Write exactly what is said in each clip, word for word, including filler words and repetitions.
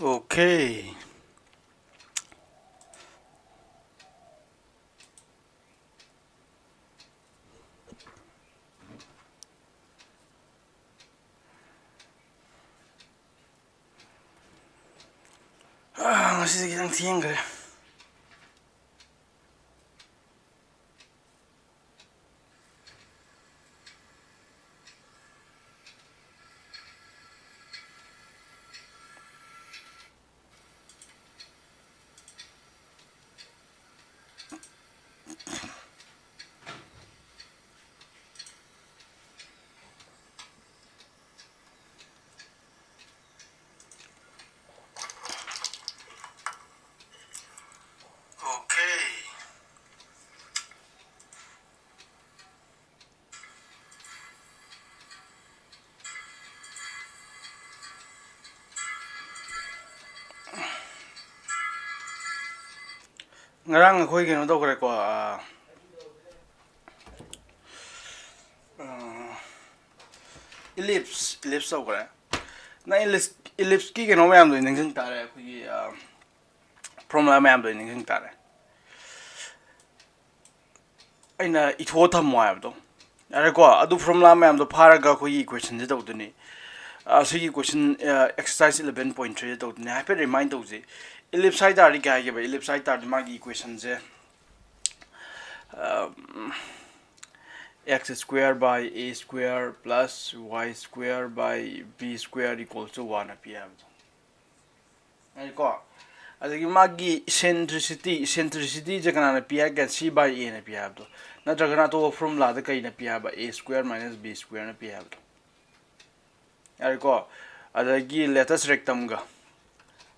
Okay. ꯑꯥ, ꯉꯁꯤꯗꯤ ꯈꯤꯇꯪ ꯊꯦꯡꯈ꯭ꯔꯦ꯫ Okay. ꯉꯔꯥꯡ ꯑꯩꯈꯣꯏ ꯀꯩꯅꯣ ꯇꯧꯈ꯭ꯔꯦꯀꯣ, ꯑꯥ, ꯑꯥ, ellipse, ellipse ꯇꯧꯈ꯭ꯔꯦ꯫ ꯅꯪ ellipse, ellipseꯀꯤ ꯀꯩꯅꯣ ꯃꯌꯥꯝꯗꯣ ꯅꯤꯡꯁꯤꯡ ꯇꯥꯔꯦ, ꯑꯩꯈꯣꯏꯒꯤ, ꯑꯥ, formula ꯃꯌꯥꯝꯗꯣ ꯅꯤꯡꯁꯤꯡ ꯇꯥꯔꯦ꯫ ꯑꯩꯅ ꯏꯊꯣꯛꯑ ꯊꯝꯃꯣ ꯍꯥꯏꯕꯗꯣ꯫ ꯌꯥꯔꯦꯀꯣ, ꯑꯗꯨ formula ꯃꯌꯥꯝꯗꯣ ꯐꯥꯔꯒ ꯑꯩꯈꯣꯏꯒꯤ equationꯁꯦ ꯇꯧꯗꯣꯏꯅꯤ꯫ ꯑ, ꯁꯤꯒꯤ question, ꯑ, exercise eleven point threeꯁꯦ ꯇꯧꯗꯣꯏꯅꯤ꯫ ꯍꯥꯏꯐꯦꯠ remind ꯇꯧꯁꯤ꯫ Ellipse ꯍꯥꯏ ꯇꯥꯔꯗꯤ ꯀꯩ ꯍꯥꯏꯒꯦꯕ? Ellipse ꯍꯥꯏ ꯇꯥꯔꯗꯤ ꯃꯥꯒꯤ equationꯁꯦ, ꯑ, x square by a square plus y square by b square equals to one ꯄꯤ ꯍꯥꯏꯕꯗꯣ꯫ ꯌꯥꯔꯦꯀꯣ? ꯑꯗꯒꯤ ꯃꯥꯒꯤ eccentricity, eccentricityꯁꯦ ꯀꯅꯥꯅ ꯄꯤ ꯍꯥꯏꯒꯦ? C by Aꯅ ꯄꯤ ꯍꯥꯏꯕꯗꯣ꯫ ꯅꯠꯇ꯭ꯔꯒꯅ ꯑꯇꯣꯞꯄ formulaꯗ ꯀꯩꯅ ꯄꯤ ꯍꯥꯏꯕ? A square minus b squareꯅ ꯄꯤ ꯍꯥꯏꯕꯗꯣ꯫ ꯌꯥꯔꯦꯀꯣ? ꯑꯗꯒꯤ latus rectumꯒ,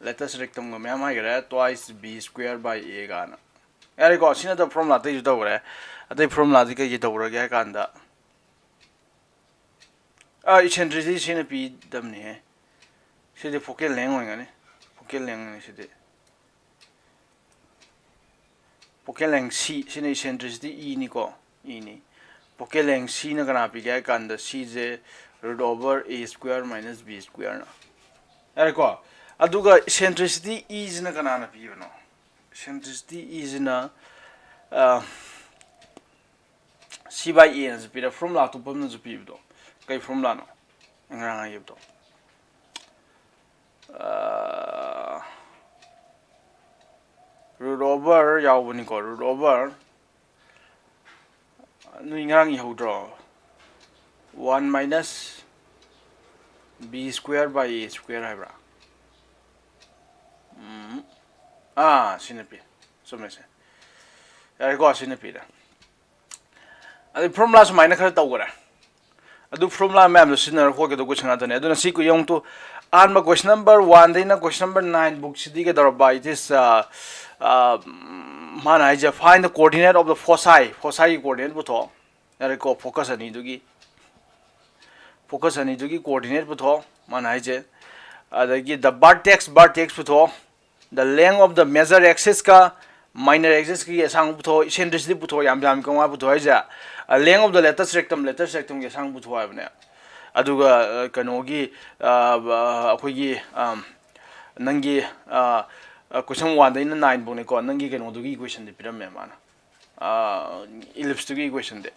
latus rectumꯒ ꯃꯌꯥꯝ ꯍꯥꯏꯈꯔꯦ, twice b square by A ꯀꯥꯏꯅ꯫ ꯌꯥꯔꯦꯀꯣ? ꯁꯤ ꯅꯠꯇꯕ formula ꯑꯇꯩꯁꯨ ꯇꯧꯈ꯭ꯔꯦ꯫ ꯑꯇꯩ formulaꯗꯤ ꯀꯩꯀꯩ ꯇꯧꯈ꯭ꯔꯒꯦ ꯍꯥꯏ ꯀꯥꯟꯗ, ꯑꯥ, eccentricity ꯁꯤꯅ ꯄꯤꯗꯕꯅꯤꯍꯦ꯫ ꯁꯤꯗꯤ focal length ꯑꯣꯏꯒꯅꯤ꯫ Focal lengthꯅꯤ ꯁꯤꯗꯤ꯫ Focal length C ꯁꯤꯅ eccentricity Eꯅꯤꯀꯣ, Eꯅꯤ꯫ Focal length Cꯅ ꯀꯅꯥ ꯄꯤꯒꯦ ꯍꯥꯏ ꯀꯥꯟꯗ, Cꯁꯦ root over a square minus b squareꯅ꯫ ꯌꯥꯔꯦꯀꯣ? ꯑꯗꯨꯒ ꯏꯁꯦꯟꯇ꯭ꯔꯤꯁꯤꯇꯤ ꯏꯁꯤꯅ ꯀꯅꯥꯅ ꯄꯤꯕꯅꯣ? ꯏꯁꯦꯟꯇ꯭ꯔꯤꯁꯤꯇꯤ ꯏꯁꯤꯅ ꯁꯤ ꯕꯥꯏ ꯑꯦꯅꯁꯨ ꯄꯤꯔꯦ, ꯐꯣꯔꯃꯨꯂꯥ ꯑꯇꯣꯞꯄ ꯑꯃꯅꯁꯨ ꯄꯤꯕꯗꯣ꯫ ꯀꯩ ꯐꯣꯔꯃꯨꯂꯥꯅꯣ? ꯉꯔꯥꯡ ꯍꯥꯏꯈꯤꯕꯗꯣ꯫ ꯔꯨꯠ ꯑꯣꯚꯔ ꯌꯥꯎꯕꯅꯤꯀꯣ, ꯔꯨꯠ ꯑꯣꯚꯔ ꯅꯣꯏ ꯉꯔꯥꯡ ꯏꯍꯧꯗ꯭ꯔꯣ? One minus b square by a square ꯍꯥꯏꯕ꯭ꯔꯥ? ꯎꯝ, ꯑꯥ, ꯁꯤꯅ ꯄꯤ꯫ ꯆꯨꯝꯃꯦꯁꯦ꯫ ꯌꯥꯔꯦꯀꯣ, ꯁꯤꯅ ꯄꯤꯔꯦ꯫ ꯑꯗꯩ ꯐꯣꯔꯃꯨꯂꯥ ꯁꯨꯃꯥꯏꯅ ꯈꯔ ꯇꯧꯈꯔꯦ꯫ ꯑꯗꯨ ꯐꯣꯔꯃꯨꯂꯥ ꯃꯌꯥꯝꯗꯣ ꯁꯤꯖꯤꯟꯅꯔꯒ ꯍꯣꯠꯀꯗꯧꯕ ꯀꯣꯏꯁꯟ ꯉꯥꯛꯇꯅꯦ꯫ ꯑꯗꯨꯅ ꯁꯤ ꯌꯦꯡꯉꯨ ꯇꯨ, ꯑꯍꯥꯟꯕ ꯀꯣꯏꯁꯟ ꯅꯝꯕꯔ ꯋꯥꯟꯗꯩꯅ ꯀꯣꯏꯁꯟ ꯅꯝꯕꯔ ꯅꯥꯏꯟ ꯕꯨꯛꯁꯤꯗꯤ ꯀꯩꯗꯧꯔꯕ? It is, ꯑ, ꯑ, ꯃꯥꯅ ꯍꯥꯏꯁꯦ, find the coordinate of the foci, fociꯒꯤ coordinate ꯄꯨꯊꯣꯛꯑꯣ꯫ ꯌꯥꯔꯦꯀꯣ, ꯐꯣꯀꯁ ꯑꯅꯤꯗꯨꯒꯤ, ꯐꯣꯀꯁ ꯑꯅꯤꯗꯨꯒꯤ coordinate ꯄꯨꯊꯣꯛꯑꯣ, ꯃꯥꯅ ꯍꯥꯏꯁꯦ꯫ ꯑꯗꯒꯤ the vertex, vertex ꯄꯨꯊꯣꯛꯑꯣ, the length of the major axisꯀ minor axisꯀꯤ ꯑꯁꯥꯡꯕ ꯄꯨꯊꯣꯛꯑꯣ, eccentricity ꯄꯨꯊꯣꯛꯑꯣ, ꯌꯥꯝ ꯌꯥꯝ ꯀꯃꯥꯏꯅ ꯄꯨꯊꯣꯛꯑꯣ ꯍꯥꯏꯁꯦ? Length of the lateral rectum, lateral rectumꯒꯤ ꯑꯁꯥꯡꯕ ꯄꯨꯊꯣꯛꯑꯣ ꯍꯥꯏꯕꯅꯦ꯫ ꯑꯗꯨꯒ, ꯑ, ꯀꯩꯅꯣꯒꯤ, ꯑ, ꯑ, ꯑꯩꯈꯣꯏꯒꯤ, ꯑ, ꯅꯪꯒꯤ, ꯑ, ꯑ, ꯀꯣꯏꯁꯟ ꯋꯥꯟꯗꯩꯅ ꯅꯥꯏꯟ ꯐꯥꯎꯅꯤꯀꯣ, ꯅꯪꯒꯤ ꯀꯩꯅꯣꯗꯨꯒꯤ ꯏꯀ꯭ꯋꯦꯁꯟꯗꯤ ꯄꯤꯔꯝꯃꯦ ꯃꯥꯅ꯫ ꯑ, ꯏꯂꯤꯞꯁꯇꯨꯒꯤ ꯏꯀ꯭ꯋꯦꯁꯟꯗꯤ꯫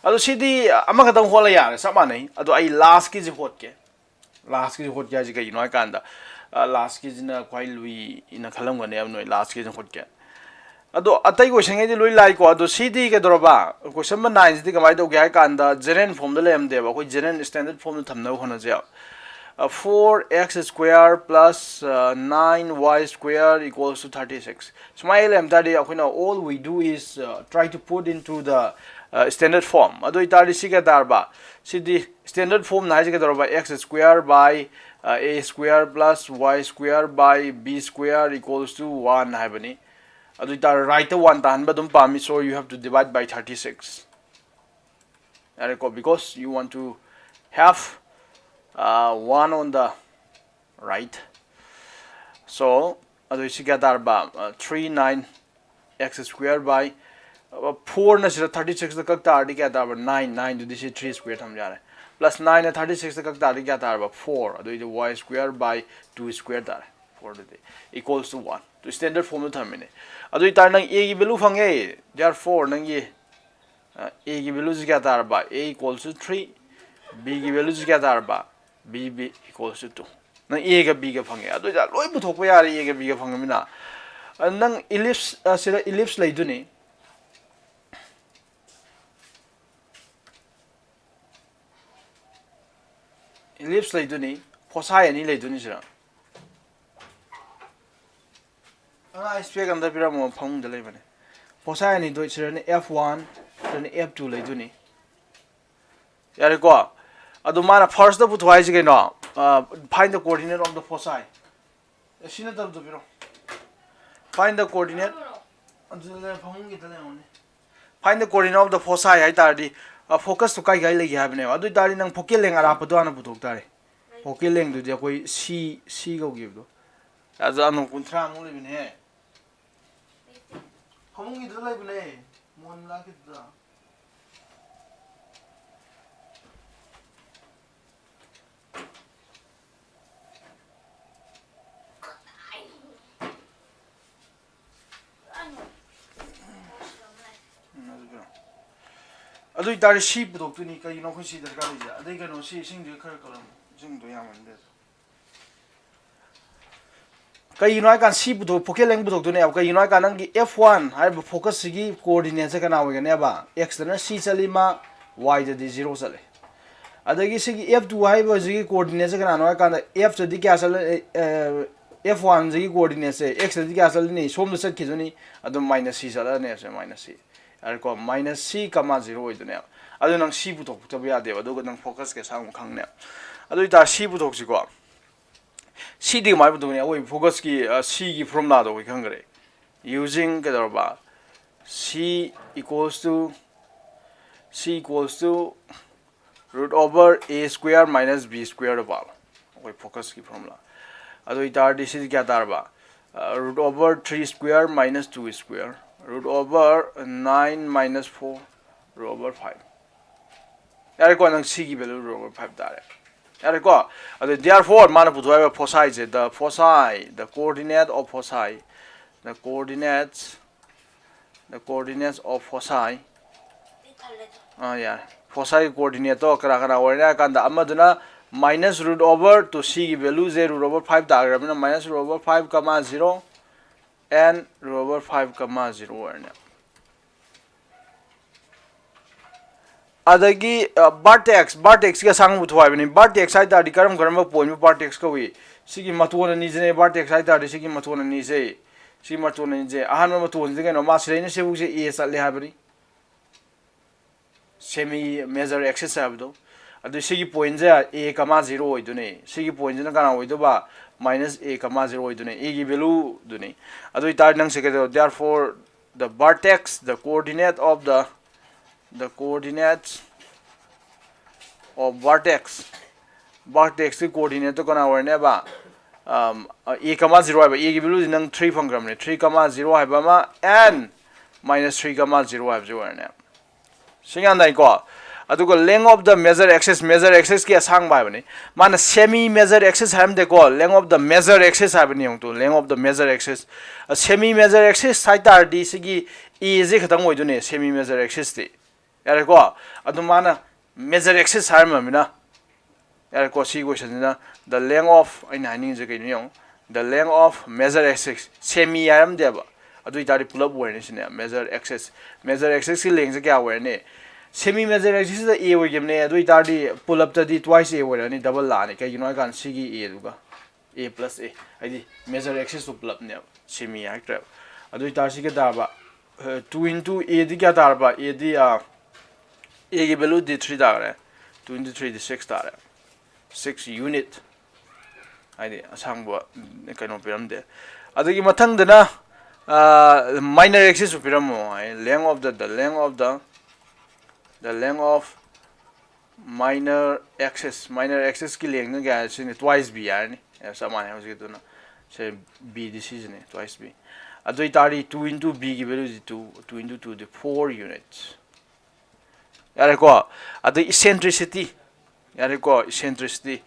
ꯑꯗꯣ ꯁꯤꯗꯤ ꯑꯃꯈꯛꯇꯪ ꯍꯣꯠꯂ ꯌꯥꯔꯦ, ꯆꯞ ꯃꯥꯟꯅꯩ꯫ ꯑꯗꯣ ꯑꯩ ꯂꯥꯁꯀꯤꯁꯤ ꯍꯣꯠꯀꯦ꯫ ꯂꯥꯁꯀꯤꯁꯤ ꯍꯣꯠꯀꯦ ꯍꯥꯏꯁꯦ ꯀꯩꯒꯤꯅꯣ ꯍꯥꯏ ꯀꯥꯟꯗ, ꯑ, ꯂꯥꯁꯀꯤꯁꯤꯅ ꯈ꯭ꯋꯥꯏ ꯂꯨꯏꯅ ꯈꯜꯂꯝꯒꯅꯦꯕ ꯅꯣꯏ, ꯂꯥꯁꯀꯤꯁꯤꯅ ꯍꯣꯠꯀꯦ꯫ ꯑꯗꯣ ꯑꯇꯩ ꯀꯣꯏꯁꯟꯈꯩꯗꯤ ꯂꯣꯏ ꯂꯥꯏꯀꯣ꯫ ꯑꯗꯣ ꯁꯤꯗꯤ ꯀꯩꯗꯧꯔꯕ? ꯀꯣꯏꯁꯟ ꯅꯝꯕꯔ ꯅꯥꯏꯟꯁꯤꯗꯤ ꯀꯃꯥꯏꯅ ꯇꯧꯒꯦ ꯍꯥꯏ ꯀꯥꯟꯗ, ꯖꯦꯅꯦꯔꯦꯜ ꯐꯣꯝꯗ ꯂꯩꯔꯝꯗꯦꯕ, ꯑꯩꯈꯣꯏ ꯖꯦꯅꯦꯔꯦꯜ ꯁ꯭ꯇꯦꯟꯗꯔꯠ ꯐꯣꯝꯗ ꯊꯝꯅꯕ ꯍꯣꯠꯅꯖꯦꯕ꯫ ꯑ, four x square plus, ꯑ, nine y square equals to thirty six꯫ ꯁꯨꯃꯥꯏꯅ ꯂꯩꯔꯝ ꯇꯥꯔꯗꯤ ꯑꯩꯈꯣꯏꯅ, all we do is, uh, try to put into the, uh, standard form꯫ ꯑꯗꯨ ꯑꯣꯏꯇꯥꯔꯗꯤ ꯁꯤ ꯀꯩ ꯇꯥꯔꯕ? ꯁꯤꯗꯤ ꯁ꯭ꯇꯦꯟꯗꯔꯠ ꯐꯣꯝꯅ ꯍꯥꯏꯁꯦ ꯀꯩꯗꯧꯔꯕ? X square by, uh, a square plus y square by b square equals to one ꯍꯥꯏꯕꯅꯤ꯫ ꯑꯗꯨ ꯑꯣꯏꯇꯥꯔꯗꯤ ꯔꯥꯏꯠꯇ ꯋꯥꯟ ꯇꯥꯍꯟꯕ ꯑꯗꯨꯝ ꯄꯥꯝꯃꯤ, so you have to divide by thirty six꯫ ꯌꯥꯔꯦꯀꯣ, because you want to have, uh, one on the right꯫ So, ꯑꯗꯨ ꯁꯤ ꯀꯌꯥ ꯇꯥꯔꯕ? Uh, three nine x square by, uh, fourꯅ ꯁꯤꯗ thirty sixꯇ ꯀꯛ ꯇꯥꯔꯗꯤ ꯀꯌꯥ ꯇꯥꯔꯕ? Nine, nineꯗꯨꯗꯤ ꯁꯤ three square ꯊꯝ ꯌꯥꯔꯦ꯫ plus nineꯅ thirty sixꯇ ꯀꯛ ꯇꯥꯔꯗꯤ ꯀꯌꯥ ꯇꯥꯔꯕ? Four꯫ ꯑꯗꯨꯏꯗꯤ y square by two square ꯇꯥꯔꯦ꯫ Four ꯑꯗꯨꯗꯤ equals to one꯫ ꯑꯗꯨ standard formꯗ ꯊꯝꯃꯤꯅꯦ꯫ ꯑꯗꯨ ꯑꯣꯏꯇꯥꯔꯗꯤ ꯅꯪ aꯒꯤ value ꯐꯪꯉꯦ, therefore ꯅꯪꯒꯤ ꯑꯦꯒꯤ valueꯁꯤ ꯀꯌꯥ ꯇꯥꯔꯕ? A equals to three꯫ Bꯒꯤ valueꯁꯤ ꯀꯌꯥ ꯇꯥꯔꯕ? B B equals to two꯫ ꯅꯪ ꯑꯦꯒ ꯕꯤꯒ ꯐꯪꯉꯦ꯫ ꯑꯗꯨ ꯑꯣꯏꯇꯥꯔꯗꯤ ꯂꯣꯏ ꯄꯨꯊꯣꯛꯄ ꯌꯥꯔꯦ, ꯑꯦꯒ ꯕꯤꯒ ꯐꯪꯉꯃꯤꯅ꯫ ꯑ, ꯅꯪ ellipse, ꯑ, ꯁꯤꯗ ellipse ꯂꯩꯗꯨꯅꯤ꯫ Ellipse ꯂꯩꯗꯨꯅꯤ, foci ꯑꯅꯤ ꯂꯩꯗꯨꯅꯤ ꯁꯤꯗ꯫ ꯑꯉꯥꯡ ꯏꯁꯄꯦꯛ ꯑꯝꯇ ꯄꯤꯔꯝꯃꯣ, ꯐꯃꯨꯡꯗ ꯂꯩꯕꯅꯦ꯫ Foci ꯑꯅꯤꯗꯣ ꯁꯤꯗꯅ F one, ꯁꯤꯗꯅ F two ꯂꯩꯗꯨꯅꯤ꯫ ꯌꯥꯔꯦꯀꯣ? ꯑꯗꯨ ꯃꯥꯅ firstꯇ ꯄꯨꯊꯣꯛ ꯍꯥꯏꯁꯤ ꯀꯩꯅꯣ? ꯑ, find the coordinate of the foci꯫ ꯑꯦ, ꯁꯤ ꯅꯠꯇꯕꯗꯣ ꯄꯤꯔꯣ꯫ Find the coordinate꯫ ꯑꯗꯨꯗ ꯐꯃꯨꯡꯒꯤꯗ ꯂꯩꯔꯝꯒꯅꯤ꯫ Find the coordinate of the foci ꯍꯥꯏ ꯇꯥꯔꯗꯤ, ꯑ, focusꯇꯣ ꯀꯥꯏ ꯀꯥꯏ ꯂꯩꯒꯦ ꯍꯥꯏꯕꯅꯦꯕ꯫ ꯑꯗꯨ ꯑꯣꯏ ꯇꯥꯔꯗꯤ ꯅꯪ focal length ꯑꯔꯥꯞꯄꯗꯣ ꯍꯥꯟꯅ ꯄꯨꯊꯣꯛ ꯇꯥꯔꯦ꯫ Focal lengthꯗꯨꯗꯤ ꯑꯩꯈꯣꯏ C, C ꯀꯧꯈꯤꯕꯗꯣ꯫ ꯑꯗꯨ ꯑꯅꯨ ꯀꯨꯟꯊ꯭ꯔꯥꯃꯨꯛ ꯂꯩꯕꯅꯦꯍꯦ꯫ ꯐꯃꯨꯡꯒꯤꯗꯨꯗ ꯂꯩꯕꯅꯦ꯫ ꯃꯣꯟ ꯂꯥꯛꯈꯤꯗꯨꯗ꯫ ꯎꯝ, ꯑꯗꯨ ꯄꯤꯔꯣ꯫ ꯑꯗꯨ ꯑꯣꯏꯇꯥꯔꯗꯤ C ꯄꯨꯊꯣꯛꯇꯣꯏꯅꯤ꯫ ꯀꯩꯒꯤꯅꯣ ꯑꯩꯈꯣꯏ C ꯗꯔꯀꯥꯔ ꯂꯩꯁꯦ? ꯑꯗꯩ ꯀꯩꯅꯣ, ꯁꯤ ꯏꯁꯤꯡꯁꯦ ꯈꯔ ꯀꯧꯔꯝꯃꯣ꯫ ꯏꯁꯤꯡꯗꯣ ꯌꯥꯝꯃꯟꯗꯦ꯫ ꯀꯩꯒꯤꯅꯣ ꯍꯥꯏꯀꯥꯟꯗ C ꯄꯨꯊꯣꯛ-, focal length ꯄꯨꯊꯣꯛꯇꯣꯏꯅꯦꯕ꯫ ꯀꯩꯒꯤꯅꯣ ꯍꯥꯏꯀꯥꯟꯗ ꯅꯪꯒꯤ F one ꯍꯥꯏꯔꯤꯕ focusꯁꯤꯒꯤ coordinateꯁꯦ ꯀꯅꯥ ꯑꯣꯏꯒꯅꯦꯕ? Xꯇꯅ C ꯆꯠꯂꯤ ꯃꯥ, Yꯗꯗꯤ zero ꯆꯠꯂꯤ꯫ ꯑꯗꯒꯤ ꯁꯤꯒꯤ F two ꯍꯥꯏꯔꯤꯕꯁꯤꯒꯤ coordinateꯁꯦ ꯀꯅꯥꯅꯣ ꯍꯥꯏꯀꯥꯟꯗ Fꯇꯗꯤ ꯀꯌꯥ ꯆꯠꯂ-, ꯑꯦ, F oneꯁꯤꯒꯤ coordinateꯁꯦ Xꯇꯗꯤ ꯀꯌꯥ ꯆꯠꯂꯅꯤ? ꯁꯣꯝꯗ ꯆꯠꯈꯤꯗꯣꯏꯅꯤ꯫ ꯑꯗꯨꯝ minus C ꯆꯠꯂꯅꯦꯕꯁꯦ, minus C꯫ ꯌꯥꯔꯦꯀꯣ? Minus C comma zero ꯑꯣꯏꯗꯣꯏꯅꯦꯕ꯫ ꯑꯗꯨ ꯅꯪ C ꯄꯨꯊꯣꯛꯇꯕ ꯌꯥꯗꯦꯕ꯫ ꯑꯗꯨꯒ ꯅꯪ focusꯀꯤ ꯑꯁꯥꯡꯕ ꯈꯪꯅꯦꯕ꯫ ꯑꯗꯨ ꯑꯣꯏꯇꯥꯔꯗꯤ C ꯄꯨꯊꯣꯛꯁꯤꯀꯣ꯫ Cꯗꯤ ꯀꯃꯥꯏꯅ ꯄꯨꯊꯣꯛꯅꯤ? ꯑꯩꯈꯣꯏ focusꯀꯤ, ꯑ, Cꯒꯤ formulaꯗꯣ ꯑꯩꯈꯣꯏ ꯈꯪꯈ꯭ꯔꯦ꯫ Using ꯀꯩꯗꯧꯔꯕ? C equals to, C equals to root over A square minus B square ꯗꯣ ꯄꯥꯕ꯫ ꯑꯩꯈꯣꯏ focusꯀꯤ formula꯫ ꯑꯗꯨ ꯑꯣꯏꯇꯥꯔꯗꯤ ꯁꯤꯗꯤ ꯀꯌꯥ ꯇꯥꯔꯕ? ꯑ, root over three square minus two square, root over nine minus four, root over five꯫ ꯌꯥꯔꯦꯀꯣ, ꯅꯪ C ꯒꯤ value root over five ꯇꯥꯔꯦ꯫ ꯌꯥꯔꯦꯀꯣ? ꯑꯗꯨ therefore ꯃꯥꯅ ꯄꯨꯊꯣꯛ ꯍꯥꯏꯕ foci say, the foci, the coordinate of foci, the coordinates, the coordinates of foci. ꯑꯥ, ꯌꯥꯔꯦ꯫ Foci coordinate ꯇꯣ ꯀꯅꯥ ꯀꯅꯥ ꯑꯣꯏꯔꯅꯤ ꯍꯥꯏ ꯀꯥꯟꯗ, ꯑꯃꯗꯨꯅ minus root over two, C ꯒꯤ value say root over five ꯇꯥꯈ꯭ꯔꯕꯅꯤꯅ, minus root over five comma zero and root over five comma zero ꯑꯣꯏꯔꯅꯤ꯫ ꯑꯗꯒꯤ vertex, vertex ꯀꯤ ꯑꯁꯥꯡꯕ ꯄꯨꯊꯣꯛ ꯍꯥꯏꯕꯅꯤ꯫ Vertex ꯍꯥꯏ ꯇꯥꯔꯗꯤ ꯀꯔꯝ ꯀꯔꯝꯕ point ꯕꯨ vertex ꯀꯧꯏ? ꯁꯤꯒꯤ ꯃꯇꯣꯟ ꯑꯅꯤꯁꯤꯅꯦ vertex ꯍꯥꯏ ꯇꯥꯔꯗꯤ, ꯁꯤꯒꯤ ꯃꯇꯣꯟ ꯑꯅꯤꯁꯦ, ꯁꯤ ꯃꯇꯣꯟ ꯑꯅꯤꯁꯦ꯫ ꯑꯍꯥꯟꯕ ꯃꯇꯣꯟꯁꯦ ꯀꯩꯅꯣ? ꯃꯥ ꯁꯤꯗꯩꯅ ꯁꯤꯐꯧꯁꯦ A ꯆꯠꯂꯦ ꯍꯥꯏꯕꯅꯤ, semi major axis ꯍꯥꯏꯕꯗꯣ꯫ ꯑꯗꯨ ꯁꯤꯒꯤ point say A comma zero ꯑꯣꯏꯗꯣꯏꯅꯦ꯫ ꯁꯤꯒꯤ point ꯁꯤꯅ ꯀꯅꯥ ꯑꯣꯏꯗꯣꯏꯕ? Minus A comma zero ꯑꯣꯏꯗꯣꯏꯅꯦ, A ꯒꯤ value ꯗꯨꯅꯤ꯫ ꯑꯗꯨ ꯑꯣꯏꯇꯥꯔꯗꯤ ꯅꯪꯁꯦ ꯀꯩꯗꯧ? Therefore the vertex, the coordinate of the, the coordinates of vertex, vertex ꯀꯤ coordinate ꯇꯣ ꯀꯅꯥ ꯑꯣꯏꯔꯅꯦꯕ? ꯑꯝ, A comma zero ꯍꯥꯏꯕ, A ꯒꯤ value ꯁꯤ ꯅꯪ three ꯐꯪꯈ꯭ꯔꯕꯅꯦ, three comma zero ꯍꯥꯏꯕ ꯑꯃ and minus three comma zero ꯍꯥꯏꯕꯁꯤ ꯑꯣꯏꯔꯅꯦ꯫ ꯁꯤ ꯒ꯭ꯌꯥꯟ ꯇꯥꯏꯀꯣ? ꯑꯗꯨꯒ length of the major axis, major axis ꯀꯤ ꯑꯁꯥꯡꯕ ꯍꯥꯏꯕꯅꯤ꯫ ꯃꯥꯅ semi major axis ꯍꯥꯏꯔꯝꯗꯦꯀꯣ, length of the major axis ꯍꯥꯏꯕꯅꯤ꯫ ꯌꯦꯡꯉꯨ two, length of the major axis, semi major axis ꯍꯥꯏ ꯇꯥꯔꯗꯤ ꯁꯤꯒꯤ A ꯁꯦ ꯈꯛꯇꯪ ꯑꯣꯏꯗꯣꯏꯅꯦ, semi major axis ꯇꯤ꯫ ꯌꯥꯔꯦꯀꯣ? ꯑꯗꯨ ꯃꯥꯅ major axis ꯍꯥꯏꯔꯝꯃꯕꯅꯤꯅ, ꯌꯥꯔꯦꯀꯣ? ꯁꯤ question ꯁꯤꯅ the length of, ꯑꯩꯅ ꯍꯥꯏꯅꯤꯡꯉꯤꯁꯦ ꯀꯩꯅꯣ ꯌꯦꯡꯉꯨ, the length of major axis, semi ꯍꯥꯏꯔꯝꯗꯦꯕ, ꯑꯗꯨ ꯑꯣꯏꯇꯥꯔꯗꯤ ꯄꯨꯂꯞ ꯑꯣꯏꯔꯅꯤ ꯁꯤꯅꯦ꯫ Major axis, major axis ꯀꯤ length ꯁꯦ ꯀꯌꯥ ꯑꯣꯏꯔꯅꯤ? Semi major axis ꯇ A ꯑꯣꯏꯈꯤꯕꯅꯦ, ꯑꯗꯨ ꯑꯣꯏꯇꯥꯔꯗꯤ ꯄꯨꯂꯞꯇꯗꯤ twice A ꯑꯣꯏꯔꯅꯤ, double ꯂꯥꯛꯑꯅꯤ꯫ ꯀꯩꯒꯤꯅꯣ ꯍꯥꯏ ꯀꯥꯟꯗ ꯁꯤꯒꯤ A ꯗꯨꯒ A plus A, ꯍꯥꯏꯗꯤ major axis ꯇꯣ ꯄꯨꯂꯞꯅꯦꯕ, semi ꯍꯥꯏꯔꯛꯇ꯭ꯔꯦꯕ꯫ ꯑꯗꯨ ꯑꯣꯏꯇꯥꯔꯗꯤ ꯁꯤ ꯀꯌꯥ ꯇꯥꯔꯕ? Two into A ꯗꯤ ꯀꯌꯥ ꯇꯥꯔꯕ? A ꯗꯤ, ꯑꯥ, A ꯒꯤ value ꯗꯤ three ꯇꯥꯔꯦ, two into three ꯗꯤ six ꯇꯥꯔꯦ, six unit, ꯍꯥꯏꯗꯤ ꯑꯁꯥꯡꯕ ꯀꯩꯅꯣ ꯄꯤꯔꯝꯗꯦ꯫ ꯑꯗꯒꯤ ꯃꯊꯪꯗꯅ, ꯑꯥ, minor axis ꯁꯨ ꯄꯤꯔꯝꯃꯣ ꯍꯥꯏ, length of the, the length of the, the length of minor axis, minor axis ꯀꯤ length ꯅ ꯀꯌꯥ? ꯁꯤꯅꯤ, twice B ꯍꯥꯏꯔꯅꯤ꯫ ꯑꯦ, ꯆꯞ ꯃꯥꯟꯅꯩ ꯍꯧꯖꯤꯛꯀꯤꯗꯨꯅ꯫ ꯁꯦ, B ꯗꯤ ꯁꯤꯁꯤꯅꯦ, twice B꯫ ꯑꯗꯨ ꯑꯣꯏꯇꯥꯔꯗꯤ two into B ꯒꯤ value ꯁꯤ two, two into two ꯗꯤ four units꯫ ꯌꯥꯔꯦꯀꯣ? ꯑꯗꯩ eccentricity, ꯌꯥꯔꯦꯀꯣ? Eccentricity,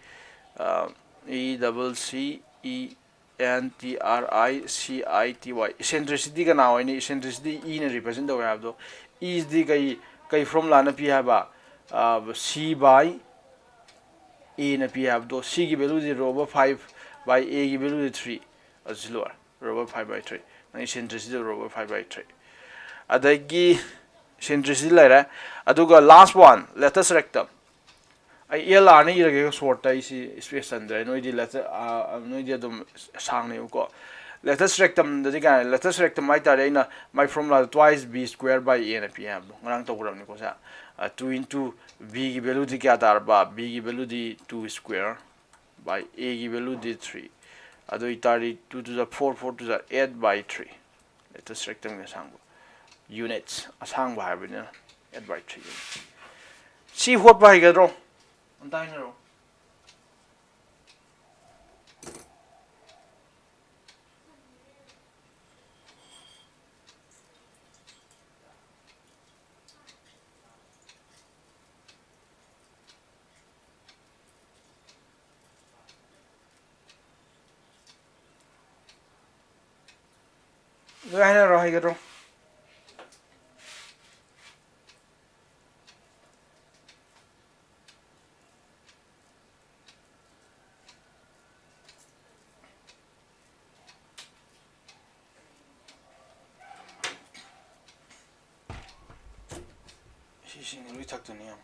E double C E N T R I C I T Y, eccentricity ꯀꯅꯥ ꯑꯣꯏꯅꯤ? Eccentricity E ꯅ represent ꯇꯧꯋꯦ ꯍꯥꯏꯕꯗꯣ, E ꯁꯤꯗꯤ ꯀꯩ, ꯀꯩ formula ꯅ ꯄꯤ ꯍꯥꯏꯕ? C by A ꯅ ꯄꯤ ꯍꯥꯏꯕꯗꯣ, C ꯒꯤ value D rho over five by A ꯒꯤ value ꯗꯤ three, ꯑꯗꯨ ꯁꯤ ꯂꯣꯏꯔꯦ, rho over five by three꯫ ꯅꯪ eccentricity rho over five by three꯫ ꯑꯗꯒꯤ eccentricity ꯂꯩꯔꯦ꯫ ꯑꯗꯨꯒ last one, latus rectum꯫ ꯑꯩ L R ꯅ ꯏꯔꯒꯦ, short ꯇ ꯑꯩ ꯁꯤ space ꯆꯟꯗ꯭ꯔꯦ꯫ ꯅꯣꯏꯗꯤ latus, ꯅꯣꯏꯗꯤ ꯑꯗꯨꯝ ꯁꯥꯡꯅꯦꯕꯀꯣ꯫ Latus rectum ꯗꯗꯤ ꯀꯥꯏ, latus rectum ꯍꯥꯏ ꯇꯥꯔꯦ, ꯑꯩꯅ my formula twice B square by A ꯅ ꯄꯤ ꯍꯥꯏꯕꯗꯣ ꯉꯔꯥꯡ ꯇꯧꯈ꯭ꯔꯕꯅꯤꯀꯣ ꯁꯦ꯫ Two into B ꯒꯤ value ꯗꯤ ꯀꯌꯥ ꯇꯥꯔꯕ? B ꯒꯤ value D two square by A ꯒꯤ value ꯗꯤ three꯫ ꯑꯗꯨ ꯑꯣꯏꯇꯥꯔꯗꯤ two two ꯖꯥ four, four two ꯖꯥ eight by three꯫ Latus rectum ꯒꯤ ꯑꯁꯥꯡꯕ, units, ꯑꯁꯥꯡꯕ ꯍꯥꯏꯕꯅꯤꯅ eight by three units꯫ ꯁꯤ ꯍꯣꯠꯄ ꯍꯩꯒꯗ꯭ꯔꯣ? ꯑꯝꯇ ꯍꯥꯏꯅꯔꯣ꯫ ꯂꯣꯏ ꯍꯥꯏꯅꯔꯣ, ꯍꯩꯒꯗ꯭ꯔꯣ? ꯁꯤꯁꯤꯡꯁꯦ ꯂꯣꯏ ꯊꯛꯇꯣꯏꯅꯦ ꯌꯦꯡꯉꯣ꯫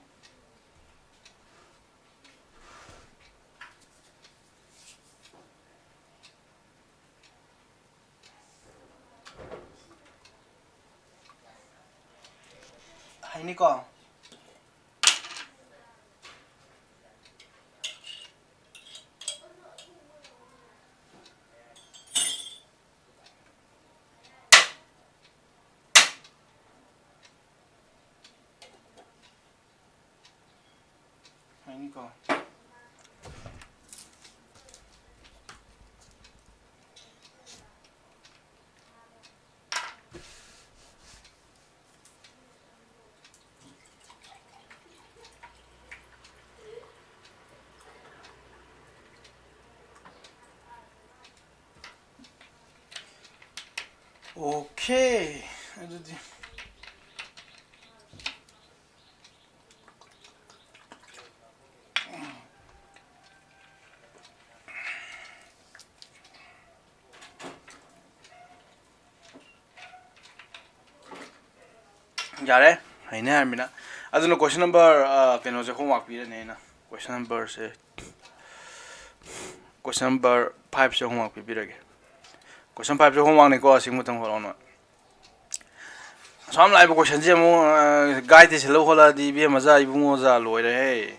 ꯍꯩꯅꯤꯀꯣ꯫ ꯍꯩꯅꯤꯀꯣ꯫ Okay, ꯑꯗꯨꯗꯤ ꯌꯥꯔꯦ, ꯍꯩꯅꯦ ꯍꯥꯏꯔꯃꯤꯅ꯫ ꯑꯗꯨꯅ question number, ꯑ, ꯀꯩꯅꯣꯁꯦ homework ꯄꯤꯔꯅꯤ ꯑꯩꯅ꯫ Question numberꯁꯦ, question number fiveꯁꯦ homework ꯄꯤꯕꯤꯔꯒꯦ꯫ Question fiveꯁꯦ homeworkꯅꯤꯀꯣ, ꯑꯁꯤꯒꯤ ꯃꯇꯝ ꯍꯣꯠꯂꯛꯑꯣꯅ꯫ ꯑꯁꯨꯛ ꯌꯥꯝ ꯂꯥꯏꯕ questionꯁꯦ ꯑꯃꯨꯛ, ꯑ, guideꯇ ꯁꯤꯜꯂꯒ ꯍꯣꯠꯂꯛꯑꯗꯤ ꯏꯕꯦꯝꯃꯖꯥ ꯏꯕꯨꯡꯉꯣꯖꯥ ꯂꯣꯏꯔꯦꯍꯦ꯫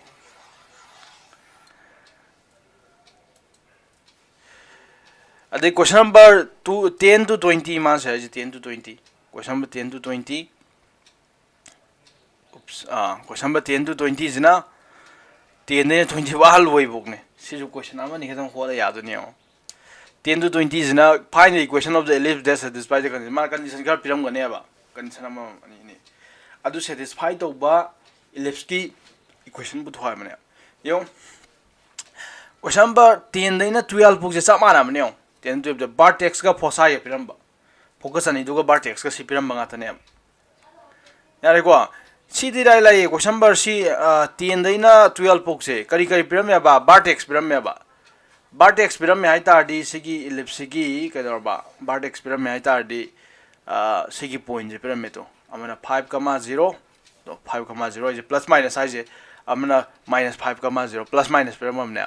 ꯑꯗꯩ question number two, ten to twenty ꯃꯥꯁꯦ ꯍꯥꯏꯁꯦ, ten to twenty꯫ Question number ten to twenty꯫ Oops, ah, question number ten to twentyꯁꯤꯅ tenꯗꯩꯅ twenty ꯐꯥꯎ ꯍꯜꯂꯨ ꯋꯥꯏꯕꯣꯛꯅꯦ꯫ ꯁꯤꯁꯨ question ꯑꯃꯅꯤ ꯈꯛꯇꯪ ꯍꯣꯠꯂ ꯌꯥꯗꯣꯏꯅꯦ ꯌꯦꯡꯉꯣ꯫ Ten to twentyꯁꯤꯅ find the equation of the ellipse that satisfies the condition꯫ ꯃꯥꯅ condition ꯈꯔ ꯄꯤꯔꯝꯒꯅꯦꯕ, condition ꯑꯃꯃꯝ ꯑꯅꯤ ꯑꯅꯤ꯫ ꯑꯗꯨ satisfy ꯇꯧꯕ ellipseꯀꯤ equation ꯄꯨꯊꯣꯛ ꯍꯥꯏꯕꯅꯦ꯫ ꯌꯦꯡꯉꯣ, question number tenꯗꯩꯅ twelve ꯐꯥꯎꯁꯦ ꯆꯞ ꯃꯥꯟꯅꯕꯅꯦ꯫ ꯌꯦꯡꯉꯣ, ten twelveꯇ vertexꯀ focusꯒ ꯄꯤꯔꯝꯕ, focus ꯑꯅꯤꯗꯨꯒ vertexꯀ ꯁꯤ ꯄꯤꯔꯝꯕ ꯉꯥꯛꯇꯅꯦꯕ꯫ ꯌꯥꯔꯦꯀꯣ? ꯁꯤꯗꯤ ꯏꯔꯥꯏ ꯂꯥꯏꯌꯦ꯫ Question number ꯁꯤ, ꯑ, tenꯗꯩꯅ twelve ꯐꯥꯎꯁꯦ ꯀꯔꯤ ꯀꯔꯤ ꯄꯤꯔꯝꯃꯦꯕ? Vertex ꯄꯤꯔꯝꯃꯦꯕ꯫ Vertex ꯄꯤꯔꯝꯃꯦ ꯍꯥꯏ ꯇꯥꯔꯗꯤ ꯁꯤꯒꯤ ellipseꯁꯤꯒꯤ ꯀꯩꯗꯧꯔꯕ? Vertex ꯄꯤꯔꯝꯃꯦ ꯍꯥꯏ ꯇꯥꯔꯗꯤ, ꯑ, ꯁꯤꯒꯤ pointꯁꯦ ꯄꯤꯔꯝꯃꯦ ꯇꯣ꯫ ꯑꯃꯅ five comma zero, ꯇꯣ, five comma zero ꯍꯥꯏꯁꯦ plus minus ꯍꯥꯏꯁꯦ, ꯑꯃꯅ minus five comma zero, plus minus ꯄꯤꯔꯝꯃꯕꯅꯦ꯫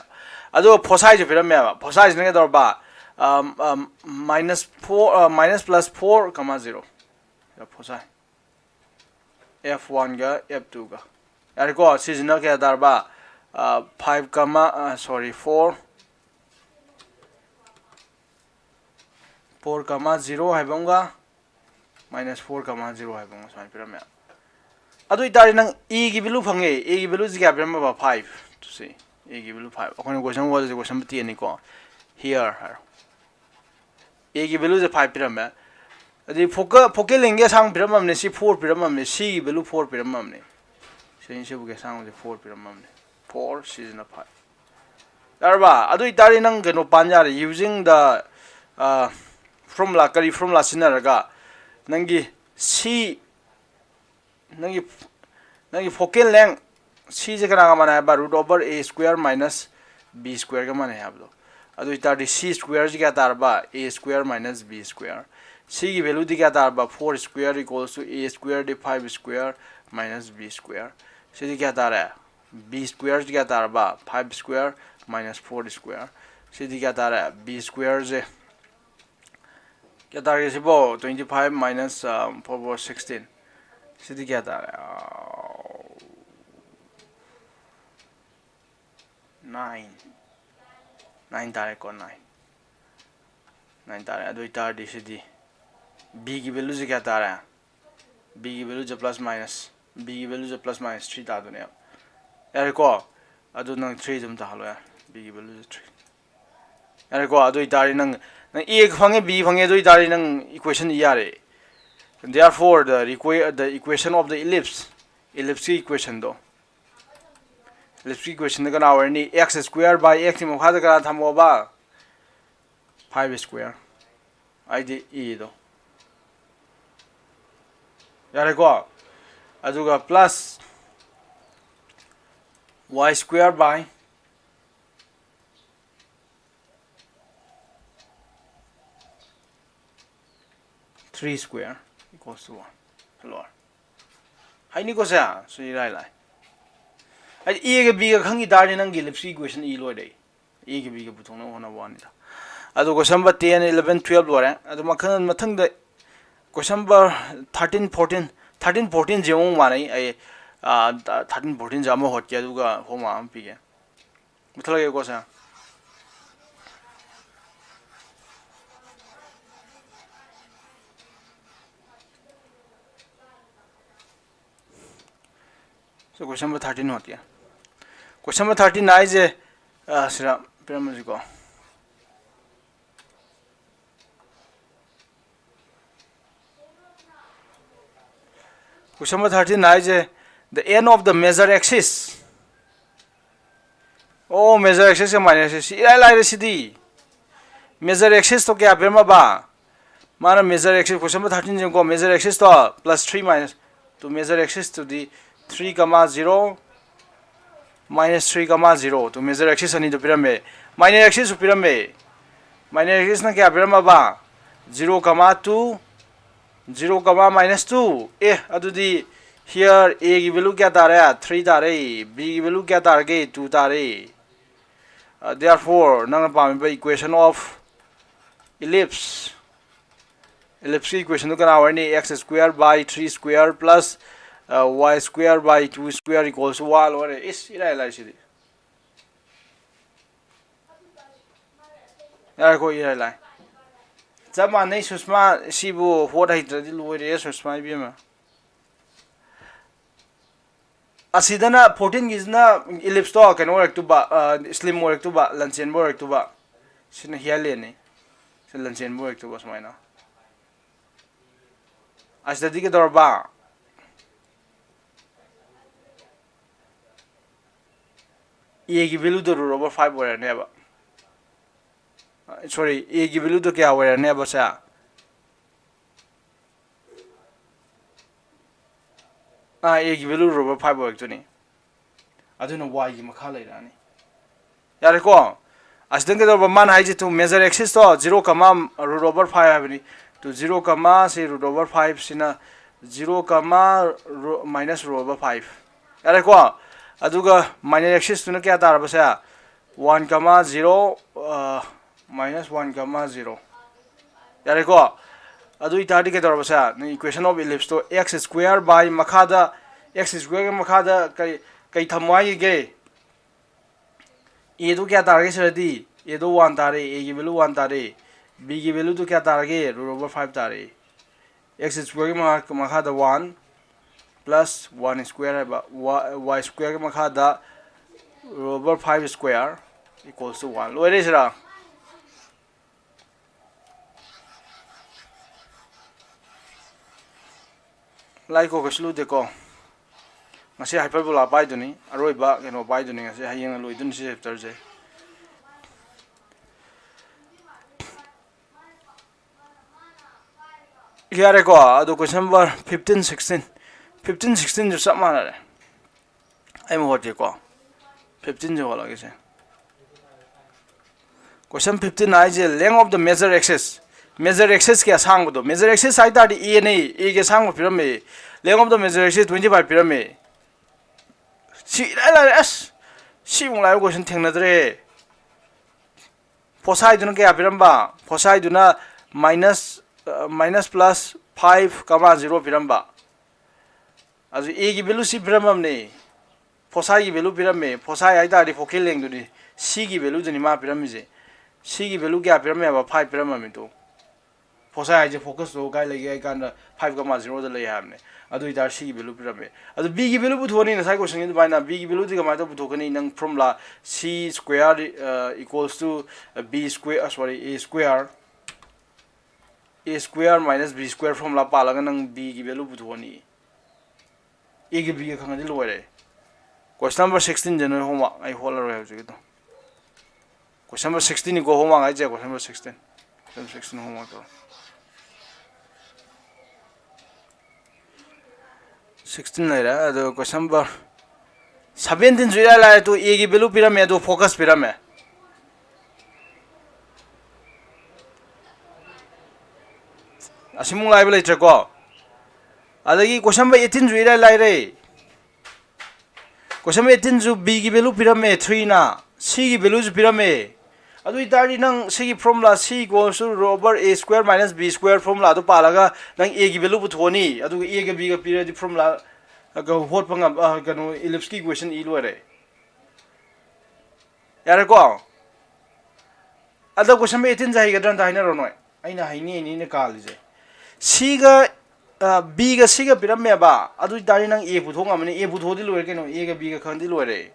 ꯑꯗꯨꯒ focusꯁꯦ ꯄꯤꯔꯝꯃꯦꯕ꯫ Focusꯁꯤꯅ ꯀꯩꯗꯧꯔꯕ? ꯑꯝ, ꯑꯝ, minus four, ꯑ, minus plus four comma zero꯫ Foci꯫ F oneꯒ F twoꯒ꯫ ꯌꯥꯔꯦꯀꯣ? ꯁꯤꯁꯤꯅ ꯀꯌꯥ ꯇꯥꯔꯕ? ꯑ, five comma, ꯑ, sorry, four, four comma zero ꯍꯥꯏꯕ ꯑꯃꯒ, minus four comma zero ꯍꯥꯏꯕ ꯑꯃꯒ ꯁꯨꯃꯥꯏꯅ ꯄꯤꯔꯝꯃꯦ꯫ ꯑꯗꯨ ꯑꯣꯏꯇꯥꯔꯗꯤ ꯅꯪ Aꯒꯤ value ꯐꯪꯉꯦ꯫ Aꯒꯤ valueꯁꯤ ꯀꯌꯥ ꯄꯤꯔꯝꯃꯕ? Five꯫ ꯁꯤ Aꯒꯤ value five꯫ ꯑꯩꯈꯣꯏꯅ question ꯍꯣꯠꯂꯤꯁꯦ question number tenꯅꯤꯀꯣ꯫ Here ꯍꯥꯏꯔꯣ꯫ Aꯒꯤ valueꯁꯦ five ꯄꯤꯔꯝꯃꯦ꯫ ꯑꯗꯩ focal, focal lengthꯒꯤ ꯑꯁꯥꯡ ꯄꯤꯔꯝꯃꯕꯅꯦ, ꯁꯤ four ꯄꯤꯔꯝꯃꯕꯅꯦ, Cꯒꯤ value four ꯄꯤꯔꯝꯃꯕꯅꯦ꯫ ꯁꯤ ꯑꯅꯤꯁꯤꯕꯨꯒꯤ ꯑꯁꯥꯡꯕꯁꯦ four ꯄꯤꯔꯝꯃꯕꯅꯦ꯫ Four, ꯁꯤꯁꯤꯅ five꯫ ꯌꯥꯔꯕ? ꯑꯗꯨ ꯑꯣꯏꯇꯥꯔꯗꯤ ꯅꯪ ꯀꯩꯅꯣ ꯄꯥꯟ ꯌꯥꯔꯦ, using the, ꯑ, formula, ꯀꯔꯤ formula ꯁꯤꯖꯤꯟꯅꯔꯒ ꯅꯪꯒꯤ C, ꯅꯪꯒꯤ ꯅꯪꯒꯤ focal length C ꯁꯦ ꯀꯅꯥꯒ ꯃꯥꯟꯅꯩ ꯍꯥꯏꯕ? Root over a square minus b square ꯒ ꯃꯥꯟꯅꯩ ꯍꯥꯏꯕꯗꯣ꯫ ꯑꯗꯨ ꯑꯣꯏꯇꯥꯔꯗꯤ C square ꯁꯤ ꯀꯌꯥ ꯇꯥꯔꯕ? A square minus b square꯫ C ꯒꯤ value ꯗꯤ ꯀꯌꯥ ꯇꯥꯔꯕ? Four square equals to a square D five square minus b square꯫ ꯁꯤꯗꯤ ꯀꯌꯥ ꯇꯥꯔꯦ? B square ꯁꯤ ꯀꯌꯥ ꯇꯥꯔꯕ? Five square minus four square꯫ ꯁꯤꯗꯤ ꯀꯌꯥ ꯇꯥꯔꯦ? B square ꯁꯦ ꯀꯌꯥ ꯇꯥꯔꯒꯦ ꯁꯤꯕꯣ? Twenty five minus four four sixteen꯫ ꯁꯤꯗꯤ ꯀꯌꯥ ꯇꯥꯔꯦ? Nine꯫ Nine ꯇꯥꯔꯦꯀꯣ, nine꯫ Nine ꯇꯥꯔꯦ꯫ ꯑꯗꯨ ꯑꯣꯏꯇꯥꯔꯗꯤ ꯁꯤꯗꯤ B ꯒꯤ value ꯁꯦ ꯀꯌꯥ ꯇꯥꯔꯦ? B ꯒꯤ value ꯁꯦ plus minus, B ꯒꯤ value ꯁꯦ plus minus three ꯇꯥꯗꯣꯏꯅꯦꯕ꯫ ꯌꯥꯔꯦꯀꯣ? ꯑꯗꯨ ꯅꯪ three ꯑꯗꯨꯝ ꯇꯥꯍꯜꯂꯣ, ꯌꯥꯔꯦ꯫ B ꯒꯤ value ꯁꯦ three꯫ ꯌꯥꯔꯦꯀꯣ? ꯑꯗꯨ ꯑꯣꯏꯇꯥꯔꯗꯤ ꯅꯪ, ꯅꯪ A ꯐꯪꯉꯦ, B ꯐꯪꯉꯦ, ꯑꯗꯨ ꯑꯣꯏꯇꯥꯔꯗꯤ ꯅꯪ equation ꯏ ꯌꯥꯔꯦ꯫ Therefore, the requi-, the equation of the ellipse, ellipse ꯀꯤ equation ꯗꯣ, ellipse ꯀꯤ equation ꯗ ꯀꯅꯥ ꯑꯣꯏꯔꯅꯤ? X square by X ꯀꯤ ꯃꯈꯥꯗ ꯀꯅꯥ ꯊꯝꯃꯣꯕ? Five square꯫ ꯍꯥꯏꯗꯤ A ꯗꯣ꯫ ꯌꯥꯔꯦꯀꯣ? ꯑꯗꯨꯒ plus y square by three square equals to one꯫ ꯍꯜꯂꯣ꯫ ꯍꯩꯅꯤꯀꯣ ꯁꯦ? ꯁꯤ ꯏꯔꯥꯏ ꯂꯥꯏ꯫ ꯍꯥꯏꯗꯤ A ꯒ B ꯒ ꯈꯪꯈꯤ ꯇꯥꯔꯗꯤ ꯅꯪꯒꯤ ellipse ꯀꯤ equation ꯏ ꯂꯣꯏꯔꯦ꯫ A ꯒ B ꯒ ꯄꯨꯊꯣꯛꯅꯕ ꯍꯣꯠꯅꯕ ꯋꯥꯅꯤꯗ꯫ ꯑꯗꯣ question number ten, eleven, twelve ꯂꯣꯏꯔꯦ꯫ ꯑꯗꯣ ꯃꯈꯜ ꯃꯊꯪꯗ question number thirteen, fourteen, thirteen, fourteen ꯁꯦ ꯑꯃꯨꯛ ꯃꯥꯟꯅꯩ꯫ ꯑꯩ, ꯑꯥ, thirteen, fourteen ꯁꯦ ꯑꯃ ꯍꯣꯠꯀꯦ, ꯑꯗꯨꯒ homework ꯑꯃ ꯄꯤꯒꯦ꯫ ꯃꯨꯊꯠꯂꯒꯦꯀꯣ ꯁꯦ꯫ So, question number thirteen ꯍꯣꯠꯀꯦ꯫ Question number thirteen ꯍꯥꯏꯁꯦ, ꯑ, ꯁꯤꯗ ꯄꯤꯔꯝꯃꯁꯤꯀꯣ꯫ Question number thirteen ꯍꯥꯏꯁꯦ, the end of the major axis꯫ ꯑꯣ, major axis ꯀ minor axis ꯁꯤ ꯏꯔꯥꯏ ꯂꯥꯏꯔꯦ ꯁꯤꯗꯤ꯫ Major axis ꯇꯣ ꯀꯌꯥ ꯄꯤꯔꯝꯃꯕ? ꯃꯥꯅ major axis, question number thirteen say ꯌꯦꯡꯉꯨꯀꯣ, major axis to plus three minus, to major axis ꯇꯨꯗꯤ three comma zero, minus three comma zero, to major axis ꯑꯅꯤꯗꯣ ꯄꯤꯔꯝꯃꯦ꯫ Minor axis ꯁꯨ ꯄꯤꯔꯝꯃꯦ꯫ Minor axis ꯅ ꯀꯌꯥ ꯄꯤꯔꯝꯃꯕ? Zero comma two, zero comma minus two꯫ ꯑꯦ, ꯑꯗꯨꯗꯤ here A ꯒꯤ value ꯀꯌꯥ ꯇꯥꯔꯦ? Three ꯇꯥꯔꯦ꯫ B ꯒꯤ value ꯀꯌꯥ ꯇꯥꯔꯒꯦ? Two ꯇꯥꯔꯦ꯫ Uh, therefore, ꯅꯪꯅ ꯄꯥꯝꯃꯤꯕ equation of ellipse, ellipse ꯀꯤ equation ꯗꯨ ꯀꯅꯥ ꯑꯣꯏꯔꯅꯤ? X square by three square plus, uh, y square by two square equals to one꯫ ꯂꯣꯏꯔꯦ꯫ ꯏꯁ, ꯏꯔꯥꯏ ꯂꯥꯏ ꯁꯤꯗꯤ꯫ ꯌꯥꯔꯦꯀꯣ, ꯏꯔꯥꯏ ꯂꯥꯏ꯫ ꯆꯞ ꯃꯥꯟꯅꯩ ꯁꯨꯁꯃꯥ, ꯁꯤꯕꯨ ꯍꯣꯠ ꯍꯩꯇ꯭ꯔꯗꯤ ꯂꯣꯏꯔꯦ ꯁꯨꯁꯃꯥ ꯏꯕꯦꯝꯃ꯫ ꯑꯁꯤꯗꯅ fourteen ꯒꯤꯁꯤꯅ ellipse ꯇꯣ ꯀꯩꯅꯣ ꯑꯣꯏꯔꯛꯇꯨꯕ, ꯑ, slim ꯑꯣꯏꯔꯛꯇꯨꯕ, ꯂꯟꯆꯦꯟꯕ ꯑꯣꯏꯔꯛꯇꯨꯕ꯫ ꯁꯤꯅ here ꯂꯦꯟꯅꯤ꯫ ꯁꯤ ꯂꯟꯆꯦꯟꯕ ꯑꯣꯏꯔꯛꯇꯨꯕ ꯁꯨꯃꯥꯏꯅ꯫ ꯑꯁꯤꯗꯗꯤ ꯀꯩꯗꯧꯔꯕ? A ꯒꯤ value ꯗꯣ root over five ꯑꯣꯏꯔꯅꯦꯕ꯫ Sorry, A ꯒꯤ value ꯗꯣ ꯀꯌꯥ ꯑꯣꯏꯔꯅꯦꯕ ꯁꯦ? ꯑꯥ, A ꯒꯤ value root over five ꯑꯣꯏꯔꯛꯇꯣꯏꯅꯤ꯫ ꯑꯗꯨꯅ Y ꯒꯤ ꯃꯈꯥ ꯂꯩꯔꯛꯑꯅꯤ꯫ ꯌꯥꯔꯦꯀꯣ? ꯑꯁꯤꯗ ꯀꯩꯗꯧꯕ ꯃꯥꯅ ꯍꯥꯏꯁꯦ? To major axis to zero comma root over five ꯍꯥꯏꯕꯅꯤ꯫ To zero comma ꯁꯤ root over five ꯁꯤꯅ zero comma ro-, minus root over five꯫ ꯌꯥꯔꯦꯀꯣ? ꯑꯗꯨꯒ minor axis ꯇꯨꯅ ꯀꯌꯥ ꯇꯥꯔꯕꯁꯦ? One comma zero, ꯑ, minus one comma zero꯫ ꯌꯥꯔꯦꯀꯣ? ꯑꯗꯨ ꯑꯣꯏꯇꯥꯔꯗꯤ ꯀꯩꯗꯧꯔꯕꯁꯦ? ꯅꯪ equation of ellipse to x square by ꯃꯈꯥꯗ, x square ꯒꯤ ꯃꯈꯥꯗ ꯀꯩ, ꯀꯩ ꯊꯝꯃꯣ ꯍꯥꯏꯈꯤꯒꯦ? A ꯗꯣ ꯀꯌꯥ ꯇꯥꯔꯒꯦ ꯁꯤꯗꯗꯤ? A ꯗꯣ one ꯇꯥꯔꯦ, A ꯒꯤ value one ꯇꯥꯔꯦ꯫ B ꯒꯤ value ꯗꯣ ꯀꯌꯥ ꯇꯥꯔꯒꯦ? Root over five ꯇꯥꯔꯦ꯫ X square ꯒꯤ ꯃꯈꯥ-, ꯃꯈꯥꯗ one plus one square ꯍꯥꯏꯕ, y, y square ꯒꯤ ꯃꯈꯥꯗ root over five square equals to one꯫ ꯂꯣꯏꯔꯦ ꯁꯤꯔꯥ? ꯂꯥꯏꯀꯣ, ꯀꯩꯁꯨ ꯂꯨꯗꯦꯀꯣ꯫ ꯉꯁꯤ hyperbola ꯄꯥꯏꯗꯨꯅꯤ, ꯑꯔꯣꯏꯕ ꯀꯩꯅꯣ ꯄꯥꯏꯗꯨꯅꯤ ꯉꯁꯤ, ꯍꯌꯦꯡꯅ ꯂꯣꯏꯗꯣꯏꯅꯤ ꯁꯤ chapter ꯁꯦ꯫ ꯌꯥꯔꯦꯀꯣ꯫ ꯑꯗꯣ question number fifteen, sixteen, fifteen, sixteenꯁꯨ ꯆꯞ ꯃꯥꯟꯅꯔꯦ꯫ ꯑꯩ ꯑꯃꯨꯛ ꯍꯣꯠꯀꯦꯀꯣ꯫ Fifteenꯁꯦ ꯍꯣꯠꯂꯒꯦꯁꯦ꯫ Question fifteen ꯍꯥꯏꯁꯦ length of the major axis, major axisꯀꯤ ꯑꯁꯥꯡꯕꯗꯣ, major axis ꯍꯥꯏ ꯇꯥꯔꯗꯤ ꯑꯦꯅꯦ꯫ ꯑꯦꯒꯤ ꯑꯁꯥꯡꯕ ꯄꯤꯔꯝꯃꯦ꯫ Length of the major axis twenty five ꯄꯤꯔꯝꯃꯦ꯫ ꯁꯤ ꯏꯔꯥꯏ ꯂꯥꯏꯔꯦ꯫ ꯑꯁ, ꯁꯤꯃꯨꯛ ꯂꯥꯏꯕ question ꯊꯦꯡꯅꯗ꯭ꯔꯦ꯫ Foci ꯗꯨꯅ ꯀꯌꯥ ꯄꯤꯔꯝꯕ? Foci ꯗꯨꯅ minus, minus plus five comma zero ꯄꯤꯔꯝꯕ꯫ ꯑꯗꯨ ꯑꯦꯒꯤ value ꯁꯤ ꯄꯤꯔꯝꯃꯕꯅꯦ꯫ Foci ꯒꯤ value ꯄꯤꯔꯝꯃꯦ꯫ Foci ꯍꯥꯏ ꯇꯥꯔꯗꯤ focal length ꯗꯨꯅꯤ꯫ ꯁꯤꯒꯤ value ꯗꯨꯅꯤ ꯃꯥ ꯄꯤꯔꯝꯃꯤꯁꯦ꯫ ꯁꯤꯒꯤ value ꯀꯌꯥ ꯄꯤꯔꯝꯃꯦ ꯍꯥꯏꯕ? Five ꯄꯤꯔꯝꯃꯕꯅꯤ ꯇꯨ꯫ Foci ꯍꯥꯏꯁꯦ focus ꯇꯣ ꯀꯥꯏ ꯂꯩꯒꯦ ꯍꯥꯏ ꯀꯥꯟꯗ five comma zero ꯗ ꯂꯩ ꯍꯥꯏꯕꯅꯦ꯫ ꯑꯗꯨ ꯑꯣꯏꯇꯥꯔꯗꯤ ꯁꯤꯒꯤ value ꯄꯤꯔꯝꯃꯦ꯫ ꯑꯗꯨ B ꯒꯤ value ꯄꯨꯊꯣꯛꯑꯅꯤ꯫ ꯉꯁꯥꯏ question ꯒꯤ ꯑꯗꯨꯃꯥꯏꯅ B ꯒꯤ value ꯗꯤ ꯀꯃꯥꯏꯅ ꯇꯧ ꯄꯨꯊꯣꯛꯀꯅꯤ? ꯅꯪ formula C square, ꯑ, equals to, ꯑ, B square, ꯑ, sorry, A square, A square minus B square formula ꯄꯥꯜꯂꯒ ꯅꯪ B ꯒꯤ value ꯄꯨꯊꯣꯛꯑꯅꯤ꯫ A ꯒ B ꯒ ꯈꯪꯉꯗꯤ ꯂꯣꯏꯔꯦ꯫ Question number sixteen ꯁꯦ ꯅꯣꯏ homework ꯑꯩ ꯍꯣꯠꯂꯔꯣꯏ ꯍꯧꯖꯤꯛꯀꯤꯗꯣ꯫ Question number sixteen ꯅꯤꯀꯣ homework ꯍꯥꯏꯁꯦ, question number sixteen꯫ Question sixteen homework ꯇꯧꯔꯣ꯫ Sixteen ꯂꯩꯔꯦ, ꯑꯗꯣ question number seventeen ꯁꯨ ꯏꯔꯥꯏ ꯂꯥꯏꯔꯦ꯫ ꯇꯨ A ꯒꯤ value ꯄꯤꯔꯝꯃꯦ, ꯑꯗꯨ focus ꯄꯤꯔꯝꯃꯦ꯫ ꯑꯁꯤꯃꯨꯛ ꯂꯥꯏꯕ ꯂꯩꯇ꯭ꯔꯦꯀꯣ꯫ ꯑꯗꯒꯤ question number eighteen ꯁꯨ ꯏꯔꯥꯏ ꯂꯥꯏꯔꯦ꯫ Question number eighteen ꯁꯨ B ꯒꯤ value ꯄꯤꯔꯝꯃꯦ three ꯅ, C ꯒꯤ value ꯁꯨ ꯄꯤꯔꯝꯃꯦ꯫ ꯑꯗꯨ ꯑꯣꯏꯇꯥꯔꯗꯤ ꯅꯪ ꯁꯤꯒꯤ formula C equals to root over A square minus B square formula ꯗꯨ ꯄꯥꯜꯂꯒ ꯅꯪ A ꯒꯤ value ꯄꯨꯊꯣꯛꯑꯅꯤ꯫ ꯑꯗꯨꯒ A ꯒ B ꯒ ꯄꯤꯔꯗꯤ formula ꯒ ꯍꯣꯠꯄ ꯉꯝ-, ꯑ, ꯀꯩꯅꯣ, ellipse ꯀꯤ equation ꯏ ꯂꯣꯏꯔꯦ꯫ ꯌꯥꯔꯦꯀꯣ? ꯑꯗꯣ question number eighteen ꯁꯦ ꯍꯩꯒꯗ꯭ꯔꯥ ꯑꯝꯇ ꯍꯥꯏꯅꯔꯣ ꯅꯣꯏ꯫ ꯑꯩꯅ ꯍꯩꯅꯤ ꯍꯩꯅꯤꯅ ꯀꯥꯜꯂꯤꯁꯦ꯫ C ꯒ, ꯑ, B ꯒ C ꯒ ꯄꯤꯔꯝꯃꯦꯕ꯫ ꯑꯗꯨ ꯑꯣꯏꯇꯥꯔꯗꯤ ꯅꯪ A ꯄꯨꯊꯣꯛ ꯉꯝꯃꯅꯤ꯫ A ꯄꯨꯊꯣꯛꯑꯗꯤ ꯂꯣꯏꯔꯦ ꯀꯩꯅꯣ꯫ A ꯒ B ꯒ ꯈꯪꯉꯗꯤ ꯂꯣꯏꯔꯦ꯫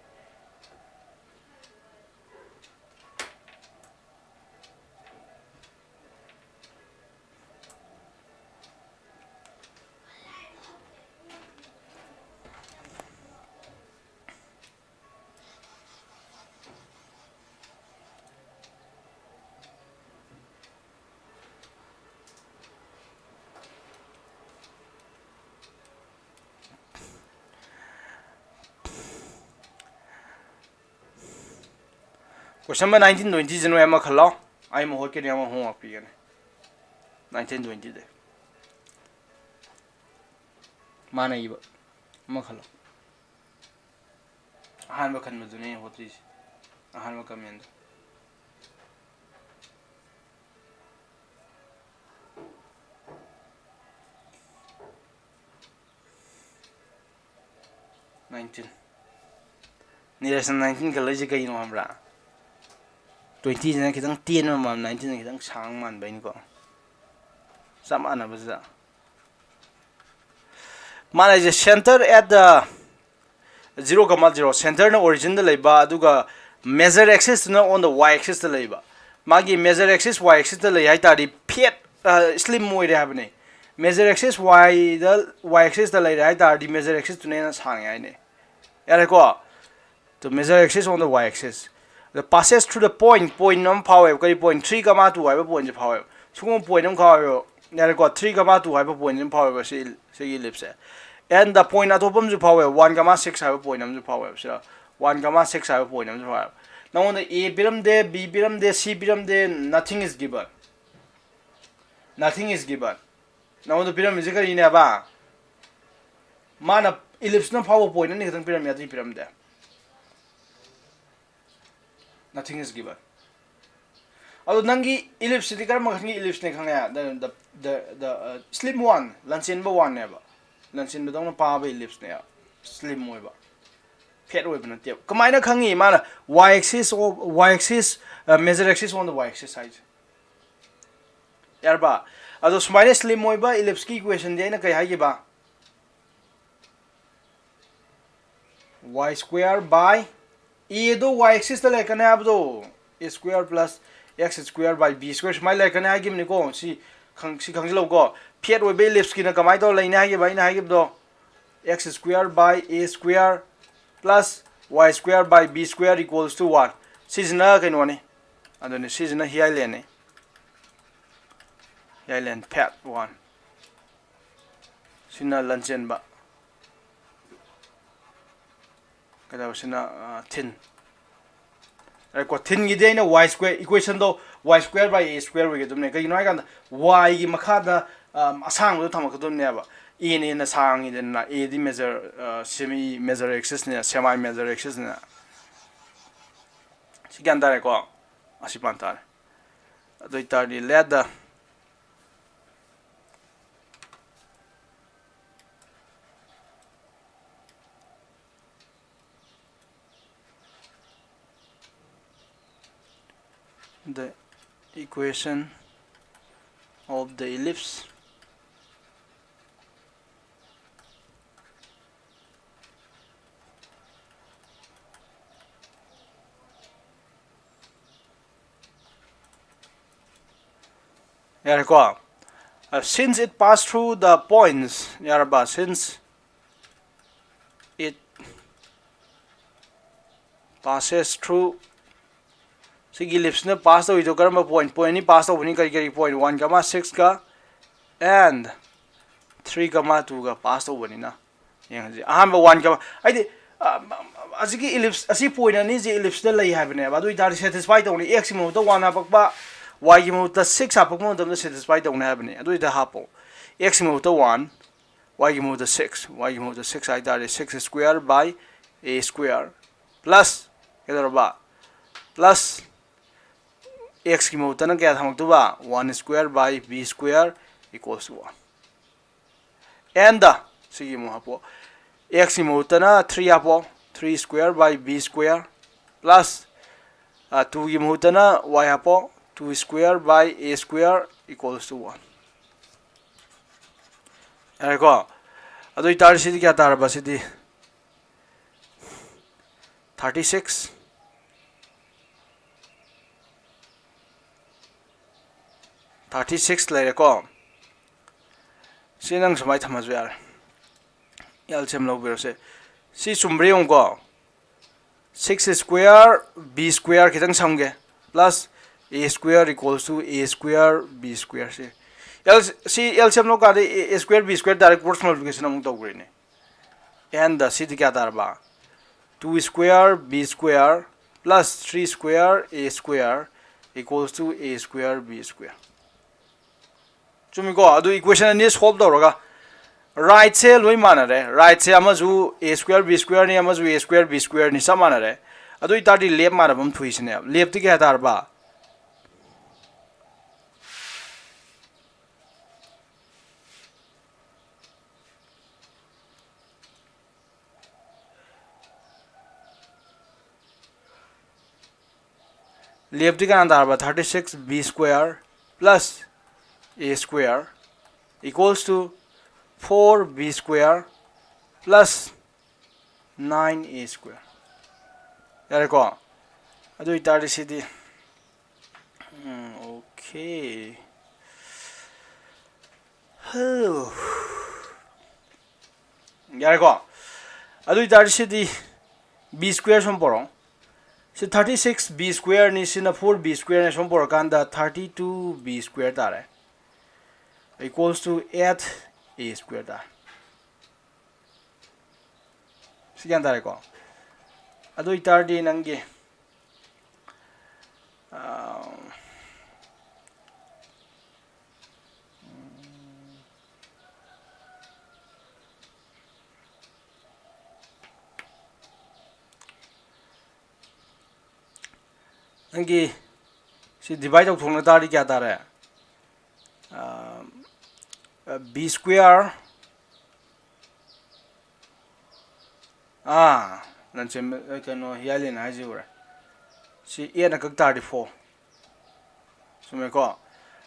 Question number nineteen twenty ꯁꯤ ꯅꯣꯏ ꯑꯃ ꯈꯜꯂꯣ꯫ ꯑꯩ ꯑꯃ ꯍꯣꯠꯀꯅꯤ, ꯑꯃ homework ꯄꯤꯒꯅꯤ꯫ Nineteen twenty ꯗ ꯃꯥꯅ ꯏꯕ ꯑꯃ ꯈꯜꯂꯣ꯫ ꯑꯍꯥꯟꯕ ꯈꯟꯕꯗꯨꯅꯦ ꯑꯩꯅ ꯍꯣꯠꯇꯣꯏꯁꯦ꯫ ꯑꯍꯥꯟꯕ comment ꯗꯣ꯫ Nineteen꯫ ꯅꯤꯔꯖꯅ nineteen ꯈꯜꯂꯛꯏꯁꯦ ꯀꯩꯅꯣ ꯈꯪꯕ꯭ꯔꯥ? Twenty ꯁꯤꯅ ꯈꯤꯇꯪ ꯇꯦꯟꯕ ꯃꯥꯟꯕ, nineteen ꯁꯤꯅ ꯈꯤꯇꯪ ꯁꯥꯡ ꯃꯥꯟꯕꯩꯅꯤꯀꯣ꯫ ꯆꯞ ꯃꯥꯟꯅꯕꯁꯤꯗ꯫ ꯃꯥꯅ ꯍꯥꯏꯁꯦ, center at the zero comma zero, center ꯅ origin ꯗ ꯂꯩꯕ, ꯑꯗꯨꯒ major axis ꯇꯨꯅ on the y axis ꯇ ꯂꯩꯕ꯫ ꯃꯥꯒꯤ major axis y axis ꯇ ꯂꯩ ꯍꯥꯏ ꯇꯥꯔꯗꯤ fat, ꯑ, slim ꯑꯣꯏꯔꯦ ꯍꯥꯏꯕꯅꯦ꯫ Major axis y ꯗ, y axis ꯇ ꯂꯩꯔꯦ ꯍꯥꯏ ꯇꯥꯔꯗꯤ major axis ꯇꯨꯅ ꯍꯦꯟꯅ ꯁꯥꯡꯉꯦ ꯍꯥꯏꯅꯦ꯫ ꯌꯥꯔꯦꯀꯣ? The major axis on the y axis꯫ The passes through the point, point ꯑꯃ ꯐꯥꯎꯋꯦꯕ꯫ ꯀꯔꯤ point? Three comma two ꯍꯥꯏꯕ point ꯁꯦ ꯐꯥꯎꯋꯦꯕ꯫ ꯁꯤꯒꯨꯝꯕ point ꯑꯃ ꯐꯥꯎꯋꯦꯕ꯫ ꯌꯥꯔꯦꯀꯣ? Three comma two ꯍꯥꯏꯕ point ꯑꯃ ꯐꯥꯎꯋꯦꯕ ꯁꯤ, ꯁꯤꯒꯤ ellipse say. And the point ꯑꯇꯣꯞꯄ ꯑꯃꯁꯨ ꯐꯥꯎꯋꯦꯕ, one comma six ꯍꯥꯏꯕ point ꯑꯃꯁꯨ ꯐꯥꯎꯋꯦꯕ꯫ ꯁꯤꯗ one comma six ꯍꯥꯏꯕ point ꯑꯃꯁꯨ ꯐꯥꯎꯋꯦꯕ꯫ ꯅꯉꯣꯟꯗ A ꯄꯤꯔꯝꯗꯦ, B ꯄꯤꯔꯝꯗꯦ, C ꯄꯤꯔꯝꯗꯦ, nothing is given꯫ Nothing is given꯫ ꯅꯉꯣꯟꯗ ꯄꯤꯔꯝꯃꯤꯁꯦ ꯀꯔꯤꯅꯦꯕ? ꯃꯥꯅ ellipse ꯅ ꯐꯥꯎꯕ point ꯑꯅꯤ ꯈꯛꯇꯪ ꯄꯤꯔꯝꯃꯤ, ꯑꯇꯩ ꯄꯤꯔꯝꯗꯦ꯫ Nothing is given꯫ ꯑꯗꯣ ꯅꯪꯒꯤ ellipse ꯁꯤꯗꯤ ꯀꯔꯝꯕ ꯃꯈꯜꯒꯤ ellipse ꯅꯦ ꯈꯪꯉꯦ? The, the, the, the, uh, slim one, ꯂꯟꯆꯦꯟꯕ one ꯅꯦꯕ꯫ ꯂꯟꯆꯦꯟꯕꯗꯧꯅ ꯄꯥꯕ ellipse ꯅꯦꯕ꯫ Slim ꯑꯣꯏꯕ꯫ Fat ꯑꯣꯏꯕ ꯅꯠꯇꯦꯕ꯫ ꯀꯃꯥꯏꯅ ꯈꯪꯉꯤ ꯃꯥꯅ y axis of, y axis, uh, major axis on the y axis ꯍꯥꯏꯁꯦ? ꯌꯥꯔꯕ? ꯑꯗꯣ ꯁꯨꯃꯥꯏꯅ slim ꯑꯣꯏꯕ ellipse ꯀꯤ equation ꯗꯤ ꯑꯩꯅ ꯀꯩ ꯍꯥꯏꯈꯤꯕ? Y square by A ꯗꯣ y axis ꯇ ꯂꯩꯔꯛꯀꯅꯤ ꯍꯥꯏꯕꯗꯣ, A square plus x square by B square ꯁꯨꯃꯥꯏꯅ ꯂꯩꯔꯛꯀꯅꯤ ꯍꯥꯏꯈꯤꯕꯅꯤꯀꯣ꯫ ꯁꯤ ꯈꯪ-, ꯁꯤ ꯈꯪꯖꯤꯜꯂꯧꯀꯣ꯫ Fat ꯑꯣꯏꯕ ellipse ꯀꯤꯅ ꯀꯃꯥꯏꯅ ꯇꯧꯔ ꯂꯩꯅꯤ ꯍꯥꯏꯈꯤꯕ ꯑꯩꯅ ꯍꯥꯏꯈꯤꯕꯗꯣ? X square by A square plus y square by B square equals to one꯫ ꯁꯤꯁꯤꯅ ꯀꯩꯅꯣꯅꯤ꯫ ꯑꯗꯨꯅꯤ, ꯁꯤꯁꯤꯅ ꯍꯤꯌꯥꯏꯂꯦꯟꯅꯤ꯫ ꯍꯤꯌꯥꯏꯂꯦꯟ fat one꯫ ꯁꯤꯅ ꯂꯟꯆꯦꯟꯕ꯫ ꯀꯩꯗꯧꯕ? ꯁꯤꯅ, ꯑ, thin꯫ ꯀꯣ, ꯊꯤꯟꯒꯤꯗꯤ ꯑꯩꯅ ꯋꯥꯏ ꯁ꯭ꯀ꯭ꯋꯦꯔ, ꯏꯀ꯭ꯋꯦꯁꯟꯗꯣ ꯋꯥꯏ ꯁ꯭ꯀ꯭ꯋꯦꯔ ꯕꯥꯏ ꯑꯦ ꯁ꯭ꯀ꯭ꯋꯦꯔ ꯑꯣꯏꯒꯗꯕꯅꯦ꯫ ꯀꯩꯒꯤꯅꯣ ꯍꯥꯏꯀꯥꯟꯗ ꯋꯥꯏꯒꯤ ꯃꯈꯥꯗ ꯑꯁꯥꯡꯕꯗꯣ ꯊꯝꯃꯛꯀꯗꯕꯅꯦꯕ꯫ ꯑꯦꯅ ꯍꯦꯟꯅ ꯁꯥꯡꯉꯤꯗꯅ, ꯑꯦꯗꯤ ꯃꯦꯖꯔ, ꯁꯦꯃꯤ ꯃꯦꯖꯔ ꯑꯦꯛꯁꯤꯁꯅꯦ, ꯁꯦꯃꯥꯏ ꯃꯦꯖꯔ ꯑꯦꯛꯁꯤꯁꯅꯦ꯫ ꯁꯤ ꯒ꯭ꯌꯥꯟ ꯇꯥꯔꯦꯀꯣ? ꯑꯁꯤ ꯄꯥꯟ ꯇꯥꯔꯦ꯫ ꯑꯗꯨ ꯑꯣꯏꯇꯥꯔꯗꯤ let the the equation of the ellipse ꯌꯥꯔꯦꯀꯣ? Since it pass through the points, ꯌꯥꯔꯕ? Since it passes through, ꯁꯤꯒꯤ ellipseꯅ pass ꯇꯧꯔꯤꯗꯣ ꯀꯔꯝꯕ point? Point ꯑꯅꯤ pass ꯇꯧꯕꯅꯤ꯫ ꯀꯔꯤ ꯀꯔꯤ point? One comma six ꯀ and three comma two ꯒ pass ꯇꯧꯕꯅꯤꯅ꯫ ꯌꯦꯡꯉꯁꯤ꯫ ꯑꯍꯥꯟꯕ one comma, ꯍꯥꯏꯗꯤ, ꯑ, ꯑꯁꯤꯒꯤ ellipse, ꯑꯁꯤ point ꯑꯅꯤꯁꯤ ellipseꯇ ꯂꯩ ꯍꯥꯏꯕꯅꯦꯕ꯫ ꯑꯗꯨ ꯑꯣꯏꯇꯥꯔꯗꯤ satisfy ꯇꯧꯅꯤ꯫ Xꯀꯤ ꯃꯍꯨꯠꯇ one ꯍꯥꯞꯄꯛꯄ, Yꯒꯤ ꯃꯍꯨꯠꯇ six ꯍꯥꯞꯄꯛꯄ ꯃꯇꯝꯗ satisfy ꯇꯧꯅꯤ ꯍꯥꯏꯕꯅꯤ꯫ ꯑꯗꯨ ꯑꯣꯏꯇꯥ ꯍꯥꯞꯄꯣ꯫ Xꯀꯤ ꯃꯍꯨꯠꯇ one, Yꯒꯤ ꯃꯍꯨꯠꯇ six, Yꯒꯤ ꯃꯍꯨꯠꯇ six ꯍꯥꯏꯇꯥꯔꯗꯤ six square by a square plus ꯀꯩꯗꯧꯔꯕ? Plus Xꯀꯤ ꯃꯍꯨꯠꯇꯅ ꯀꯌꯥ ꯊꯝꯃꯛꯇꯣꯏꯕ? One square by b square equals to one. And ꯁꯤꯒꯤ ꯑꯃꯨꯛ ꯍꯥꯞꯄꯣ꯫ Xꯀꯤ ꯃꯍꯨꯠꯇꯅ three ꯍꯥꯞꯄꯣ, three square by b square plus, ꯑ, twoꯒꯤ ꯃꯍꯨꯠꯇꯅ y ꯍꯥꯞꯄꯣ, two square by a square equals to one꯫ ꯌꯥꯔꯦꯀꯣ? ꯑꯗꯨ ꯑꯣꯏꯇꯥꯔꯗꯤ ꯁꯤꯗꯤ ꯀꯌꯥ ꯇꯥꯔꯕ? ꯁꯤꯗꯤ thirty six, thirty six ꯂꯩꯔꯦꯀꯣ꯫ ꯁꯤ ꯅꯪ ꯁꯨꯃꯥꯏꯅ ꯊꯝꯃꯁꯨ ꯌꯥꯔꯦ꯫ L C M ꯂꯧꯕꯤꯔꯣꯁꯦ꯫ ꯁꯤ ꯆꯨꯝꯕ꯭ꯔꯥ ꯌꯦꯡꯉꯨꯀꯣ꯫ Six square b square ꯈꯤꯇꯪ ꯁꯝꯒꯦ, plus a square equals to a square b square ꯁꯤ꯫ L, ꯁꯤ L C M ꯂꯧꯀꯥꯟꯗ a, a square b square direct cross multiplication ꯑꯃꯨꯛ ꯇꯧꯈ꯭ꯔꯦꯅꯦ꯫ And ꯁꯤꯗꯤ ꯀꯌꯥ ꯇꯥꯔꯕ? Two square b square plus three square a square equals to a square b square. ꯆꯨꯝꯃꯤꯀꯣ? ꯑꯗꯨ equation ꯑꯅꯤ solve ꯇꯧꯔꯒ, right ꯁꯦ ꯂꯣꯏ ꯃꯥꯟꯅꯔꯦ꯫ Right ꯁꯦ ꯑꯃꯁꯨ a square b square ꯅꯤ, ꯑꯃꯁꯨ a square b square ꯅꯤ, ꯆꯞ ꯃꯥꯟꯅꯔꯦ꯫ ꯑꯗꯨ ꯑꯣꯏꯇꯥꯔꯗꯤ left ꯃꯥꯟꯅꯕ ꯑꯃ ꯊꯣꯛꯏꯁꯤꯅꯦ꯫ Left ꯇꯤ ꯀꯌꯥ ꯇꯥꯔꯕ? Left ꯇꯤ ꯀꯅꯥ ꯇꯥꯔꯕ? Thirty six b square plus a square equals to four b square plus nine a square꯫ ꯌꯥꯔꯦꯀꯣ? ꯑꯗꯨ ꯑꯣꯏꯇꯥꯔꯗꯤ ꯁꯤꯗꯤ, ꯎꯝ, okay꯫ ꯍꯣ꯫ ꯌꯥꯔꯦꯀꯣ? ꯑꯗꯨ ꯑꯣꯏꯇꯥꯔꯗꯤ ꯁꯤꯗꯤ b square ꯁꯨꯝ ꯄꯣꯔꯛꯑꯣ꯫ ꯁꯤ thirty six b square ꯅꯤ, ꯁꯤꯅ four b square ꯅꯤ, ꯁꯨꯝ ꯄꯣꯔꯛꯀꯥꯟꯗ thirty two b square ꯇꯥꯔꯦ, equals to eight a square ꯇꯥꯔꯦ꯫ ꯁꯤ ꯒ꯭ꯌꯥꯟ ꯇꯥꯔꯦꯀꯣ? ꯑꯗꯨ ꯑꯣꯏꯇꯥꯔꯗꯤ ꯅꯪꯒꯤ, ꯑꯥ, ꯅꯪꯒꯤ ꯁꯤ divide ꯇꯧꯊꯣꯛꯅ ꯇꯥꯔꯗꯤ ꯀꯌꯥ ꯇꯥꯔꯦ? ꯑꯥ, b square, ꯑꯥ, ꯂꯟꯆꯦꯟꯕ, ꯑ, ꯀꯩꯅꯣ, ꯍꯤꯌꯥꯂꯦꯟ ꯍꯥꯏꯁꯤ ꯎꯔꯦ꯫ ꯁꯤ eight ꯅ ꯀꯛ ꯇꯥꯔꯗꯤ four꯫ ꯆꯨꯝꯃꯦꯀꯣ?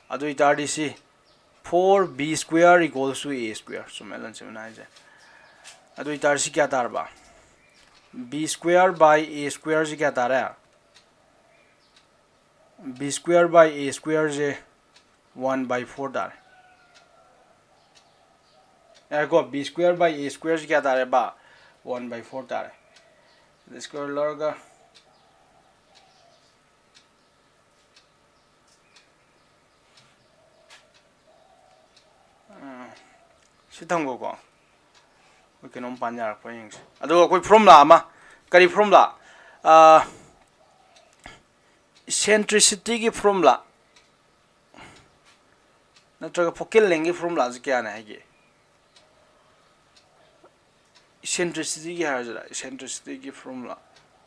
ꯑꯗꯨ ꯑꯣꯏꯇꯥꯔꯗꯤ ꯁꯤ four b square equals to a square꯫ ꯆꯨꯝꯃꯦ ꯂꯟꯆꯦꯟꯕꯅ ꯍꯥꯏꯁꯦ꯫ ꯑꯗꯨ ꯑꯣꯏꯇꯥꯔꯗꯤ ꯁꯤ ꯀꯌꯥ ꯇꯥꯔꯕ? B square by a square ꯁꯤ ꯀꯌꯥ ꯇꯥꯔꯦ? B square by a square say one by four ꯇꯥꯔꯦ꯫ ꯌꯥꯔꯦꯀꯣ? B square by a square ꯁꯤ ꯀꯌꯥ ꯇꯥꯔꯦꯕ? One by four ꯇꯥꯔꯦ꯫ Square ꯂꯧꯔꯒ, ꯎꯝ, ꯁꯤ ꯊꯝꯈꯣꯀꯣ꯫ ꯑꯩꯈꯣꯏ ꯀꯩꯅꯣꯝ ꯄꯥꯟ ꯌꯥꯔꯛꯄ꯭ꯔꯥ ꯌꯦꯡꯁꯦ꯫ ꯑꯗꯨꯒ ꯑꯩꯈꯣꯏ formula ꯑꯃ, ꯀꯔꯤ formula? ꯑꯥ, Eccentricityꯒꯤ formula ꯅꯠꯇ꯭ꯔꯒ focal lengthꯒꯤ formulaꯁꯤ ꯀꯌꯥꯅꯦ ꯍꯥꯏꯒꯦ? Eccentricityꯒꯤ ꯍꯥꯏꯔꯁꯤꯔ? Eccentricityꯒꯤ formula,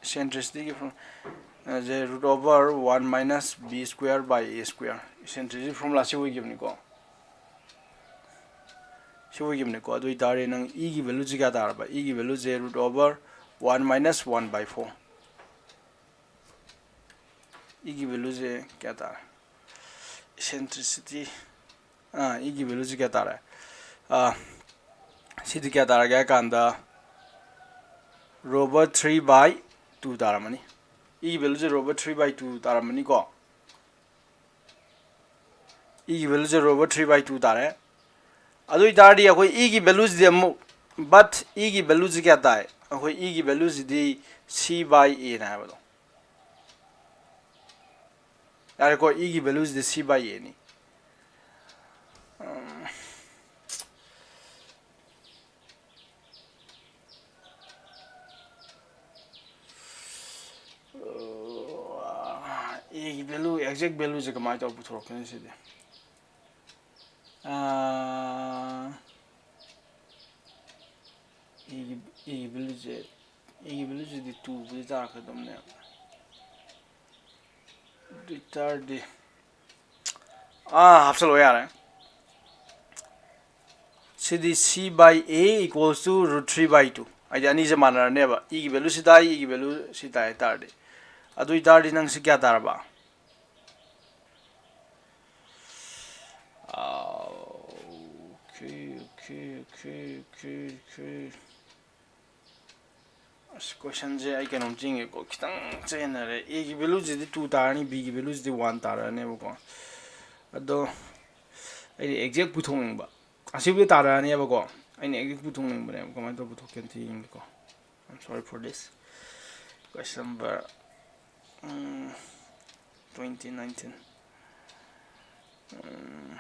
eccentricityꯒꯤ formula say root over one minus b square by a square, eccentricity formula ꯁꯤ ꯑꯣꯏꯈꯤꯕꯅꯤꯀꯣ, ꯁꯤ ꯑꯣꯏꯈꯤꯕꯅꯤꯀꯣ꯫ ꯑꯗꯨ ꯑꯣꯏꯇꯥꯔꯗꯤ ꯅꯪ Eꯒꯤ valueꯁꯤ ꯀꯌꯥ ꯇꯥꯔꯕ? Eꯒꯤ valueꯁꯦ root over one minus one by four꯫ Eꯒꯤ valueꯁꯦ ꯀꯌꯥ ꯇꯥꯔꯦ? Eccentricity, ꯑꯥ, Eꯒꯤ valueꯁꯦ ꯀꯌꯥ ꯇꯥꯔꯦ? ꯑꯥ, ꯁꯤꯗꯤ ꯀꯌꯥ ꯇꯥꯔꯒꯦ ꯍꯥꯏ ꯀꯥꯟꯗ, root over three by two ꯇꯥꯔꯝꯃꯅꯤ꯫ Eꯒꯤ valueꯁꯦ root over three by two ꯇꯥꯔꯝꯃꯅꯤꯀꯣ꯫ Eꯒꯤ valueꯁꯦ root over three by two ꯇꯥꯔꯦ꯫ ꯑꯗꯨ ꯑꯣꯏꯇꯥꯔꯗꯤ ꯑꯩꯈꯣꯏ Eꯒꯤ valueꯁꯤꯗꯤ ꯑꯃꯨꯛ, but Eꯒꯤ valueꯁꯤ ꯀꯌꯥ ꯇꯥꯏ? ꯑꯩꯈꯣꯏ Eꯒꯤ valueꯁꯤꯗꯤ c by aꯅ ꯍꯥꯏꯕꯗꯣ꯫ ꯌꯥꯔꯦꯀꯣ, Eꯒꯤ valueꯁꯤꯗꯤ c by aꯅꯤ꯫ Um. Aꯒꯤ value, exact valueꯁꯦ ꯀꯃꯥꯏꯅ ꯇꯧꯔ ꯄꯨꯊꯣꯔꯛꯀꯅꯤ ꯁꯤꯗꯤ? ꯑꯥ, Aꯒꯤ, Aꯒꯤ valueꯁꯦ, Aꯒꯤ valueꯁꯤꯗꯤ twoꯕꯨꯗꯤ ꯇꯥꯔꯛꯀꯗꯕꯅꯦꯕ꯫ ꯑꯗꯨ ꯑꯣꯏꯇꯥꯔꯗꯤ, ꯑꯥ, ꯍꯥꯞꯆꯜꯂꯣ ꯌꯥꯔꯦ꯫ ꯁꯤꯗꯤ c by a equals to root three by two꯫ ꯍꯥꯏꯗꯤ ꯑꯅꯤꯁꯦ ꯃꯥꯟꯅꯔꯅꯦꯕ꯫ Eꯒꯤ value ꯁꯤ ꯇꯥꯏ, Eꯒꯤ value ꯁꯤ ꯇꯥꯏ ꯍꯥꯏꯇꯥꯔꯗꯤ꯫ ꯑꯗꯨ ꯑꯣꯏꯇꯥꯔꯗꯤ ꯅꯪ ꯁꯤ ꯀꯌꯥ ꯇꯥꯔꯕ? Okay, okay, okay, okay, okay. ꯑꯁ, questionꯁꯦ ꯑꯩ ꯀꯩꯅꯣꯝ ꯆꯤꯡꯉꯦꯀꯣ, ꯈꯤꯇꯪ ꯆꯦꯟꯅꯔꯦ꯫ Aꯒꯤ valueꯁꯤꯗꯤ two ꯇꯥꯔꯅꯤ, Bꯒꯤ valueꯁꯤꯗꯤ one ꯇꯥꯔꯛꯑꯅꯦꯕꯀꯣ꯫ ꯑꯗꯣ ꯑꯩꯅ exact ꯄꯨꯊꯣꯛꯅꯤꯡꯕ, ꯑꯁꯤꯕꯨꯗꯤ ꯇꯥꯔꯛꯑꯅꯦꯕꯀꯣ, ꯑꯩꯅ exact ꯄꯨꯊꯣꯛꯅꯤꯡꯕꯅꯦꯕ꯫ ꯀꯃꯥꯏꯅ ꯇꯧꯔ ꯄꯨꯊꯣꯛꯀꯦ ꯑꯝꯇ ꯌꯦꯡꯒꯦꯀꯣ꯫ I'm sorry for this. Question number, um, twenty nineteen. ꯎꯝ,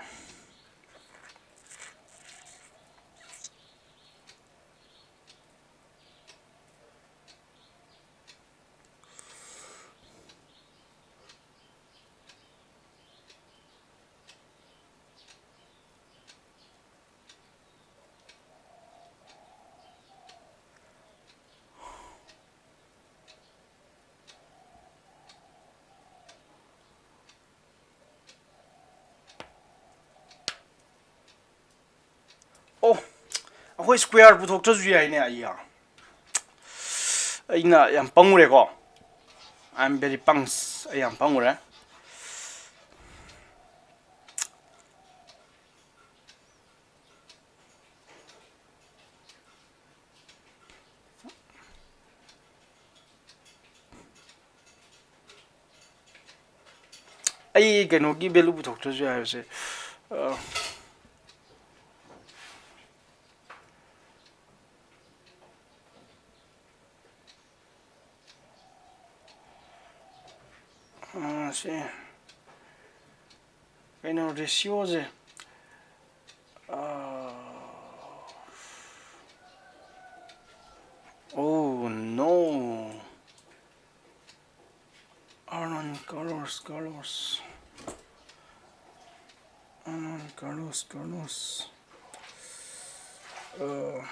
ꯑꯩꯈꯣꯏ square ꯄꯨꯊꯣꯛꯇ꯭ꯔꯁꯨ ꯌꯥꯏꯅꯦ꯫ ꯑꯩꯌꯥ, ꯑꯩꯅ ꯌꯥꯝ ꯄꯪꯉꯨꯔꯦꯀꯣ꯫ I am very punk. ꯑꯩ ꯌꯥꯝ ꯄꯪꯉꯨꯔꯦ꯫ ꯑꯩ ꯀꯩꯅꯣꯒꯤ value ꯄꯨꯊꯣꯛꯇ꯭ꯔꯁꯨ ꯌꯥꯏ ꯍꯥꯏꯕꯁꯦ꯫ ꯑ, ꯑ, ꯁꯤ ꯀꯩꯅꯣ, ratio ꯁꯦ꯫ ꯑ, oh no. Arnon Carlos, Carlos. Arnon Carlos, Carlos. Uh,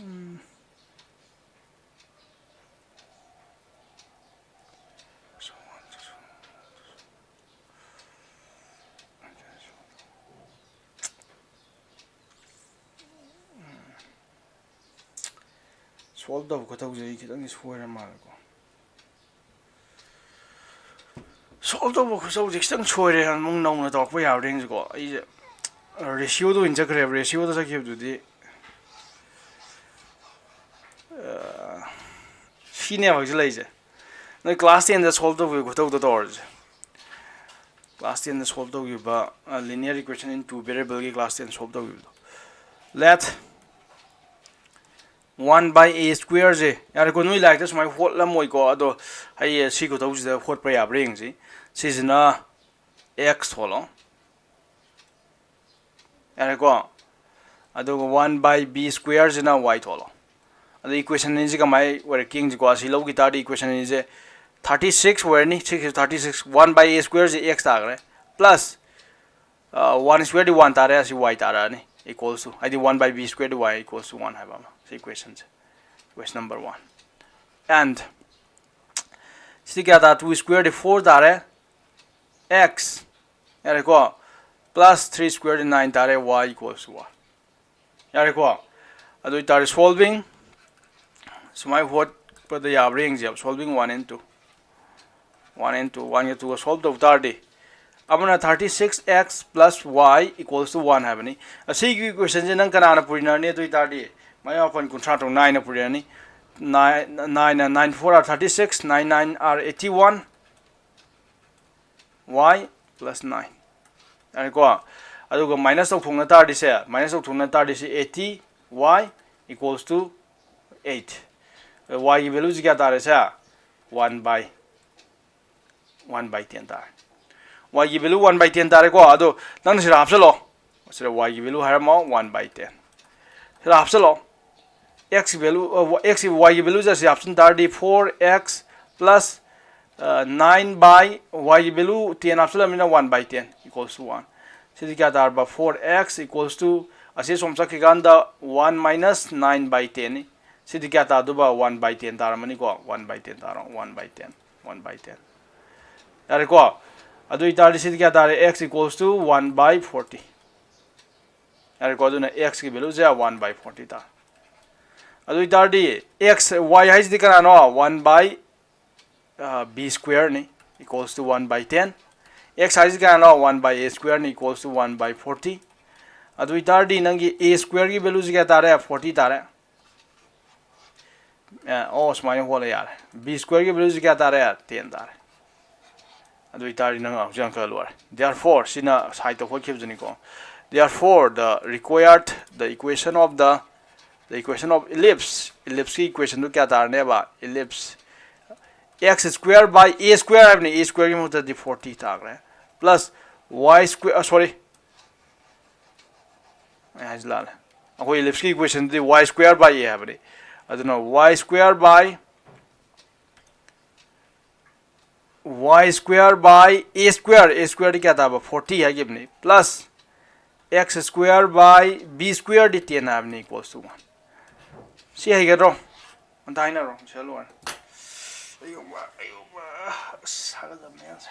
mm. Solve ꯇꯧꯕ ꯈꯨꯇꯧꯁꯦ ꯑꯩ ꯈꯤꯇꯪꯗꯤ ꯁꯣꯏꯔ ꯃꯥꯜꯂꯦꯀꯣ꯫ Solve ꯇꯧꯕ ꯈꯨꯇꯧꯁꯦ ꯈꯤꯇꯪ ꯁꯣꯏꯔꯦ꯫ ꯑꯃꯨꯛ ꯅꯧꯅ ꯇꯧꯔꯛꯄ ꯌꯥꯕ꯭ꯔꯥ ꯌꯦꯡꯁꯤꯀꯣ꯫ ꯑꯩꯁꯦ ratio ꯗ ꯑꯣꯏꯅ ꯆꯠꯈ꯭ꯔꯦꯕ꯫ Ratio ꯗ ꯆꯠꯈꯤꯕꯗꯨꯗꯤ, ꯑ, ꯁꯤꯅꯦꯕ ꯍꯧꯖꯤꯛ ꯂꯩꯔꯤꯁꯦ꯫ ꯅꯣꯏ class ten ꯗ solve ꯇꯧꯈꯤꯕ ꯈꯨꯇꯧꯗꯣ ꯇꯧꯔꯁꯦ꯫ Class ten ꯗ solve ꯇꯧꯈꯤꯕ, ꯑ, linear equation in two variable ꯒꯤ class ten solve ꯇꯧꯈꯤꯕꯗꯣ꯫ Let one by a square ꯁꯦ, ꯌꯥꯔꯦꯀꯣ, ꯅꯣꯏ ꯂꯥꯏꯔꯤꯛꯇ ꯁꯨꯃꯥꯏꯅ ꯍꯣꯠꯂꯝꯃꯣꯏꯀꯣ, ꯑꯗꯣ ꯑꯩ ꯁꯤ ꯈꯨꯇꯧꯁꯤꯗ ꯍꯣꯠꯄ ꯌꯥꯕ꯭ꯔꯥ ꯌꯦꯡꯁꯤ꯫ ꯁꯤꯁꯤꯅ x ꯊꯣꯛꯂꯣ, ꯌꯥꯔꯦꯀꯣ꯫ ꯑꯗꯨꯒ one by b square ꯁꯤꯅ y ꯊꯣꯛꯂꯣ꯫ ꯑꯗꯣ equation ꯑꯅꯤꯁꯤ ꯀꯃꯥꯏꯅ ꯑꯣꯏꯔꯛꯀꯦ ꯌꯦꯡꯁꯤꯀꯣ꯫ ꯑꯁꯤ ꯂꯧꯈꯤ ꯇꯥꯔꯗꯤ equation ꯑꯅꯤꯁꯦ thirty six ꯑꯣꯏꯔꯅꯤ꯫ Six thirty six, one by a square say x ꯇꯥꯈ꯭ꯔꯦ, plus, ꯑ, one square ꯗꯤ one ꯇꯥꯔꯦ, ꯑꯁꯤ y ꯇꯥꯔꯛꯑꯅꯤ, equals to, ꯍꯥꯏꯗꯤ one by b square D y equals to one ꯍꯥꯏꯕ ꯑꯃ꯫ ꯁꯤ equation say, question number one. And ꯁꯤ ꯀꯌꯥ ꯇꯥ? Two square ꯗꯤ four ꯇꯥꯔꯦ, x, ꯌꯥꯔꯦꯀꯣ, plus three square ꯗꯤ nine ꯇꯥꯔꯦ, y equals to one꯫ ꯌꯥꯔꯦꯀꯣ? ꯑꯗꯨ ꯑꯣꯏꯇꯥꯔꯗꯤ solving ꯁꯨꯃꯥꯏꯅ ꯍꯣꯠꯄꯗ ꯌꯥꯕ꯭ꯔꯥ ꯌꯦꯡꯁꯦꯕ꯫ Solving one and two, one and two, one ꯒ two ꯒ solve ꯇꯧ ꯇꯥꯔꯗꯤ, ꯑꯃꯅ thirty six x plus y equals to one ꯍꯥꯏꯕꯅꯤ꯫ ꯑꯁꯤꯒꯤ equation ꯁꯦ ꯅꯪ ꯀꯅꯥꯅ ꯄꯨꯔꯤꯅꯔꯅꯤ? ꯑꯗꯨ ꯑꯣꯏꯇꯥꯔꯗꯤ ꯃꯌꯥ ꯃꯥꯄꯟ ꯀꯨꯟꯊ꯭ꯔꯥ ꯇꯔꯨꯛ, nine ꯅ ꯄꯨꯔꯤꯅꯔꯅꯤ꯫ Nine, nine, nine four are thirty six, nine nine are eighty one, y plus nine꯫ ꯌꯥꯔꯦꯀꯣ? ꯑꯗꯨꯒ minus ꯇꯧꯊꯣꯛꯅ ꯇꯥꯔꯗꯤ ꯁꯦ, minus ꯇꯧꯊꯣꯛꯅ ꯇꯥꯔꯗꯤ ꯁꯤ eighty y equals to eight꯫ Y ꯒꯤ value ꯁꯤ ꯀꯌꯥ ꯇꯥꯔꯦ ꯁꯦ? One by, one by ten ꯇꯥꯔꯦ꯫ Y ꯒꯤ value one by ten ꯇꯥꯔꯦꯀꯣ꯫ ꯑꯗꯣ ꯅꯪꯅ ꯁꯤꯗ ꯍꯥꯞꯆꯜꯂꯣ꯫ ꯁꯤꯗ y ꯒꯤ value ꯍꯥꯏꯔꯝꯃꯣ, one by ten꯫ ꯁꯤꯗ ꯍꯥꯞꯆꯜꯂꯣ꯫ X ꯒꯤ value, ꯑ, x ꯒꯤ, y ꯒꯤ value ꯁꯦ ꯁꯤ ꯍꯥꯞꯆꯤꯟ ꯇꯥꯔꯗꯤ, four x plus, ꯑ, nine by y ꯒꯤ value ten ꯍꯥꯞꯆꯤꯜꯂꯕꯅꯤꯅ, one by ten equals to one꯫ ꯁꯤꯗꯤ ꯀꯌꯥ ꯇꯥꯔꯕ? Four x equals to, ꯑꯁꯤ ꯁꯣꯝ ꯆꯠꯈꯤꯀꯥꯟꯗ one minus nine by ten ꯅꯤ꯫ ꯁꯤꯗꯤ ꯀꯌꯥ ꯇꯥꯗꯣꯏꯕ? One by ten ꯇꯥꯔꯝꯃꯅꯤꯀꯣ꯫ One by ten ꯇꯥꯔꯣ, one by ten, one by ten꯫ ꯌꯥꯔꯦꯀꯣ? ꯑꯗꯨ ꯑꯣꯏꯇꯥꯔꯗꯤ ꯁꯤꯗꯤ ꯀꯌꯥ ꯇꯥꯔꯦ? X equals to one by forty꯫ ꯌꯥꯔꯦꯀꯣ? ꯑꯗꯨꯅ x ꯀꯤ value say one by forty ꯇꯥꯔꯦ꯫ ꯑꯗꯨ ꯑꯣꯏꯇꯥꯔꯗꯤ x, y ꯍꯥꯏꯁꯤꯗꯤ ꯀꯅꯥꯅꯣ? One by, ꯑ, b square ꯅꯤ, equals to one by ten꯫ X ꯍꯥꯏꯁꯤ ꯀꯌꯥꯅꯣ? One by a square ꯅꯤ, equals to one by forty꯫ ꯑꯗꯨ ꯑꯣꯏꯇꯥꯔꯗꯤ ꯅꯪꯒꯤ a square ꯒꯤ value ꯁꯤ ꯀꯌꯥ ꯇꯥꯔꯦ? Forty ꯇꯥꯔꯦ꯫ ꯑꯦ, ꯑꯣ, ꯁꯨꯃꯥꯏꯅ ꯍꯣꯠꯂ ꯌꯥꯔꯦ꯫ B square ꯒꯤ value ꯁꯤ ꯀꯌꯥ ꯇꯥꯔꯦ? Ten ꯇꯥꯔꯦ꯫ ꯑꯗꯨ ꯑꯣꯏꯇꯥꯔꯗꯤ ꯅꯪ ꯍꯧꯖꯤꯛ answer ꯂꯣꯏꯔꯦ꯫ Therefore, ꯁꯤꯅ side ꯇꯧꯈꯠꯈꯤꯕꯗꯨꯅꯤꯀꯣ꯫ Therefore, the required, the equation of the, the equation of ellipse, ellipse ꯀꯤ equation ꯗꯨ ꯀꯌꯥ ꯇꯥꯔꯅꯦꯕ? Ellipse, x square by a square ꯍꯥꯏꯕꯅꯤ, a square ꯒꯤ ꯃꯍꯨꯠꯇꯗꯤ forty ꯇꯥꯈ꯭ꯔꯦ, plus y square, ꯑ, sorry, ꯑꯩ ꯍꯥꯏꯁꯤ ꯂꯥꯜꯂꯦ꯫ ꯑꯩꯈꯣꯏ ellipse ꯀꯤ equation ꯗꯨꯗꯤ y square by a ꯍꯥꯏꯕꯅꯤ꯫ ꯑꯗꯨꯅ y square by, y square by a square, a square ꯗꯤ ꯀꯌꯥ ꯇꯥꯕ? Forty ꯍꯥꯏꯈꯤꯕꯅꯤ, plus x square by b square D ten ꯍꯥꯏꯕꯅꯤ, equals to one꯫ ꯁꯤ ꯍꯩꯒꯗ꯭ꯔꯣ? ꯑꯝꯇ ꯍꯥꯏꯅꯔꯣ, ꯁꯤ ꯂꯣꯏꯔꯦ꯫ ꯑꯌꯣꯃ, ꯑꯌꯣꯃ, ꯑꯁ, ꯁꯥꯒꯠꯂꯕꯅꯦ ꯌꯥꯝꯁꯦ꯫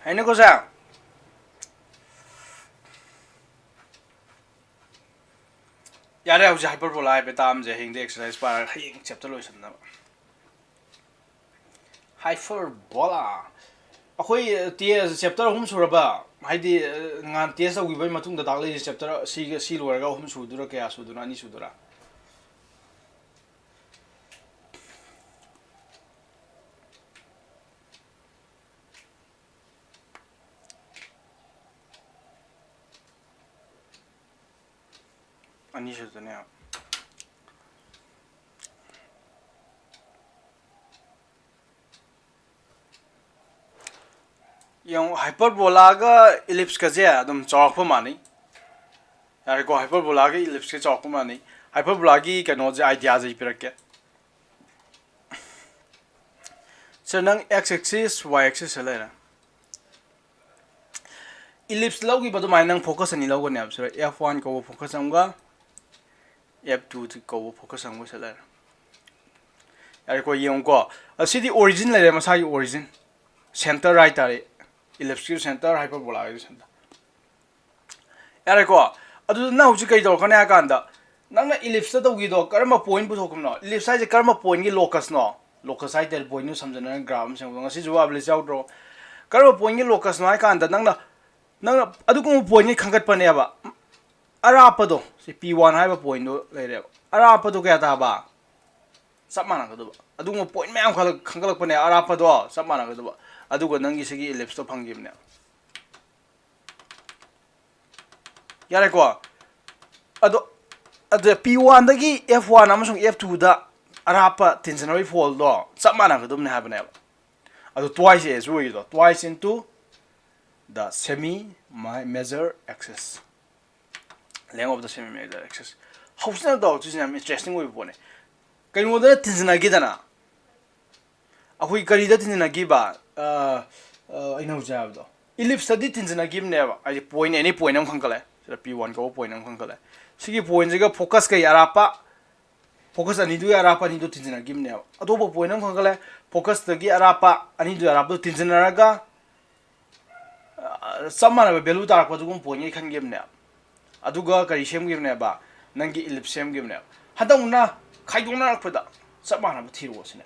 ꯍꯩꯅꯀꯣ ꯁꯦ꯫ ꯌꯥꯔꯦ, ꯍꯧꯖꯤꯛ ꯍꯥꯏꯄꯔꯕꯣꯂꯥ ꯍꯥꯏꯐꯦꯠ ꯇꯥꯛꯑꯝꯁꯦ, ꯍꯌꯦꯡꯗꯤ ꯑꯦꯛꯁꯔꯁꯥꯏꯁ ꯄꯥꯔꯒ ꯍꯌꯦꯡ ꯆꯦꯞꯇꯔ ꯂꯣꯏꯁꯤꯟꯅꯕ꯫ ꯍꯥꯏꯄꯔꯕꯣꯂꯥ꯫ ꯑꯩꯈꯣꯏ ꯇꯦ-, ꯆꯦꯞꯇꯔ ꯑꯍꯨꯝ ꯁꯨꯔꯕ, ꯍꯥꯏꯗꯤ, ꯑ, ꯅꯍꯥꯟ ꯇꯦꯁ ꯇꯧꯈꯤꯕꯒꯤ ꯃꯇꯨꯡꯗ ꯇꯥꯛꯂꯛꯏꯁꯦ ꯆꯦꯞꯇꯔ ꯁꯤꯒ, ꯁꯤ ꯂꯣꯏꯔꯒ ꯑꯍꯨꯝ ꯁꯨꯗꯣꯏꯔꯥ, ꯀꯌꯥ ꯁꯨꯗꯣꯏꯅꯣ, ꯑꯅꯤ ꯁꯨꯗꯣꯏꯔꯥ? ꯑꯅꯤꯁꯨꯗꯅꯦ꯫ ꯌꯦꯡꯉꯨ, ꯍꯥꯏꯄꯔꯕꯣꯂꯥꯒ ꯏꯂꯤꯞꯁꯀꯁꯦ ꯑꯗꯨꯝ ꯆꯥꯎꯔꯥꯛꯄ ꯃꯥꯟꯅꯩ꯫ ꯌꯥꯔꯦꯀꯣ, ꯍꯥꯏꯄꯔꯕꯣꯂꯥꯒ ꯏꯂꯤꯞꯁꯀ ꯆꯥꯎꯔꯥꯛꯄ ꯃꯥꯟꯅꯩ꯫ ꯍꯥꯏꯄꯔꯕꯣꯂꯥꯒꯤ ꯀꯩꯅꯣꯁꯦ, ꯑꯥꯏꯗꯤꯌꯥꯁꯦ ꯑꯩ ꯄꯤꯔꯛꯀꯦ꯫ ꯁꯤꯗ ꯅꯪ x axis, y axis ꯂꯩꯔꯦ꯫ ꯏꯂꯤꯞꯁ ꯂꯧꯈꯤꯕ ꯑꯗꯨꯃꯥꯏꯅ ꯅꯪ ꯐꯣꯀꯁ ꯑꯅꯤ ꯂꯧꯒꯅꯦꯕ꯫ ꯁꯤꯗ F one ꯀꯧꯕ ꯐꯣꯀꯁ ꯑꯃꯒ F two ꯀꯧꯕ ꯐꯣꯀꯁ ꯑꯃꯒ ꯁꯤꯗ ꯂꯩꯔꯦ꯫ ꯌꯥꯔꯦꯀꯣ, ꯌꯦꯡꯉꯨꯀꯣ꯫ ꯑꯁꯤꯗꯤ ꯑꯣꯔꯤꯖꯤꯟ ꯂꯩꯔꯦ, ꯃꯁꯥꯒꯤ ꯑꯣꯔꯤꯖꯤꯟ꯫ ꯁꯦꯟꯇꯔ ꯍꯥꯏꯇꯥꯔꯦ꯫ ꯏꯂꯤꯞꯁꯀꯤ ꯁꯦꯟꯇꯔ, ꯍꯥꯏꯄꯔꯕꯣꯂꯥꯒꯤ ꯁꯦꯟꯇꯔ꯫ ꯌꯥꯔꯦꯀꯣ? ꯑꯗꯨꯗ ꯅꯪ ꯍꯧꯖꯤꯛ ꯀꯩ ꯇꯧꯔꯛꯀꯅꯤ ꯍꯥꯏ ꯀꯥꯟꯗ, ꯅꯪꯅ ꯏꯂꯤꯞꯁꯇ ꯇꯧꯈꯤꯗꯣ ꯀꯔꯝꯕ ꯄꯣꯏꯟ ꯄꯨꯊꯣꯛꯈꯤꯕꯅꯣ? ꯏꯂꯤꯞꯁ ꯍꯥꯏꯁꯦ ꯀꯔꯝꯕ ꯄꯣꯏꯟꯒꯤ ꯂꯣꯀꯁꯅꯣ? ꯂꯣꯀꯁ ꯍꯥꯏꯇꯥꯔꯦ, ꯄꯣꯏꯟꯗꯨ ꯁꯝꯖꯟꯅꯔꯒ ꯒ꯭ꯔꯥꯐ ꯑꯃ ꯁꯦꯝꯕꯗꯣ꯫ ꯉꯁꯤꯁꯨ ꯋꯥꯕ ꯂꯤꯁ ꯌꯥꯎꯗ꯭ꯔꯣ? ꯀꯔꯝꯕ ꯄꯣꯏꯟꯒꯤ ꯂꯣꯀꯁꯅꯣ ꯍꯥꯏ ꯀꯥꯟꯗ, ꯅꯪꯅ, ꯅꯪꯅ ꯑꯗꯨꯒꯨꯝꯕ ꯄꯣꯏꯟꯒꯤ ꯈꯟꯒꯠꯄꯅꯦꯕ꯫ ꯑꯔꯥꯞꯄꯗꯣ, ꯁꯤ P one ꯍꯥꯏꯕ ꯄꯣꯏꯟꯗꯣ ꯂꯩꯔꯦꯕ꯫ ꯑꯔꯥꯞꯄꯗꯣ ꯀꯌꯥ ꯇꯥꯕ? ꯆꯞ ꯃꯥꯟꯅꯒꯗꯕ꯫ ꯑꯗꯨꯒꯨꯝꯕ ꯄꯣꯏꯟ ꯃꯌꯥꯝ ꯈꯜꯂ-, ꯈꯟꯒꯠꯂꯛꯄꯅꯦ, ꯑꯔꯥꯞꯄꯗꯣ ꯆꯞ ꯃꯥꯟꯅꯒꯗꯕ꯫ ꯑꯗꯨꯒ ꯅꯪꯒꯤ ꯁꯤꯒꯤ ꯏꯂꯤꯞꯁꯇꯣ ꯐꯪꯈꯤꯕꯅꯦ꯫ ꯌꯥꯔꯦꯀꯣ? ꯑꯗꯣ, ꯑꯗ P one ꯗꯒꯤ F one ꯑꯃꯁꯨꯡ F two ꯗ ꯑꯔꯥꯞꯄ ꯇꯦꯟꯖꯦꯟ ꯑꯣꯏ ꯐꯣꯜꯗꯣ ꯆꯞ ꯃꯥꯟꯅꯒꯗꯕꯅꯦ ꯍꯥꯏꯕꯅꯦꯕ꯫ ꯑꯗꯣ twice as ꯑꯣꯏꯒꯗꯣ, twice into the semi major axis, length of the semi major axis. ꯍꯧꯖꯤꯛꯅ ꯇꯧꯔꯛꯇꯣꯏꯁꯤꯅ ꯌꯥꯝ ꯏꯟꯇꯔꯦꯁꯇꯤꯡ ꯑꯣꯏꯕ ꯄꯣꯠꯅꯦ꯫ ꯀꯩꯅꯣꯗ ꯇꯤꯟꯁꯤꯟꯅꯈꯤꯗꯅ, ꯑꯩꯈꯣꯏ ꯀꯔꯤꯗ ꯇꯤꯟꯁꯤꯟꯅꯈꯤꯕ? ꯑ, ꯑ, ꯑꯩꯅ ꯍꯧꯖꯤꯛ ꯍꯥꯏꯕꯗꯣ, ꯏꯂꯤꯞꯁꯇꯗꯤ ꯇꯤꯟꯁꯤꯟꯅꯈꯤꯕꯅꯦꯕ, ꯍꯥꯏꯗꯤ ꯄꯣꯏꯟ, ꯑꯦꯅꯤ ꯄꯣꯏꯟ ꯑꯃ ꯈꯟꯒꯠꯂꯦ, ꯁꯤꯗ ꯄꯤ ꯋꯥꯟ ꯀꯧꯕ ꯄꯣꯏꯟ ꯑꯃ ꯈꯟꯒꯠꯂꯦ꯫ ꯁꯤꯒꯤ ꯄꯣꯏꯟꯁꯤꯒ ꯐꯣꯀꯁꯀꯩ ꯑꯔꯥꯞꯄ, ꯐꯣꯀꯁ ꯑꯅꯤꯗꯨꯒꯤ ꯑꯔꯥꯞꯄ ꯑꯅꯤꯗꯣ ꯇꯤꯟꯁꯤꯟꯅꯈꯤꯕꯅꯦꯕ꯫ ꯑꯇꯣꯞꯄ ꯄꯣꯏꯟ ꯑꯃ ꯈꯟꯒꯠꯂꯦ, ꯐꯣꯀꯁꯇꯒꯤ ꯑꯔꯥꯞꯄ ꯑꯅꯤꯗꯨꯒꯤ ꯑꯔꯥꯞꯄꯗꯣ ꯇꯤꯟꯁꯤꯟꯅꯔꯒ, ꯑ, ꯆꯞ ꯃꯥꯟꯅꯕ ꯚꯦꯂꯨ ꯇꯥꯔꯛꯄ ꯑꯗꯨꯒꯨꯝꯕ ꯄꯣꯏꯟꯒꯩ ꯈꯟꯈꯤꯕꯅꯦꯕ꯫ ꯑꯗꯨꯒ ꯀꯔꯤ ꯁꯦꯝꯈꯤꯕꯅꯦꯕ? ꯅꯪꯒꯤ ꯏꯂꯤꯞꯁ ꯁꯦꯝꯈꯤꯕꯅꯦꯕ꯫ ꯍꯟꯗꯛꯅ ꯈꯥꯏꯗꯣꯛꯅꯔꯛꯄꯗ ꯆꯞ ꯃꯥꯟꯅꯕ ꯊꯤꯔꯛꯑꯣ ꯁꯤꯅꯦ꯫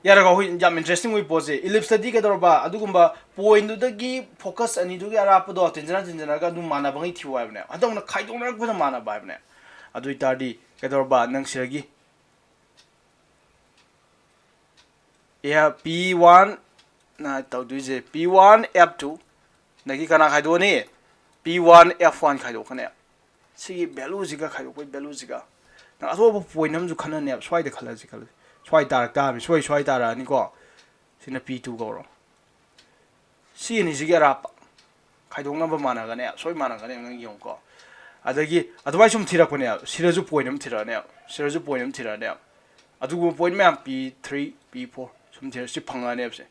ꯌꯥꯔꯦꯀꯣ? ꯑꯩꯈꯣꯏ ꯌꯥꯝ ꯏꯟꯇꯔꯦꯁꯇꯤꯡ ꯑꯣꯏꯕ ꯄꯣꯠꯁꯦ, ꯏꯂꯤꯞꯁꯇꯗꯤ ꯀꯩꯗꯧꯔꯕ? ꯑꯗꯨꯒꯨꯝꯕ ꯄꯣꯏꯟꯗꯨꯗꯒꯤ ꯐꯣꯀꯁ ꯑꯅꯤꯗꯨꯒꯤ ꯑꯔꯥꯞꯄꯗꯣ ꯇꯤꯟꯖꯅ ꯇꯤꯟꯖꯅꯔꯒ ꯑꯗꯨꯝ ꯃꯥꯟꯅꯕꯉꯩ ꯊꯤꯌꯨ ꯍꯥꯏꯕꯅꯦ꯫ ꯍꯟꯗꯛꯅ ꯈꯥꯏꯗꯣꯛꯅꯔꯛꯄꯗ ꯃꯥꯟꯅꯕ ꯍꯥꯏꯕꯅꯦ꯫ ꯑꯗꯨ ꯑꯣꯏꯇꯥꯔꯗꯤ ꯀꯩꯗꯧꯔꯕ? ꯅꯪ ꯁꯤꯗꯒꯤ ꯑꯦ, ꯄꯤ ꯋꯥꯟ ꯅ ꯇꯧꯗꯣꯏꯁꯦ, ꯄꯤ ꯋꯥꯟ ꯑꯦꯐ ꯇꯨ ꯗꯒꯤ ꯀꯅꯥ ꯈꯥꯏꯗꯣꯛꯑꯅꯤ? ꯄꯤ ꯋꯥꯟ ꯑꯦꯐ ꯋꯥꯟ ꯈꯥꯏꯗꯣꯛꯀꯅꯤ꯫ ꯁꯤꯒꯤ ꯚꯦꯂꯨꯁꯤꯒ, ꯈꯥꯏꯗꯣꯛꯄꯒꯤ ꯚꯦꯂꯨꯁꯤꯒ ꯅꯪ ꯑꯇꯣꯞꯄ ꯄꯣꯏꯟ ꯑꯃꯁꯨ ꯈꯟꯅꯅꯦꯕ꯫ ꯁ꯭ꯋꯥꯏꯗ ꯈꯜꯂꯁꯤ, ꯈꯜꯂꯁꯤ꯫ ꯁ꯭ꯋꯥꯏ ꯇꯥꯔꯛ ꯇꯥꯕꯅꯤ, ꯁ꯭ꯋꯥꯏ, ꯁ꯭ꯋꯥꯏ ꯇꯥꯔꯛꯑꯅꯤꯀꯣ꯫ ꯁꯤꯅ ꯄꯤ ꯇꯨ ꯀꯧꯔꯣ꯫ ꯁꯤ ꯑꯅꯤꯁꯤꯒꯤ ꯑꯔꯥꯞꯄ ꯈꯥꯏꯗꯣꯛꯅꯕ ꯃꯥꯟꯅꯒꯅꯦꯕ, ꯁꯣꯏ ꯃꯥꯟꯅꯒꯅꯦꯕ, ꯅꯪ ꯌꯦꯡꯉꯨꯀꯣ꯫ ꯑꯗꯒꯤ ꯑꯗꯨꯃꯥꯏꯅ ꯁꯨꯝ ꯊꯤꯔꯛꯄꯅꯦꯕ꯫ ꯁꯤꯗꯁꯨ ꯄꯣꯏꯟ ꯑꯃ ꯊꯤꯔꯛꯑꯅꯦꯕ, ꯁꯤꯗꯁꯨ ꯄꯣꯏꯟ ꯑꯃ ꯊꯤꯔꯛꯑꯅꯦꯕ꯫ ꯑꯗꯨꯒꯨꯝꯕ ꯄꯣꯏꯟ ꯃꯌꯥꯝ ꯄꯤ ꯊ꯭ꯔꯤ, ꯄꯤ ꯐꯣꯔ ꯁꯨꯝ ꯊꯤꯔ ꯁꯤ ꯐꯪꯉꯛꯑꯅꯦꯕ ꯁꯦ꯫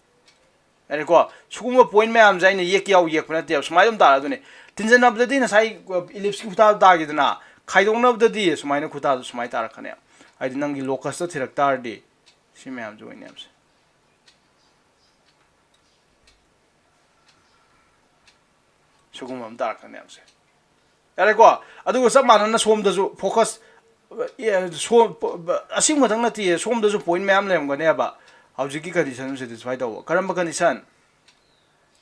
ꯌꯥꯔꯦꯀꯣ? ꯁꯤꯒꯨꯝꯕ ꯄꯣꯏꯟ ꯃꯌꯥꯝꯁꯦ ꯑꯩꯅ ꯌꯦꯛꯀꯦ ꯌꯥꯎ ꯌꯦꯛꯄ ꯅꯠꯇꯦꯕ, ꯁꯨꯃꯥꯏꯅ ꯑꯗꯨꯝ ꯇꯥꯔꯛꯑꯗꯣꯏꯅꯦ꯫ ꯇꯤꯟꯖꯟꯅꯕꯗꯗꯤ ꯉꯁꯥꯏ ꯏꯂꯤꯞꯁꯀꯤ ꯈꯨꯊꯥꯗꯣ ꯇꯥꯈꯤꯗꯅ, ꯈꯥꯏꯗꯣꯛꯅꯕꯗꯗꯤ ꯁꯨꯃꯥꯏꯅ ꯈꯨꯊꯥꯗꯣ ꯁꯨꯃꯥꯏꯅ ꯇꯥꯔꯛꯀꯅꯦꯕ꯫ ꯍꯥꯏꯗꯤ ꯅꯪꯒꯤ ꯂꯣꯀꯁꯇ ꯊꯤꯔꯛ ꯇꯥꯔꯗꯤ ꯁꯤ ꯃꯌꯥꯝꯁꯦ ꯑꯣꯏꯅꯦꯕꯁꯦ꯫ ꯁꯤꯒꯨꯝꯕ ꯑꯃ ꯇꯥꯔꯛꯀꯅꯦꯕꯁꯦ꯫ ꯌꯥꯔꯦꯀꯣ? ꯑꯗꯨꯒ ꯆꯞ ꯃꯥꯟꯅꯅ ꯁꯣꯝꯗꯁꯨ ꯐꯣꯀꯁ, ꯑꯦ, ꯁꯣꯝ, ꯑꯁꯤ ꯈꯛꯇꯪ ꯅꯠꯇꯦ, ꯁꯣꯝꯗꯁꯨ ꯄꯣꯏꯟ ꯃꯌꯥꯝ ꯂꯩꯔꯝꯒꯅꯦꯕ꯫ ꯍꯧꯖꯤꯛꯀꯤ ꯀꯟꯗꯤꯁꯟ ꯁꯦꯇꯤꯁꯐꯥꯏ ꯇꯧꯕ꯫ ꯀꯔꯝꯕ ꯀꯟꯗꯤꯁꯟ?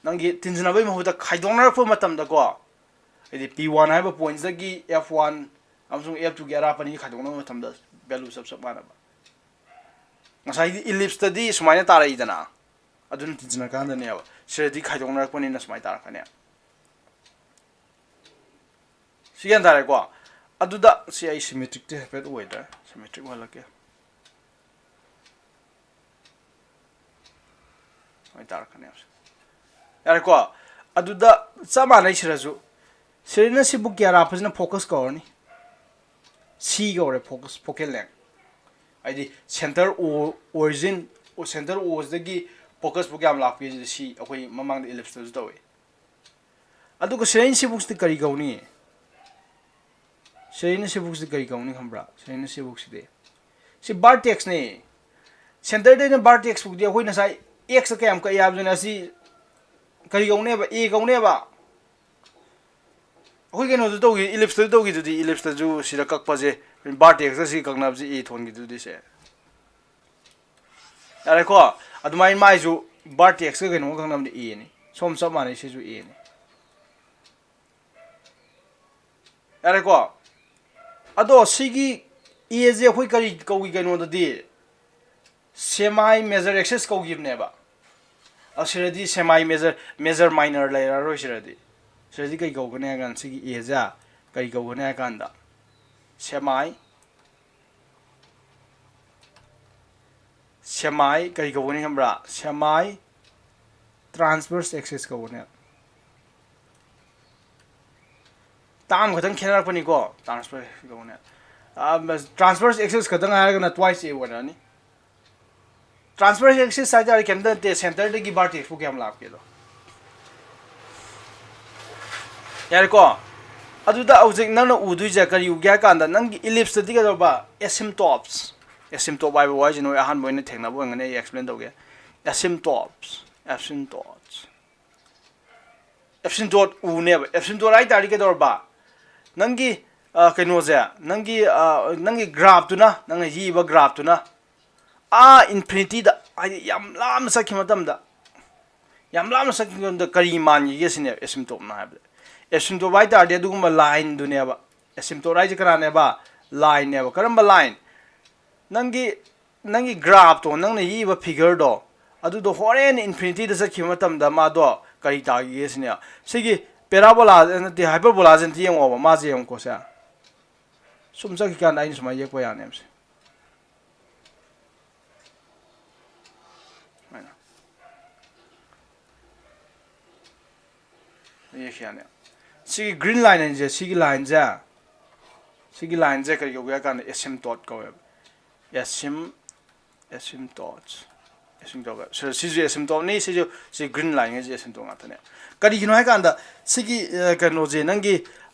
ꯅꯪꯒꯤ ꯇꯤꯟꯖꯟꯅꯕꯒꯤ ꯃꯍꯨꯠꯇ ꯈꯥꯏꯗꯣꯛꯅꯔꯛꯄ ꯃꯇꯝꯗꯀꯣ, ꯍꯥꯏꯗꯤ ꯄꯤ ꯋꯥꯟ ꯍꯥꯏꯕ ꯄꯣꯏꯟꯁꯤꯗꯒꯤ ꯑꯦꯐ ꯋꯥꯟ ꯑꯃꯁꯨꯡ ꯑꯦꯐ ꯇꯨꯒꯤ ꯑꯔꯥꯞꯄ ꯑꯅꯤ ꯈꯥꯏꯗꯣꯛꯅꯕ ꯃꯇꯝꯗ ꯚꯦꯂꯨ ꯆꯞ ꯆꯞ ꯃꯥꯟꯅꯕ꯫ ꯉꯁꯥꯏꯒꯤ ꯏꯂꯤꯞꯁꯇꯗꯤ ꯁꯨꯃꯥꯏꯅ ꯇꯥꯔꯛꯏꯗꯅ, ꯑꯗꯨꯅ ꯇꯤꯟꯖꯟꯅꯀꯥꯟꯗꯅꯦꯕ꯫ ꯁꯤꯗꯗꯤ ꯈꯥꯏꯗꯣꯛꯅꯔꯛꯄꯅꯤꯅ ꯁꯨꯃꯥꯏꯅ ꯇꯥꯔꯛꯀꯅꯦꯕ꯫ ꯁꯤ ꯒ꯭ꯌꯥꯟ ꯇꯥꯔꯦꯀꯣ? ꯑꯗꯨꯗ ꯁꯤ ꯑꯩ ꯁꯤꯃꯦꯇ꯭ꯔꯤꯛꯇꯤ ꯍꯥꯏꯐꯦꯠ ꯑꯣꯏꯗ꯭ꯔꯦ, ꯁꯤꯃꯦꯇ꯭ꯔꯤꯛ ꯑꯣꯏꯍꯜꯂꯛꯀꯦ꯫ ꯁꯨꯃꯥꯏꯅ ꯇꯥꯔꯛꯀꯅꯦꯕ꯫ ꯌꯥꯔꯦꯀꯣ? ꯑꯗꯨꯗ ꯆꯞ ꯃꯥꯟꯅꯩ ꯁꯤꯗꯁꯨ꯫ ꯁꯤꯗꯅ ꯁꯤꯕꯨ ꯀꯌꯥꯔꯥ ꯐꯖꯅ focus ꯀꯧꯔꯅꯤ꯫ ꯁꯤ ꯀꯧꯔꯦ focus, focal length꯫ ꯍꯥꯏꯗꯤ center O, origin, center O ꯁꯤꯗꯒꯤ focus ꯄꯨ ꯀꯌꯥꯝ ꯂꯥꯞꯀꯦ ꯁꯤꯗ ꯁꯤ ꯑꯩꯈꯣꯏ ꯃꯃꯥꯡꯗ ellipse ꯇꯁꯨ ꯇꯧꯋꯤ꯫ ꯑꯗꯨꯒ ꯁꯤꯗꯩꯅ ꯁꯤꯕꯨꯛꯁꯤꯗꯤ ꯀꯔꯤ ꯀꯧꯅꯤ? ꯁꯤꯗꯩꯅ ꯁꯤꯕꯨꯛꯁꯤꯗꯤ ꯀꯔꯤ ꯀꯧꯅꯤ ꯈꯪꯕ꯭ꯔꯥ? ꯁꯤꯗꯩꯅ ꯁꯤꯕꯨꯛꯁꯤꯗꯤ ꯁꯤ vertex ꯅꯦ꯫ Center ꯗꯩꯅ vertex ꯐꯥꯎꯗꯤ ꯑꯩꯈꯣꯏ ꯉꯁꯥꯏ X ꯀꯌꯥꯝ ꯀꯛꯏ ꯍꯥꯏꯕꯗꯨꯅ ꯁꯤ ꯀꯔꯤ ꯀꯧꯅꯦꯕ? A ꯀꯧꯅꯦꯕ꯫ ꯑꯩꯈꯣꯏ ꯀꯩꯅꯣꯗ ꯇꯧꯈꯤ, ellipse ꯇꯁꯨ ꯇꯧꯈꯤꯗꯨꯗꯤ, ellipse ꯇꯁꯨ ꯁꯤꯗ ꯀꯛꯄꯁꯦ vertex ꯁꯤ ꯀꯛꯅꯕꯁꯦ A ꯊꯣꯟꯈꯤꯗꯨꯗꯤ ꯁꯦ꯫ ꯌꯥꯔꯦꯀꯣ? ꯑꯗꯨꯃꯥꯏꯅ ꯃꯥꯏꯁꯨ vertex ꯀ ꯀꯩꯅꯣꯒ ꯀꯛꯅꯕꯗꯤ A ꯅꯤ꯫ ꯁꯣꯝ ꯆꯞ ꯃꯥꯟꯅꯩ, ꯁꯤꯁꯨ A ꯅꯤ꯫ ꯌꯥꯔꯦꯀꯣ? ꯑꯗꯣ ꯁꯤꯒꯤ A ꯁꯦ ꯑꯩꯈꯣꯏ ꯀꯔꯤ ꯀꯧꯏ ꯀꯩꯅꯣꯗꯗꯤ? Semi major axis ꯀꯧꯈꯤꯕꯅꯦꯕ꯫ ꯑꯁꯤꯗꯗꯤ semi major, major minor ꯂꯩꯔꯔꯣꯏ ꯁꯤꯗꯗꯤ꯫ ꯁꯤꯗꯗꯤ ꯀꯩ ꯀꯧꯒꯅꯤ ꯍꯥꯏ ꯀꯥꯟꯗ ꯁꯤꯒꯤ A ꯁꯦ ꯀꯩ ꯀꯧꯒꯅꯤ ꯍꯥꯏ ꯀꯥꯟꯗ semi, semi ꯀꯔꯤ ꯀꯧꯒꯅꯤ ꯈꯪꯕ꯭ꯔꯥ? Semi transverse axis ꯀꯧꯒꯅꯤ꯫ ꯇꯥꯝ ꯈꯛꯇꯪ ꯈꯦꯠꯅꯔꯛꯄꯅꯤꯀꯣ, transverse ꯀꯧꯒꯅꯤ꯫ ꯑ, transverse axis ꯈꯛꯇꯪ ꯍꯥꯏꯔꯒꯅ twice A ꯑꯣꯏꯔꯛꯑꯅꯤ꯫ Transverse axis ꯍꯥꯏꯇꯥꯔꯗꯤ ꯀꯩꯝꯇ ꯅꯠꯇꯦ, center ꯗꯒꯤ vertex ꯐꯥꯎ ꯀꯌꯥꯝ ꯂꯥꯞꯀꯦꯗꯣ꯫ ꯌꯥꯔꯦꯀꯣ? ꯑꯗꯨꯗ ꯍꯧꯖꯤꯛ ꯅꯪꯅ ꯎꯗꯣꯏꯁꯦ ꯀꯔꯤ ꯎꯒꯦ ꯍꯥꯏ ꯀꯥꯟꯗ ꯅꯪꯒꯤ ellipse ꯇꯗꯤ ꯀꯩꯗꯧꯕ? Asymptotes꯫ Asymptote ꯍꯥꯏꯕ ꯋꯥꯍꯩꯁꯤ ꯅꯣꯏ ꯑꯍꯥꯟꯕ ꯑꯣꯏꯅ ꯊꯦꯡꯅꯕ ꯑꯣꯏꯔꯝꯒꯅꯤ, ꯑꯩ explain ꯇꯧꯒꯦ꯫ Asymptotes, asymptotes꯫ Asymptote ꯎꯅꯦꯕ꯫ Asymptote ꯍꯥꯏ ꯇꯥꯔꯗꯤ ꯀꯩꯗꯧꯔꯕ? ꯅꯪꯒꯤ, ꯑ, ꯀꯩꯅꯣꯁꯦ, ꯅꯪꯒꯤ, ꯑ, ꯅꯪꯒꯤ graph ꯇꯨꯅ, ꯅꯪꯅ ꯌꯦꯛꯏꯕ graph ꯇꯨꯅ ꯑꯥ infinity ꯗ, ꯍꯥꯏꯗꯤ ꯌꯥꯝ ꯂꯥꯞꯅ ꯆꯠꯈꯤꯕ ꯃꯇꯝꯗ, ꯌꯥꯝ ꯂꯥꯞꯅ ꯆꯠꯈꯤꯕ ꯃꯇꯝꯗ ꯀꯔꯤ ꯃꯥꯟꯈꯤꯒꯦ ꯁꯤꯅꯦꯕ asymptote ꯅ ꯍꯥꯏꯕꯗ꯫ Asymptote ꯍꯥꯏ ꯇꯥꯔꯗꯤ ꯑꯗꯨꯒꯨꯝꯕ line ꯗꯨꯅꯦꯕ꯫ Asymptote ꯍꯥꯏꯁꯦ ꯀꯅꯥꯅꯦꯕ? Line ꯅꯦꯕ꯫ ꯀꯔꯝꯕ line? ꯅꯪꯒꯤ, ꯅꯪꯒꯤ graph ꯇꯣ, ꯅꯪꯅ ꯌꯦꯛꯏꯕ figure ꯗꯣ, ꯑꯗꯨꯗꯣ ꯍꯣꯔꯦꯟ infinity ꯗ ꯆꯠꯈꯤꯕ ꯃꯇꯝꯗ ꯃꯥꯗꯣ ꯀꯔꯤ ꯇꯥꯈꯤꯒꯦ ꯁꯤꯅꯦ꯫ ꯁꯤꯒꯤ parabola, ꯅꯠꯇꯦ, hyperbola ꯁꯦ ꯑꯝꯇ ꯌꯦꯡꯉꯣꯕ, ꯃꯥꯁꯦ ꯌꯦꯡꯉꯨꯀꯣ ꯁꯦ꯫ ꯁꯨꯝ ꯆꯠꯈꯤꯀꯥꯟꯗ ꯑꯩꯅ ꯁꯨꯃꯥꯏꯅ ꯌꯦꯛꯄ ꯌꯥꯅꯦꯕ ꯁꯦ꯫ ꯁꯨꯃꯥꯏꯅ꯫ ꯌꯦꯛꯈꯤ ꯌꯥꯅꯤ꯫ ꯁꯤꯒꯤ green line ꯍꯥꯏꯁꯦ, ꯁꯤꯒꯤ line ꯁꯦ, ꯁꯤꯒꯤ line ꯁꯦ ꯀꯔꯤ ꯀꯧꯒꯦ ꯍꯥꯏ ꯀꯥꯟꯗ asymptote ꯀꯧꯋꯦꯕ꯫ Asym asymptotes asymptote ꯁꯤꯁꯨ asymptote ꯅꯤ꯫ ꯁꯤꯁꯨ ꯁꯤ green line ꯉꯩꯁꯦ asymptote ꯉꯥꯛꯇꯅꯦ꯫ ꯀꯔꯤꯒꯤꯅꯣ ꯍꯥꯏ ꯀꯥꯟꯗ ꯁꯤꯒꯤ ꯀꯩꯅꯣꯁꯦ, ꯅꯪꯒꯤ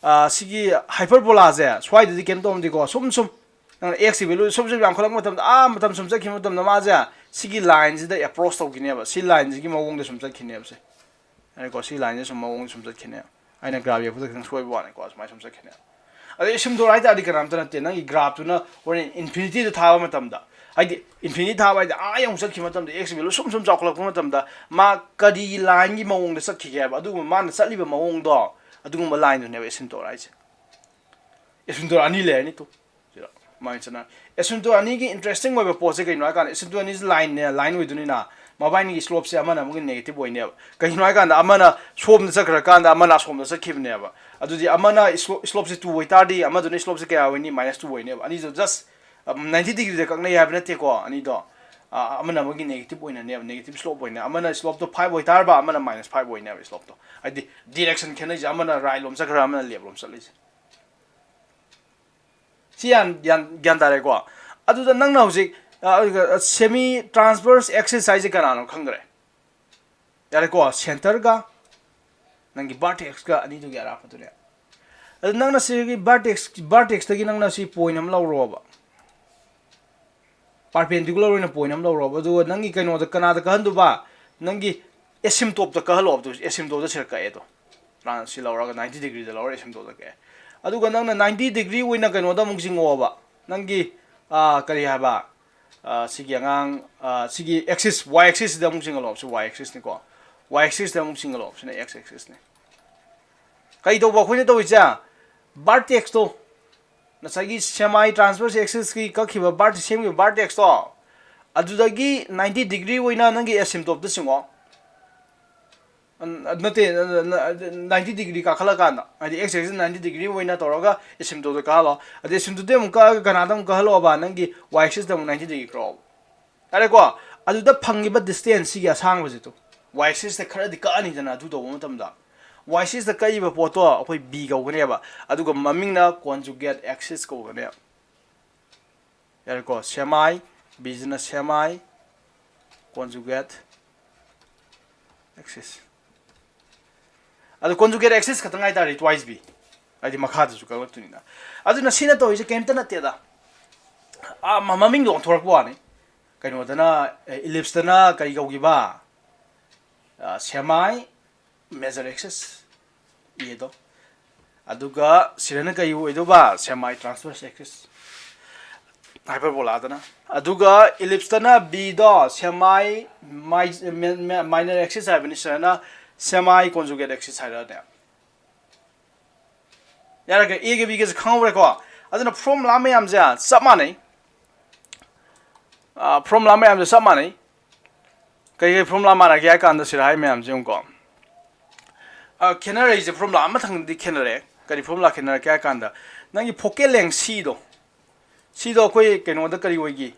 ꯁꯤꯒꯤ hyperbola ꯁꯦ ꯁ꯭ꯋꯥꯏꯗꯗꯤ ꯀꯩꯝ ꯇꯧꯔꯝꯗꯦꯀꯣ꯫ ꯁꯨꯝ ꯁꯨꯝ ꯅꯪꯅ x ꯀꯤ value ꯁꯨꯝ ꯁꯨꯝ ꯌꯥꯝꯈꯠꯂꯛꯄ ꯃꯇꯝꯗ, ꯑꯥ ꯃꯇꯝ ꯁꯨꯝ ꯆꯠꯈꯤꯕ ꯃꯇꯝꯗ ꯃꯥꯁꯦ ꯁꯤꯒꯤ line ꯁꯤꯗ approach ꯇꯧꯈꯤꯅꯦꯕ꯫ ꯁꯤ line ꯁꯤꯒꯤ ꯃꯑꯣꯡꯗ ꯁꯨꯝ ꯆꯠꯈꯤꯅꯦꯕ ꯁꯦ꯫ ꯌꯥꯔꯦꯀꯣ? ꯁꯤ line ꯁꯦ ꯁꯨꯝ ꯃꯑꯣꯡ ꯁꯨꯝ ꯆꯠꯈꯤꯅꯦꯕ꯫ ꯑꯩꯅ graph ꯌꯦꯛꯄꯗ ꯈꯤꯇꯪ ꯁꯣꯏꯕ ꯋꯥꯅꯤꯀꯣ, ꯁꯨꯃꯥꯏꯅ ꯁꯨꯝ ꯆꯠꯈꯤꯅꯦꯕ꯫ ꯑꯗꯩ asymptote ꯍꯥꯏ ꯇꯥꯔꯗꯤ ꯀꯅꯥꯝꯇ ꯅꯠꯇꯦ, ꯅꯪꯒꯤ graph ꯇꯨꯅ ꯍꯣꯔꯦꯟ infinity ꯗ ꯊꯥꯕ ꯃꯇꯝꯗ, ꯍꯥꯏꯗꯤ infinity ꯊꯥꯕ ꯍꯥꯏꯗꯤ ꯑꯥ ꯌꯧꯅ ꯆꯠꯈꯤꯕ ꯃꯇꯝꯗ, x value ꯁꯨꯝ ꯁꯨꯝ ꯆꯥꯎꯈꯠꯂꯛꯄ ꯃꯇꯝꯗ ꯃꯥ ꯀꯔꯤ line ꯒꯤ ꯃꯑꯣꯡꯗ ꯆꯠꯈꯤꯒꯦ ꯍꯥꯏꯕ, ꯑꯗꯨꯒꯨꯝꯕ ꯃꯥꯅ ꯆꯠꯂꯤꯕ ꯃꯑꯣꯡꯗꯣ, ꯑꯗꯨꯒꯨꯝꯕ line ꯗꯨꯅꯦꯕ asymptote ꯍꯥꯏꯁꯦ꯫ Asymptote ꯑꯅꯤ ꯂꯩꯔꯅꯤ ꯇꯨ꯫ ꯁꯤꯗ ꯃꯥꯏꯅ ꯆꯠꯅ asymptote ꯑꯅꯤꯒꯤ interesting ꯑꯣꯏꯕ ꯄꯣꯠꯁꯦ ꯀꯩꯅꯣ ꯍꯥꯏ ꯀꯥꯟꯗ, asymptote ꯑꯅꯤꯁꯦ line ꯅꯦ, line ꯑꯣꯏꯗꯣꯏꯅꯤꯅ, ꯃꯕꯥꯏꯅꯤꯒꯤ slope ꯁꯦ ꯑꯃꯅ ꯑꯃꯒꯤ negative ꯑꯣꯏꯅꯦꯕ꯫ ꯀꯩꯒꯤꯅꯣ ꯍꯥꯏ ꯀꯥꯟꯗ ꯑꯃꯅ ꯁꯣꯝꯗ ꯆꯠꯈ꯭ꯔꯀꯥꯟꯗ ꯑꯃꯅ ꯑꯁꯣꯝꯗ ꯆꯠꯈꯤꯕꯅꯦꯕ꯫ ꯑꯗꯨꯗꯤ ꯑꯃꯅ slope ꯁꯦ two ꯑꯣꯏꯇꯥꯔꯗꯤ ꯑꯃꯗꯨꯅ slope ꯁꯦ ꯀꯌꯥ ꯑꯣꯏꯅꯤ? Minus two ꯑꯣꯏꯅꯦꯕ꯫ ꯑꯅꯤꯗꯣ just ninety degree ꯗ ꯀꯛꯅꯩ ꯍꯥꯏꯕ ꯅꯠꯇꯦꯀꯣ꯫ ꯑꯅꯤꯗꯣ ꯑ, ꯑꯃꯅ ꯑꯃꯒꯤ negative ꯑꯣꯏꯅꯅꯦꯕ, negative slope ꯑꯣꯏꯅ꯫ ꯑꯃꯅ slope ꯇꯣ five ꯑꯣꯏꯇꯥꯔꯕ, ꯑꯃꯅ minus five ꯑꯣꯏꯅꯦꯕ slope ꯇꯣ꯫ ꯍꯥꯏꯗꯤ direction ꯈꯦꯠꯅꯩꯁꯦ, ꯑꯃꯅ right ꯂꯣꯝ ꯆꯠꯈ꯭ꯔ, ꯑꯃꯅ left ꯂꯣꯝ ꯆꯠꯂꯤꯁꯦ꯫ ꯁꯤ ꯌꯥꯝ ꯒ꯭ꯌꯥꯟ, ꯒ꯭ꯌꯥꯟ ꯇꯥꯔꯦꯀꯣ? ꯑꯗꯨꯗ ꯅꯪꯅ ꯍꯧꯖꯤꯛ, ꯑ, semi transverse axis ꯍꯥꯏꯁꯦ ꯀꯅꯥꯅꯣ ꯈꯪꯗ꯭ꯔꯦ꯫ ꯌꯥꯔꯦꯀꯣ? Center ꯒ ꯅꯪꯒꯤ vertex ꯀ ꯑꯅꯤꯗꯨꯒꯤ ꯑꯔꯥꯞꯄꯗꯨꯅꯦ꯫ ꯑꯗꯨ ꯅꯪꯅ ꯁꯤꯒꯤ vertex, vertex ꯇꯒꯤ ꯅꯪꯅ ꯁꯤ point ꯑꯃ ꯂꯧꯔꯣꯕ꯫ Perpendicular ꯑꯣꯏꯅ point ꯑꯃ ꯂꯧꯔꯣꯕ꯫ ꯑꯗꯨꯒ ꯅꯪꯒꯤ ꯀꯩꯅꯣꯗ ꯀꯅꯥꯗ ꯀꯛꯍꯟꯗꯨꯕ? ꯅꯪꯒꯤ asymptote ꯇ ꯀꯛꯍꯜꯂꯣꯕ꯫ ꯑꯗꯨ asymptote ꯇ ꯁꯤꯗ ꯀꯛꯑꯦ ꯑꯗꯣ꯫ ꯁꯤ ꯂꯧꯔꯒ ninety degree ꯗ ꯂꯧꯔ asymptote ꯇ ꯀꯛꯑꯦ꯫ ꯑꯗꯨꯒ ꯅꯪꯅ ninety degree ꯑꯣꯏꯅ ꯀꯩꯅꯣꯗ ꯑꯃꯨꯛ ꯆꯤꯡꯉꯛꯑꯣꯕ꯫ ꯅꯪꯒꯤ, ꯑꯥ, ꯀꯔꯤ ꯍꯥꯏꯕ? ꯑꯥ, ꯁꯤꯒꯤ ꯑꯉꯥꯡ, ꯑꯥ, ꯁꯤꯒꯤ axis, y axis ꯁꯤꯗ ꯑꯃꯨꯛ ꯆꯤꯡꯍꯜꯂꯣ꯫ ꯁꯤ y axis ꯅꯤꯀꯣ꯫ Y axis ꯇ ꯑꯃꯨꯛ ꯆꯤꯡꯍꯜꯂꯣ꯫ ꯁꯤꯅ x axis ꯅꯤ꯫ ꯀꯩ ꯇꯧꯕ ꯑꯩꯈꯣꯏꯅ ꯇꯧꯔꯤꯁꯦ? Vertex ꯇꯣ, ꯉꯁꯥꯏꯒꯤ semi transverse axis ꯀꯤ ꯀꯛꯈꯤꯕ vert-, ꯁꯦꯝꯈꯤꯕ vertex ꯇꯣ, ꯑꯗꯨꯗꯒꯤ ninety degree ꯑꯣꯏꯅ ꯅꯪꯒꯤ asymptote ꯇ ꯆꯤꯡꯉꯣ꯫ ꯅꯠꯇꯦ, ninety degree ꯀꯥꯈꯠꯂꯀꯥꯟꯗ, ꯍꯥꯏꯗꯤ x axis ninety degree ꯑꯣꯏꯅ ꯇꯧꯔꯒ asymptote ꯇ ꯀꯥꯍꯜꯂꯣ꯫ ꯑꯗꯩ asymptote ꯇ ꯑꯃꯨꯛ ꯀꯛꯑꯒ ꯀꯅꯥꯗ ꯑꯃꯨꯛ ꯀꯥꯍꯜꯂꯣꯕ? ꯅꯪꯒꯤ y axis ꯇ ꯑꯃꯨꯛ ninety degree ꯀꯛꯑꯣꯕ꯫ ꯌꯥꯔꯦꯀꯣ? ꯑꯗꯨꯗ ꯐꯪꯉꯤꯕ distance ꯁꯤꯒꯤ ꯑꯁꯥꯡꯕꯁꯤꯗꯣ, y axis ꯇ ꯈꯔꯗꯤ ꯀꯛꯑꯅꯤꯗꯅ ꯑꯗꯨ ꯇꯧꯕ ꯃꯇꯝꯗ꯫ Y axis ꯇ ꯀꯛꯏꯕ ꯄꯣꯠꯇꯣ ꯑꯩꯈꯣꯏ B ꯀꯧꯒꯅꯦꯕ, ꯑꯗꯨꯒ ꯃꯃꯤꯡꯅ conjugate axis ꯀꯧꯒꯅꯦꯕ꯫ ꯌꯥꯔꯦꯀꯣ? Semi, B ꯁꯤꯅ semi conjugate axis꯫ ꯑꯗꯨ conjugate axis ꯈꯛꯇꯪ ꯍꯥꯏꯇꯥꯔꯗꯤ twice B, ꯍꯥꯏꯗꯤ ꯃꯈꯥꯗꯁꯨ ꯀꯛꯂꯛꯇꯣꯏꯅꯤꯅ꯫ ꯑꯗꯨꯅ ꯁꯤꯅ ꯇꯧꯔꯤꯁꯦ ꯀꯩꯝꯇ ꯅꯠꯇꯦꯗ, ꯑꯥ, ꯃ-, ꯃꯃꯤꯡꯗꯣ ꯑꯣꯟꯊꯣꯔꯛꯄ ꯋꯥꯅꯤ꯫ ꯀꯩꯅꯣꯗꯅ, ꯑꯦ, ellipse ꯇꯅ ꯀꯔꯤ ꯀꯧꯈꯤꯕ? ꯑꯥ, semi major axis, A ꯗꯣ꯫ ꯑꯗꯨꯒ ꯁꯤꯗꯅ ꯀꯔꯤ ꯑꯣꯏꯗꯧꯕ? Semi transverse axis, hyperbola ꯗꯅ꯫ ꯑꯗꯨꯒ ellipse ꯇꯅ B ꯗꯣ semi mi-, mi-, mi-, minor axis ꯍꯥꯏꯕꯅꯤ, ꯁꯤꯗꯅ semi conjugate axis ꯍꯥꯏꯔꯛꯑꯅꯦ꯫ ꯌꯥꯔꯒ A ꯒ B ꯒꯁꯦ ꯈꯪꯍꯧꯔꯦꯀꯣ꯫ ꯑꯗꯨꯅ formula ꯃꯌꯥꯝꯁꯦ ꯆꯞ ꯃꯥꯟꯅꯩ꯫ ꯑꯥ, formula ꯃꯌꯥꯝꯁꯦ ꯆꯞ ꯃꯥꯟꯅꯩ꯫ ꯀꯩ ꯀꯩ formula ꯃꯥꯟꯅꯒꯦ ꯍꯥꯏ ꯀꯥꯟꯗ ꯁꯤꯗ ꯍꯥꯏ ꯃꯌꯥꯝꯁꯦ ꯌꯦꯡꯉꯨꯀꯣ꯫ ꯑꯥ, ꯈꯦꯠꯅꯔꯛꯏꯁꯦ formula ꯑꯃꯊꯪꯗꯤ ꯈꯦꯠꯅꯔꯦ꯫ ꯀꯔꯤ formula ꯈꯦꯠꯅꯔꯛꯀꯦ ꯍꯥꯏ ꯀꯥꯟꯗ ꯅꯪꯒꯤ focal length C ꯗꯣ, C ꯗꯣ ꯑꯩꯈꯣꯏ ꯀꯩꯅꯣꯗ ꯀꯔꯤ ꯑꯣꯏꯒꯤ?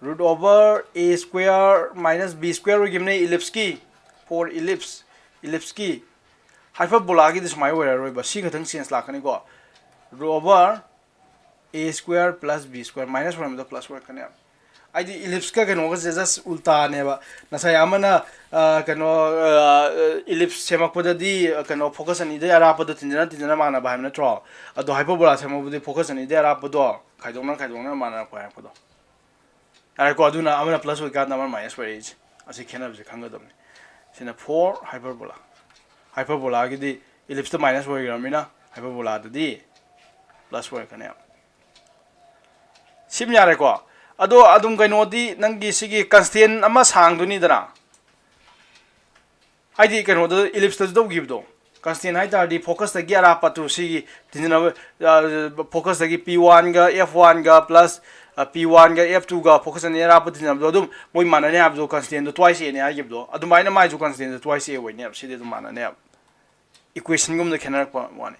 Root over A square minus B square ꯑꯣꯏꯈꯤꯕꯅꯦ ellipse ꯀꯤ, for ellipse, ellipse ꯀꯤ꯫ Hyperbola ꯒꯤꯗꯤ ꯁꯨꯃꯥꯏꯅ ꯑꯣꯏꯔꯔꯣꯏꯕ, C ꯈꯛꯇꯪ change ꯂꯥꯛꯀꯅꯤꯀꯣ꯫ Root over A square plus B square, minus ꯑꯣꯏꯔꯝꯕꯗꯣ plus ꯑꯣꯏꯔꯛꯀꯅꯦꯕ꯫ ꯍꯥꯏꯗꯤ ellipse ꯀ ꯀꯩꯅꯣꯒꯁꯦ just ꯎꯜꯇꯥꯅꯦꯕ꯫ ꯉꯁꯥꯏ ꯑꯃꯅ, ꯑ, ꯀꯩꯅꯣ, ꯑ, ellipse ꯁꯦꯝꯃꯛꯄꯗꯗꯤ, ꯑ, ꯀꯩꯅꯣ focus ꯑꯅꯤꯗꯩ ꯑꯔꯥꯞꯄꯗꯣ ꯇꯤꯟꯖꯅ ꯇꯤꯟꯖꯅ ꯃꯥꯟꯅꯕ ꯍꯥꯏꯕ ꯅꯠꯇ꯭ꯔꯣ? ꯑꯗꯣ hyperbola ꯁꯦꯝꯃꯛꯄꯗꯗꯤ focus ꯑꯅꯤꯗꯩ ꯑꯔꯥꯞꯄꯗꯣ ꯈꯥꯏꯗꯣꯛꯅ ꯈꯥꯏꯗꯣꯛꯅ ꯃꯥꯟꯅꯔꯛꯄ ꯍꯥꯏꯔꯛꯄꯗꯣ꯫ ꯌꯥꯔꯦꯀꯣ? ꯑꯗꯨꯅ ꯑꯃꯅ plus ꯑꯣꯏꯀꯥꯟꯗ ꯑꯃꯅ minus ꯑꯣꯏꯔꯛꯏꯁꯦ꯫ ꯑꯁꯤ ꯈꯦꯠꯅꯕꯁꯦ ꯈꯪꯒꯗꯕꯅꯤ꯫ ꯁꯤꯅ for hyperbola꯫ Hyperbola ꯒꯤꯗꯤ ellipse ꯇ minus ꯑꯣꯏꯈ꯭ꯔꯕꯅꯤꯅ hyperbola ꯗꯗꯤ plus ꯑꯣꯏꯔꯛꯀꯅꯦꯕ꯫ ꯁꯤꯝ ꯌꯥꯔꯦꯀꯣ? ꯑꯗꯣ ꯑꯗꯨꯝ ꯀꯩꯅꯣꯗꯤ ꯅꯪꯒꯤ ꯁꯤꯒꯤ constant ꯑꯃ ꯁꯥꯡꯗꯣꯏꯅꯤꯗꯅ꯫ ꯍꯥꯏꯗꯤ ꯀꯩꯅꯣꯗ ellipse ꯇꯁꯨ ꯇꯧꯈꯤꯕꯗꯣ꯫ Constant ꯍꯥꯏ ꯇꯥꯔꯗꯤ focus ꯇꯒꯤ ꯑꯔꯥꯞꯄ ꯇꯨ ꯁꯤꯒꯤ ꯇꯤꯟꯖꯅꯕ, ꯑ, focus ꯇꯒꯤ P one ꯒ F one ꯒ plus, ꯑ, P one ꯒ F two ꯒ focus ꯑꯅꯤ ꯑꯔꯥꯞꯄ ꯇꯤꯟꯖꯅꯕꯗꯣ ꯑꯗꯨꯝ ꯃꯣꯏ ꯃꯥꯟꯅꯅꯤ ꯍꯥꯏꯕꯗꯣ, constant ꯗꯣ twice A ꯅꯤ ꯍꯥꯏꯈꯤꯕꯗꯣ, ꯑꯗꯨꯃꯥꯏꯅ ꯃꯥꯏꯁꯨ constant ꯗꯣ twice A ꯑꯣꯏꯅꯦꯕ꯫ ꯁꯤꯗꯤ ꯑꯗꯨꯝ ꯃꯥꯟꯅꯅꯦꯕ꯫ Equation ꯒꯨꯝꯕꯗ ꯈꯦꯠꯅꯔꯛꯄ ꯋꯥꯅꯤ꯫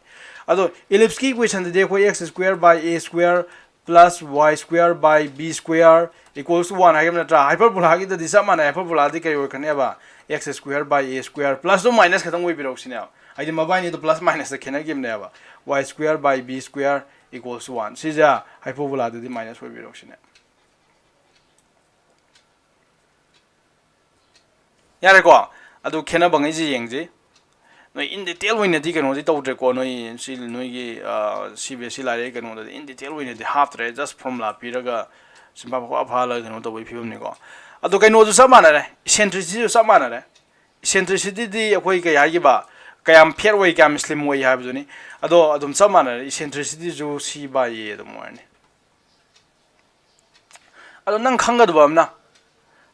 ꯑꯗꯣ ellipse ꯀꯤ equation ꯗꯗꯤ ꯑꯩꯈꯣꯏ x square by A square plus y square by B square equals to one ꯍꯥꯏꯈꯤꯕ ꯅꯠꯇ꯭ꯔꯥ? Hyperbola ꯒꯤꯗꯗꯤ ꯆꯞ ꯃꯥꯟꯅꯩ꯫ Hyperbola ꯗꯤ ꯀꯔꯤ ꯑꯣꯏꯔꯛꯀꯅꯦꯕ? X square by A square plus ꯑꯗꯨꯝ minus ꯈꯛꯇꯪ ꯑꯣꯏꯕꯤꯔꯛꯎ ꯁꯤꯅꯦꯕ꯫ ꯍꯥꯏꯗꯤ ꯃꯕꯥꯏꯅꯤꯗꯣ plus minusꯇ ꯈꯦꯠꯅꯈꯤꯕꯅꯦꯕ꯫ Y square by B square equals to one꯫ ꯁꯤꯁꯦ hyperbola ꯗꯗꯤ minus ꯑꯣꯏꯕꯤꯔꯣ ꯁꯤꯅꯦ꯫ ꯌꯥꯔꯦꯀꯣ? ꯑꯗꯨ ꯈꯦꯠꯅꯕꯉꯩꯁꯦ ꯌꯦꯡꯁꯤ꯫ ꯅꯣꯏ in detail ꯑꯣꯏꯅꯗꯤ ꯀꯩꯅꯣꯗꯤ ꯇꯧꯗ꯭ꯔꯦꯀꯣ, ꯅꯣꯏ ꯁꯤ ꯅꯣꯏꯒꯤ ꯁꯤ ꯕꯤ ꯑꯦꯁ ꯁꯤ ꯂꯥꯏꯔꯤꯛ ꯀꯩꯅꯣꯗꯗꯤ in detail ꯑꯣꯏꯅꯗꯤ ꯍꯥꯞꯇ꯭ꯔꯦ, just formula ꯄꯤꯔꯒ ꯁꯤꯝꯄꯥ ꯐꯥ ꯐꯥꯍꯜꯂꯒ ꯀꯩꯅꯣ ꯇꯧꯕꯒꯤ ꯐꯤꯕꯝꯅꯤꯀꯣ꯫ ꯑꯗꯣ ꯀꯩꯅꯣꯁꯨ ꯆꯞ ꯃꯥꯟꯅꯔꯦ, eccentricityꯁꯨ ꯆꯞ ꯃꯥꯟꯅꯔꯦ꯫ Eccentricityꯗꯤ ꯑꯩꯈꯣꯏ ꯀꯩ ꯍꯥꯏꯈꯤꯕ, ꯀꯌꯥꯝ fat ꯑꯣꯏ ꯀꯌꯥꯝ slim ꯑꯣꯏ ꯍꯥꯏꯕꯗꯨꯅꯤ꯫ ꯑꯗꯣ ꯑꯗꯨꯝ ꯆꯞ ꯃꯥꯟꯅꯔꯦ, eccentricityꯁꯨ C by A ꯑꯗꯨꯝ ꯑꯣꯏꯔꯅꯤ꯫ ꯑꯗꯣ ꯅꯪ ꯈꯪꯒꯗꯕ ꯑꯃꯅ,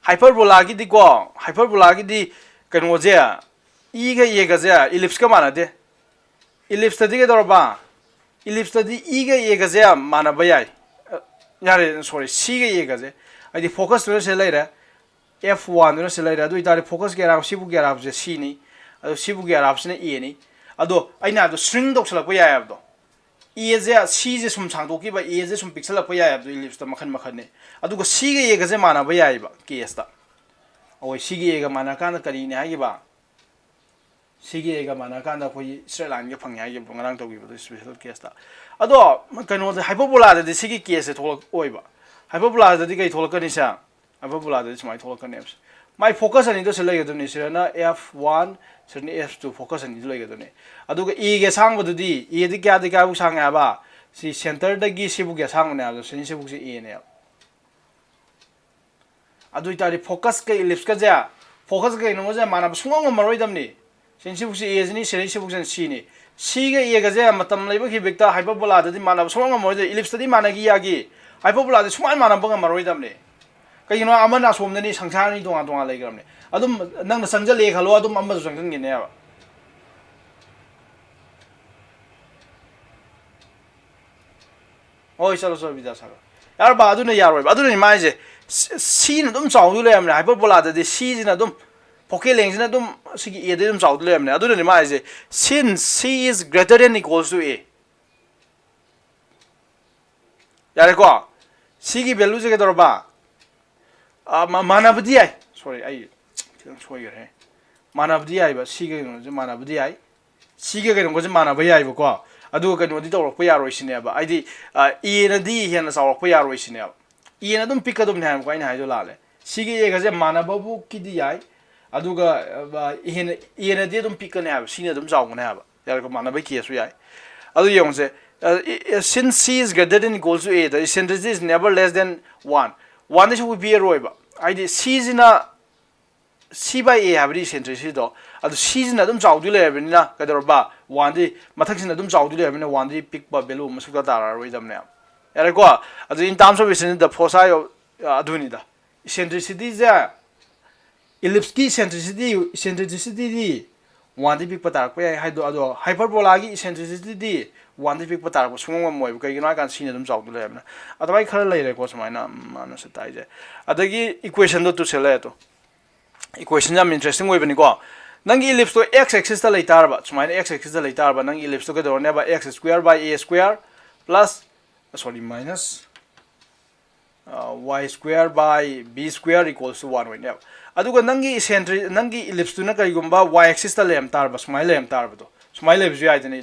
hyperbola ꯒꯤꯗꯤꯀꯣ, hyperbola ꯒꯤꯗꯤ ꯀꯩꯅꯣꯁꯦ, Eꯒ Aꯒꯁꯦ ellipse ꯀ ꯃꯥꯟꯅꯗꯦ꯫ Ellipse ꯇꯗꯤ ꯀꯩꯗꯧꯔꯕ? Ellipse ꯇꯗꯤ Eꯒ Aꯒꯁꯦ ꯃꯥꯟꯅꯕ ꯌꯥꯏ꯫ ꯑ, ꯌꯥꯔꯦ, sorry, Cꯒ Aꯒꯁꯦ꯫ ꯍꯥꯏꯗꯤ focus ꯇꯨꯅ ꯁꯤꯗ ꯂꯩꯔꯦ, F one ꯗꯨꯅ ꯁꯤꯗ ꯂꯩꯔꯦ꯫ ꯑꯗꯨ ꯑꯣꯏꯇꯥꯔꯗꯤ focus ꯀꯤ ꯑꯔꯥꯞ-, ꯁꯤꯕꯨꯛꯀꯤ ꯑꯔꯥꯞꯄꯁꯦ Cꯅꯤ꯫ ꯑꯗꯨ ꯁꯤꯕꯨꯛꯀꯤ ꯑꯔꯥꯞꯄꯁꯤꯅ Aꯅꯤ꯫ ꯑꯗꯣ ꯑꯩꯅ ꯍꯥꯏꯕꯗꯣ shrink ꯇꯧꯁꯜꯂꯛꯄ ꯌꯥꯏ ꯍꯥꯏꯕꯗꯣ꯫ Aꯁꯦ, Cꯁꯦ ꯁꯨꯝ ꯁꯥꯡꯗꯣꯛꯈꯤꯕ, Aꯁꯦ ꯁꯨꯝ ꯄꯤꯛꯁꯜꯂꯛꯄ ꯌꯥꯏ ꯍꯥꯏꯕꯗꯣ, ellipse ꯇ ꯃꯈꯟ ꯃꯈꯟꯅꯦ꯫ ꯑꯗꯨꯒ Cꯒ Aꯒꯁꯦ ꯃꯥꯟꯅꯕ ꯌꯥꯏꯑꯕ case ꯇ꯫ ꯑꯩꯈꯣꯏ Cꯒ Aꯒ ꯃꯥꯟꯅꯔꯀꯥꯟꯗ ꯀꯔꯤꯅꯦ ꯍꯥꯏꯈꯤꯕ? Cꯒ Aꯒ ꯃꯥꯟꯅꯔꯀꯥꯟꯗ ꯑꯩꯈꯣꯏꯒꯤ straight line ꯒ ꯐꯪꯉꯦ ꯍꯥꯏꯈꯤꯕꯗꯣ, ꯉꯔꯥꯡ ꯇꯧꯈꯤꯕꯗꯣ special case ꯇ꯫ ꯑꯗꯣ ꯀꯩꯅꯣꯁꯦ, hyperbola ꯗꯗꯤ ꯁꯤꯒꯤ case ꯁꯦ ꯊꯣꯛꯂꯛꯑꯣꯏꯕ꯫ Hyperbola ꯗꯗꯤ ꯀꯩ ꯊꯣꯛꯂꯛꯀꯅꯤ ꯁꯦ? Hyperbola ꯗꯗꯤ ꯁꯨꯃꯥꯏꯅ ꯊꯣꯛꯂꯛꯀꯅꯦꯕ꯫ ꯃꯥꯏ focus ꯑꯅꯤꯗꯣ ꯁꯤ ꯂꯩꯒꯗꯕꯅꯤ꯫ ꯁꯤꯗꯅ F one, ꯁꯤꯗꯅ F two, focus ꯑꯅꯤꯗꯣ ꯂꯩꯒꯗꯕꯅꯤ꯫ ꯑꯗꯨꯒ Aꯒꯤ ꯑꯁꯥꯡꯕꯗꯨꯗꯤ, Aꯗꯤ ꯀꯌꯥꯗꯤ ꯀꯌꯥꯐꯧ ꯁꯥꯡꯉꯦ ꯍꯥꯏꯕ? ꯁꯤ centre ꯗꯒꯤ ꯁꯤꯕꯨꯛꯀꯤ ꯑꯁꯥꯡꯕꯅꯦ ꯍꯥꯏꯕꯗꯣ, ꯁꯤꯅꯤ ꯁꯤꯕꯨꯛꯁꯦ Aꯅꯦꯕ꯫ ꯑꯗꯨ ꯑꯣꯏꯇꯥꯔꯗꯤ focus ꯀ ellipse ꯀꯁꯦ, focus ꯀ ꯀꯩꯅꯣꯒꯁꯦ ꯃꯥꯟꯅꯕ ꯁꯨꯡꯉꯝ ꯉꯝꯃꯔꯣꯏꯗꯕꯅꯤ꯫ ꯁꯤꯅꯤ ꯁꯤꯕꯨꯛꯁꯦ Aꯁꯤꯅꯤ, ꯁꯤꯅꯤ ꯁꯤꯕꯨꯛꯁꯤꯅ Cꯅꯤ꯫ Cꯒ Aꯒꯁꯦ ꯃꯇꯝ ꯂꯩꯕ cubic ꯇ hyperbola ꯗꯗꯤ ꯃꯥꯟꯅꯕ ꯁꯨꯡꯉꯝ ꯉꯝꯃꯔꯣꯏꯗ, ellipse ꯇꯗꯤ ꯃꯥꯟꯅꯈꯤ ꯌꯥꯈꯤ, hyperbola ꯗꯤ ꯁꯨꯡꯃꯥꯟ ꯃꯥꯟꯅꯕ ꯉꯝꯃꯔꯣꯏꯗꯕꯅꯤ꯫ ꯀꯩꯒꯤꯅꯣ? ꯑꯃꯅ ꯑꯁꯣꯝꯗꯅꯤ, ꯁꯪꯁꯥꯔ ꯑꯅꯤ ꯇꯣꯉꯥꯟ ꯇꯣꯉꯥꯟ ꯂꯩꯈ꯭ꯔꯕꯅꯤ꯫ ꯑꯗꯨꯝ ꯅꯪꯅ ꯆꯪꯁꯤꯜꯂꯦ ꯈꯜꯂꯣ, ꯑꯗꯨꯝ ꯑꯃꯁꯨ ꯆꯪꯁꯤꯟꯈꯤꯅꯦꯕ꯫ ꯍꯣꯏ, ꯆꯠꯂꯣ, ꯆꯠꯂꯣ, ꯕꯤꯗ꯭ꯌꯥꯁꯥꯒꯔ꯫ ꯌꯥꯔꯕ? ꯑꯗꯨꯅ ꯌꯥꯔꯣꯏꯕ꯫ ꯑꯗꯨꯅꯅꯤ ꯃꯥ ꯍꯥꯏꯁꯦ, ꯁꯤ-, ꯁꯤꯅ ꯑꯗꯨꯝ ꯆꯥꯎꯗꯣꯏ ꯂꯩꯔꯕꯅꯦ꯫ Hyperbola ꯗꯗꯤ ꯁꯤꯁꯤꯅ ꯑꯗꯨꯝ, focal length ꯁꯤꯅ ꯑꯗꯨꯝ ꯁꯤꯒꯤ Aꯗꯩ ꯑꯗꯨꯝ ꯆꯥꯎꯗꯣꯏ ꯂꯩꯔꯕꯅꯦ꯫ ꯑꯗꯨꯅꯅꯤ ꯃꯥ ꯍꯥꯏꯁꯦ, since C is greater than equals to A꯫ ꯌꯥꯔꯦꯀꯣ? ꯁꯤꯒꯤ value ꯁꯦ ꯀꯩꯗꯧꯔꯕ? ꯑ, ꯃꯥ-, ꯃꯥꯟꯅꯕꯗꯤ ꯌꯥꯏ꯫ Sorry, ꯑꯩ ꯈꯤꯇꯪ ꯁꯣꯏꯈ꯭ꯔꯦ꯫ ꯃꯥꯟꯅꯕꯗꯤ ꯌꯥꯏꯕ꯫ ꯁꯤꯒ ꯀꯩꯅꯣꯁꯦ ꯃꯥꯟꯅꯕꯗꯤ ꯌꯥꯏ꯫ ꯁꯤꯒ ꯀꯩꯅꯣꯒꯁꯦ ꯃꯥꯟꯅꯕ ꯌꯥꯏꯕꯀꯣ꯫ ꯑꯗꯨꯒ ꯀꯩꯅꯣꯗꯤ ꯇꯧꯔꯛꯄ ꯌꯥꯔꯣꯏ ꯁꯤꯅꯦꯕ, ꯍꯥꯏꯗꯤ ꯑꯦꯅꯗꯤ ꯍꯦꯟꯅ ꯆꯥꯎꯔꯛꯄ ꯌꯥꯔꯣꯏ ꯁꯤꯅꯦꯕ꯫ ꯑꯦꯅ ꯑꯗꯨꯝ ꯄꯤꯛꯀꯗꯕꯅꯦ ꯍꯥꯏꯕꯀꯣ, ꯑꯩꯅ ꯍꯥꯏꯗꯣ ꯂꯥꯜꯂꯦ꯫ ꯁꯤꯒ ꯑꯦꯒꯁꯦ ꯃꯥꯟꯅꯕꯕꯨꯛꯀꯤꯗꯤ ꯌꯥꯏ, ꯑꯗꯨꯒ ꯑ, ꯍꯦꯟꯅ ꯑꯦꯅꯗꯤ ꯑꯗꯨꯝ ꯄꯤꯛꯀꯅꯤ ꯍꯥꯏꯕ, ꯁꯤꯅ ꯑꯗꯨꯝ ꯆꯥꯎꯒꯅꯤ ꯍꯥꯏꯕ꯫ ꯌꯥꯔꯦꯀꯣ, ꯃꯥꯟꯅꯕꯩ ꯀꯦꯁꯁꯨ ꯌꯥꯏ꯫ ꯑꯗꯨ ꯌꯦꯡꯉꯨꯁꯦ, since c is greater than equals to a, the eccentricity is never less than one꯫ ꯋꯥꯟꯗꯩ ꯁꯨꯡꯄꯤ ꯄꯤꯔꯔꯣꯏꯕ, ꯍꯥꯏꯗꯤ ꯁꯤꯁꯤꯅ, ꯁꯤ ꯕꯥꯏ ꯑꯦ ꯍꯥꯏꯕꯗꯤ ꯏꯁꯦꯟꯇ꯭ꯔꯤꯁꯤꯇꯤꯗꯣ, ꯑꯗꯨ ꯁꯤꯁꯤꯅ ꯑꯗꯨꯝ ꯆꯥꯎꯗꯣꯏ ꯂꯩꯔꯕꯅꯤꯅ ꯀꯩꯗꯧꯔꯕ, ꯋꯥꯟꯗꯤ ꯃꯊꯛꯁꯤꯅ ꯑꯗꯨꯝ ꯆꯥꯎꯗꯣꯏ ꯂꯩꯔꯕꯅꯤꯅ ꯋꯥꯟꯗꯤ ꯄꯤꯛꯄ ꯚꯦꯂꯨ ꯑꯃ ꯁꯨꯛꯇ ꯇꯥꯔꯛꯑꯔꯣꯏꯗꯕꯅꯦ꯫ ꯌꯥꯔꯦꯀꯣ? ꯑꯗꯨ in terms of eccentricity, the foci, ꯑꯗꯨꯅꯤꯗ, ꯏꯁꯦꯟꯇ꯭ꯔꯤꯁꯤꯇꯤꯁꯦ, ꯏꯂꯤꯞꯁꯀꯤ ꯏꯁꯦꯟꯇ꯭ꯔꯤꯁꯤꯇꯤ, ꯏꯁꯦꯟꯇ꯭ꯔꯤꯁꯤꯇꯤꯗꯤ ꯋꯥꯟꯗꯤ ꯄꯤꯛꯄ ꯇꯥꯔꯛꯄ ꯌꯥꯏ ꯍꯥꯏꯗꯣ, ꯑꯗꯣ ꯍꯥꯏꯄꯔꯕꯣꯂꯥꯒꯤ ꯏꯁꯦꯟꯇ꯭ꯔꯤꯁꯤꯇꯤꯗꯤ ꯋꯥꯟꯗꯤ ꯄꯤꯛꯄ ꯇꯥꯔꯛꯄ ꯁꯨꯡꯉꯝ ꯉꯝꯃꯣꯏꯕ꯫ ꯀꯩꯒꯤꯅꯣ ꯍꯥꯏ ꯀꯥꯟꯗ ꯁꯤꯅ ꯑꯗꯨꯝ ꯆꯥꯎꯗꯣꯏ ꯂꯩꯔꯕꯅꯤꯅ꯫ ꯑꯗꯨꯃꯥꯏꯅ ꯈꯔ ꯂꯩꯔꯦꯀꯣ, ꯁꯨꯃꯥꯏꯅ ꯃꯥꯅ ꯁꯤ ꯇꯥꯏꯁꯦ꯫ ꯑꯗꯒꯤ ꯏꯀ꯭ꯋꯦꯁꯟꯗꯣ ꯇꯨꯁꯤꯜꯂꯛꯑꯦ ꯇꯣ꯫ ꯏꯀ꯭ꯋꯦꯁꯟ ꯌꯥꯝ ꯏꯟꯇꯔꯦꯁꯇꯤꯡ ꯑꯣꯏꯕꯅꯤꯀꯣ꯫ ꯅꯪꯒꯤ ꯏꯂꯤꯞꯁꯇꯣ ꯑꯦꯛꯁ ꯑꯦꯛꯁꯤꯁꯇ ꯂꯩꯇꯥꯔꯕ, ꯁꯨꯃꯥꯏꯅ ꯑꯦꯛꯁ ꯑꯦꯛꯁꯤꯁꯇ ꯂꯩꯇꯥꯔꯕ, ꯅꯪꯒꯤ ꯏꯂꯤꯞꯁꯇꯣ ꯀꯩꯗꯧꯔꯅꯦꯕ? X square by a square plus, sorry, minus y square by b square equals to one ꯑꯣꯏꯅꯦꯕ꯫ ꯑꯗꯨꯒ ꯅꯪꯒꯤ ꯏꯁꯦꯟꯇ꯭ꯔꯤ, ꯅꯪꯒꯤ ꯏꯂꯤꯞꯁꯇꯨꯅ ꯀꯔꯤꯒꯨꯝꯕ ꯋꯥꯏ ꯑꯦꯛꯁꯤꯁꯇ ꯂꯩꯔꯝ ꯇꯥꯔꯕ, ꯁꯨꯃꯥꯏꯅ ꯂꯩꯔꯝ ꯇꯥꯔꯕꯗꯣ, ꯁꯨꯃꯥꯏꯅ ꯂꯩꯕꯁꯨ ꯌꯥꯏꯗꯅ,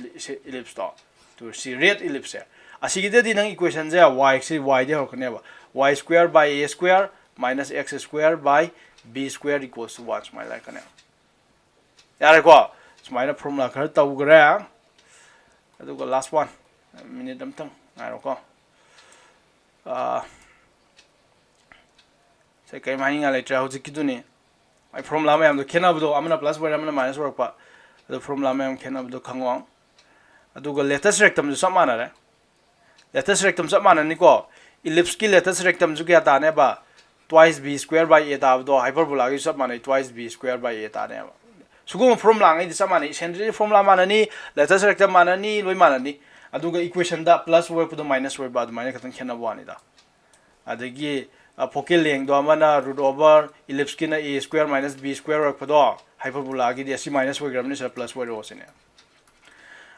ꯏꯂꯤꯞꯁꯇꯣ꯫ ꯇꯨ, ꯁꯤ ꯔꯦꯠ ꯏꯂꯤꯞꯁꯁꯦ, ꯑꯁꯤꯒꯤꯗꯗꯤ ꯅꯪ ꯏꯀ꯭ꯋꯦꯁꯟꯁꯦ ꯋꯥꯏ ꯑꯦꯛꯁꯤ ꯋꯥꯏꯗꯩ ꯍꯧꯔꯛꯀꯅꯦꯕ, y square by a square minus x square by b square equals to one ꯁꯨꯃꯥꯏꯅ ꯂꯥꯛꯀꯅꯦꯕ꯫ ꯌꯥꯔꯦꯀꯣ? ꯁꯨꯃꯥꯏꯅ ꯐꯣꯔꯃꯨꯂꯥ ꯈꯔ ꯇꯧꯈ꯭ꯔꯦ꯫ ꯑꯗꯨꯒ ꯂꯥꯁ ꯋꯥꯟ, ꯃꯤꯅꯤꯠ ꯑꯝꯇꯪ ꯉꯥꯏꯔꯣꯀꯣ꯫ ꯑꯥ, ꯁꯦ, ꯀꯔꯤꯝ ꯍꯥꯏꯅꯤꯡꯉꯥꯏ ꯂꯩꯇ꯭ꯔꯦ ꯍꯧꯖꯤꯛꯀꯤꯗꯨꯅꯤ꯫ ꯑꯩ ꯐꯣꯔꯃꯨꯂꯥ ꯃꯌꯥꯝꯗꯣ ꯈꯦꯠꯅꯕꯗꯣ, ꯑꯃꯅ ꯄ꯭ꯂꯁ ꯑꯣꯏꯔꯦ, ꯑꯃꯅ ꯃꯥꯏꯅꯁ ꯑꯣꯏꯔꯛꯄ, ꯑꯗꯣ ꯐꯣꯔꯃꯨꯂꯥ ꯃꯌꯥꯝ ꯈꯦꯠꯅꯕꯗꯣ ꯈꯪꯉꯣ꯫ ꯑꯗꯨꯒ ꯂꯦꯇꯁ ꯔꯦꯛꯇꯝꯁꯨ ꯆꯞ ꯃꯥꯟꯅꯔꯦ꯫ ꯂꯦꯇꯁ ꯔꯦꯛꯇꯝ ꯆꯞ ꯃꯥꯟꯅꯅꯤꯀꯣ꯫ ꯏꯂꯤꯞꯁꯀꯤ ꯂꯦꯇꯁ ꯔꯦꯛꯇꯝꯁꯨ ꯀꯌꯥ ꯇꯥꯅꯦꯕ? Twice b square by a ꯇꯥꯕꯗꯣ, ꯍꯥꯏꯄꯔꯕꯣꯂꯥꯒꯤꯁꯨ ꯆꯞ ꯃꯥꯟꯅꯩ, twice b square by a ꯇꯥꯅꯦꯕ꯫ ꯁꯤꯒꯨꯝꯕ ꯐꯣꯔꯃꯨꯂꯥꯉꯩꯗꯤ ꯆꯞ ꯃꯥꯟꯅꯩ, ꯏꯁꯦꯟꯇ꯭ꯔꯤꯁꯤꯇꯤ ꯐꯣꯔꯃꯨꯂꯥ ꯃꯥꯟꯅꯅꯤ, ꯂꯦꯇꯁ ꯔꯦꯛꯇꯝ ꯃꯥꯟꯅꯅꯤ, ꯂꯣꯏ ꯃꯥꯟꯅꯅꯤ꯫ ꯑꯗꯨꯒ ꯏꯀ꯭ꯋꯦꯁꯟꯗ ꯄ꯭ꯂꯁ ꯑꯣꯏꯔꯛꯄꯗꯣ ꯃꯥꯏꯅꯁ ꯑꯣꯏꯕ, ꯑꯗꯨꯃꯥꯏꯅ ꯈꯛꯇꯪ ꯈꯦꯠꯅꯕ ꯋꯥꯅꯤꯗ꯫ ꯑꯗꯒꯤ ꯐꯣꯀꯦꯜ ꯂꯦꯡꯗꯣ ꯑꯃꯅ ꯔꯨꯠ ꯑꯣꯚꯔ, ꯏꯂꯤꯞꯁꯀꯤꯅ a square minus b square ꯑꯣꯏꯔꯛꯄꯗꯣ, ꯍꯥꯏꯄꯔꯕꯣꯂꯥꯒꯤꯗꯤ ꯑꯁꯤ ꯃꯥꯏꯅꯁ ꯑꯣꯏꯈ꯭ꯔꯕꯅꯤ, ꯁꯤꯗ ꯄ꯭ꯂꯁ ꯑꯣꯏꯔꯛꯑꯣ ꯁꯤꯅꯦ꯫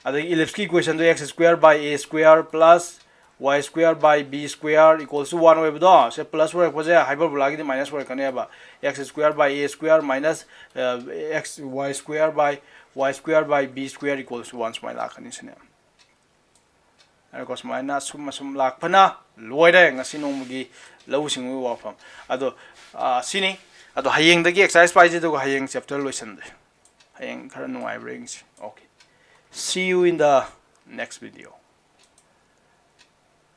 ꯑꯗꯒꯤ ꯏꯂꯤꯞꯁꯀꯤ ꯏꯀ꯭ꯋꯦꯁꯟꯗꯣ x square by a square plus y square by b square equals to one ꯑꯣꯏꯕꯗꯣ, ꯁꯦ plus ꯑꯣꯏꯔꯛꯄꯁꯦ hyperbola ꯒꯤꯗꯤ minus ꯑꯣꯏꯔꯛꯀꯅꯦꯕ, x square by a square minus x y square by y square by b square equals to one ꯁꯨꯃꯥꯏꯅ ꯂꯥꯛꯀꯅꯤ ꯁꯤꯅꯦ꯫ ꯑꯗꯨꯒ ꯁꯨꯃꯥꯏꯅ ꯑꯁꯨꯝ ꯑꯁꯨꯝ ꯂꯥꯛꯄꯅ ꯂꯣꯏꯔꯦ ꯉꯁꯤ ꯅꯣꯡꯃꯒꯤ ꯂꯧꯎ ꯁꯤꯡꯎꯒꯤ ꯋꯥꯐꯝ꯫ ꯑꯗꯣ ꯁꯤꯅꯤ꯫ ꯑꯗꯣ ꯍꯌꯦꯡꯗꯒꯤ exercise ꯄꯥꯏꯁꯦ, ꯑꯗꯨꯒ ꯍꯌꯦꯡ chapter ꯂꯣꯏꯁꯟꯁꯦ꯫ ꯍꯌꯦꯡ ꯈꯔ ꯅꯨꯡꯉꯥꯏꯕ꯭ꯔꯥ ꯌꯦꯡꯁꯤ꯫ Okay, see you in the next video.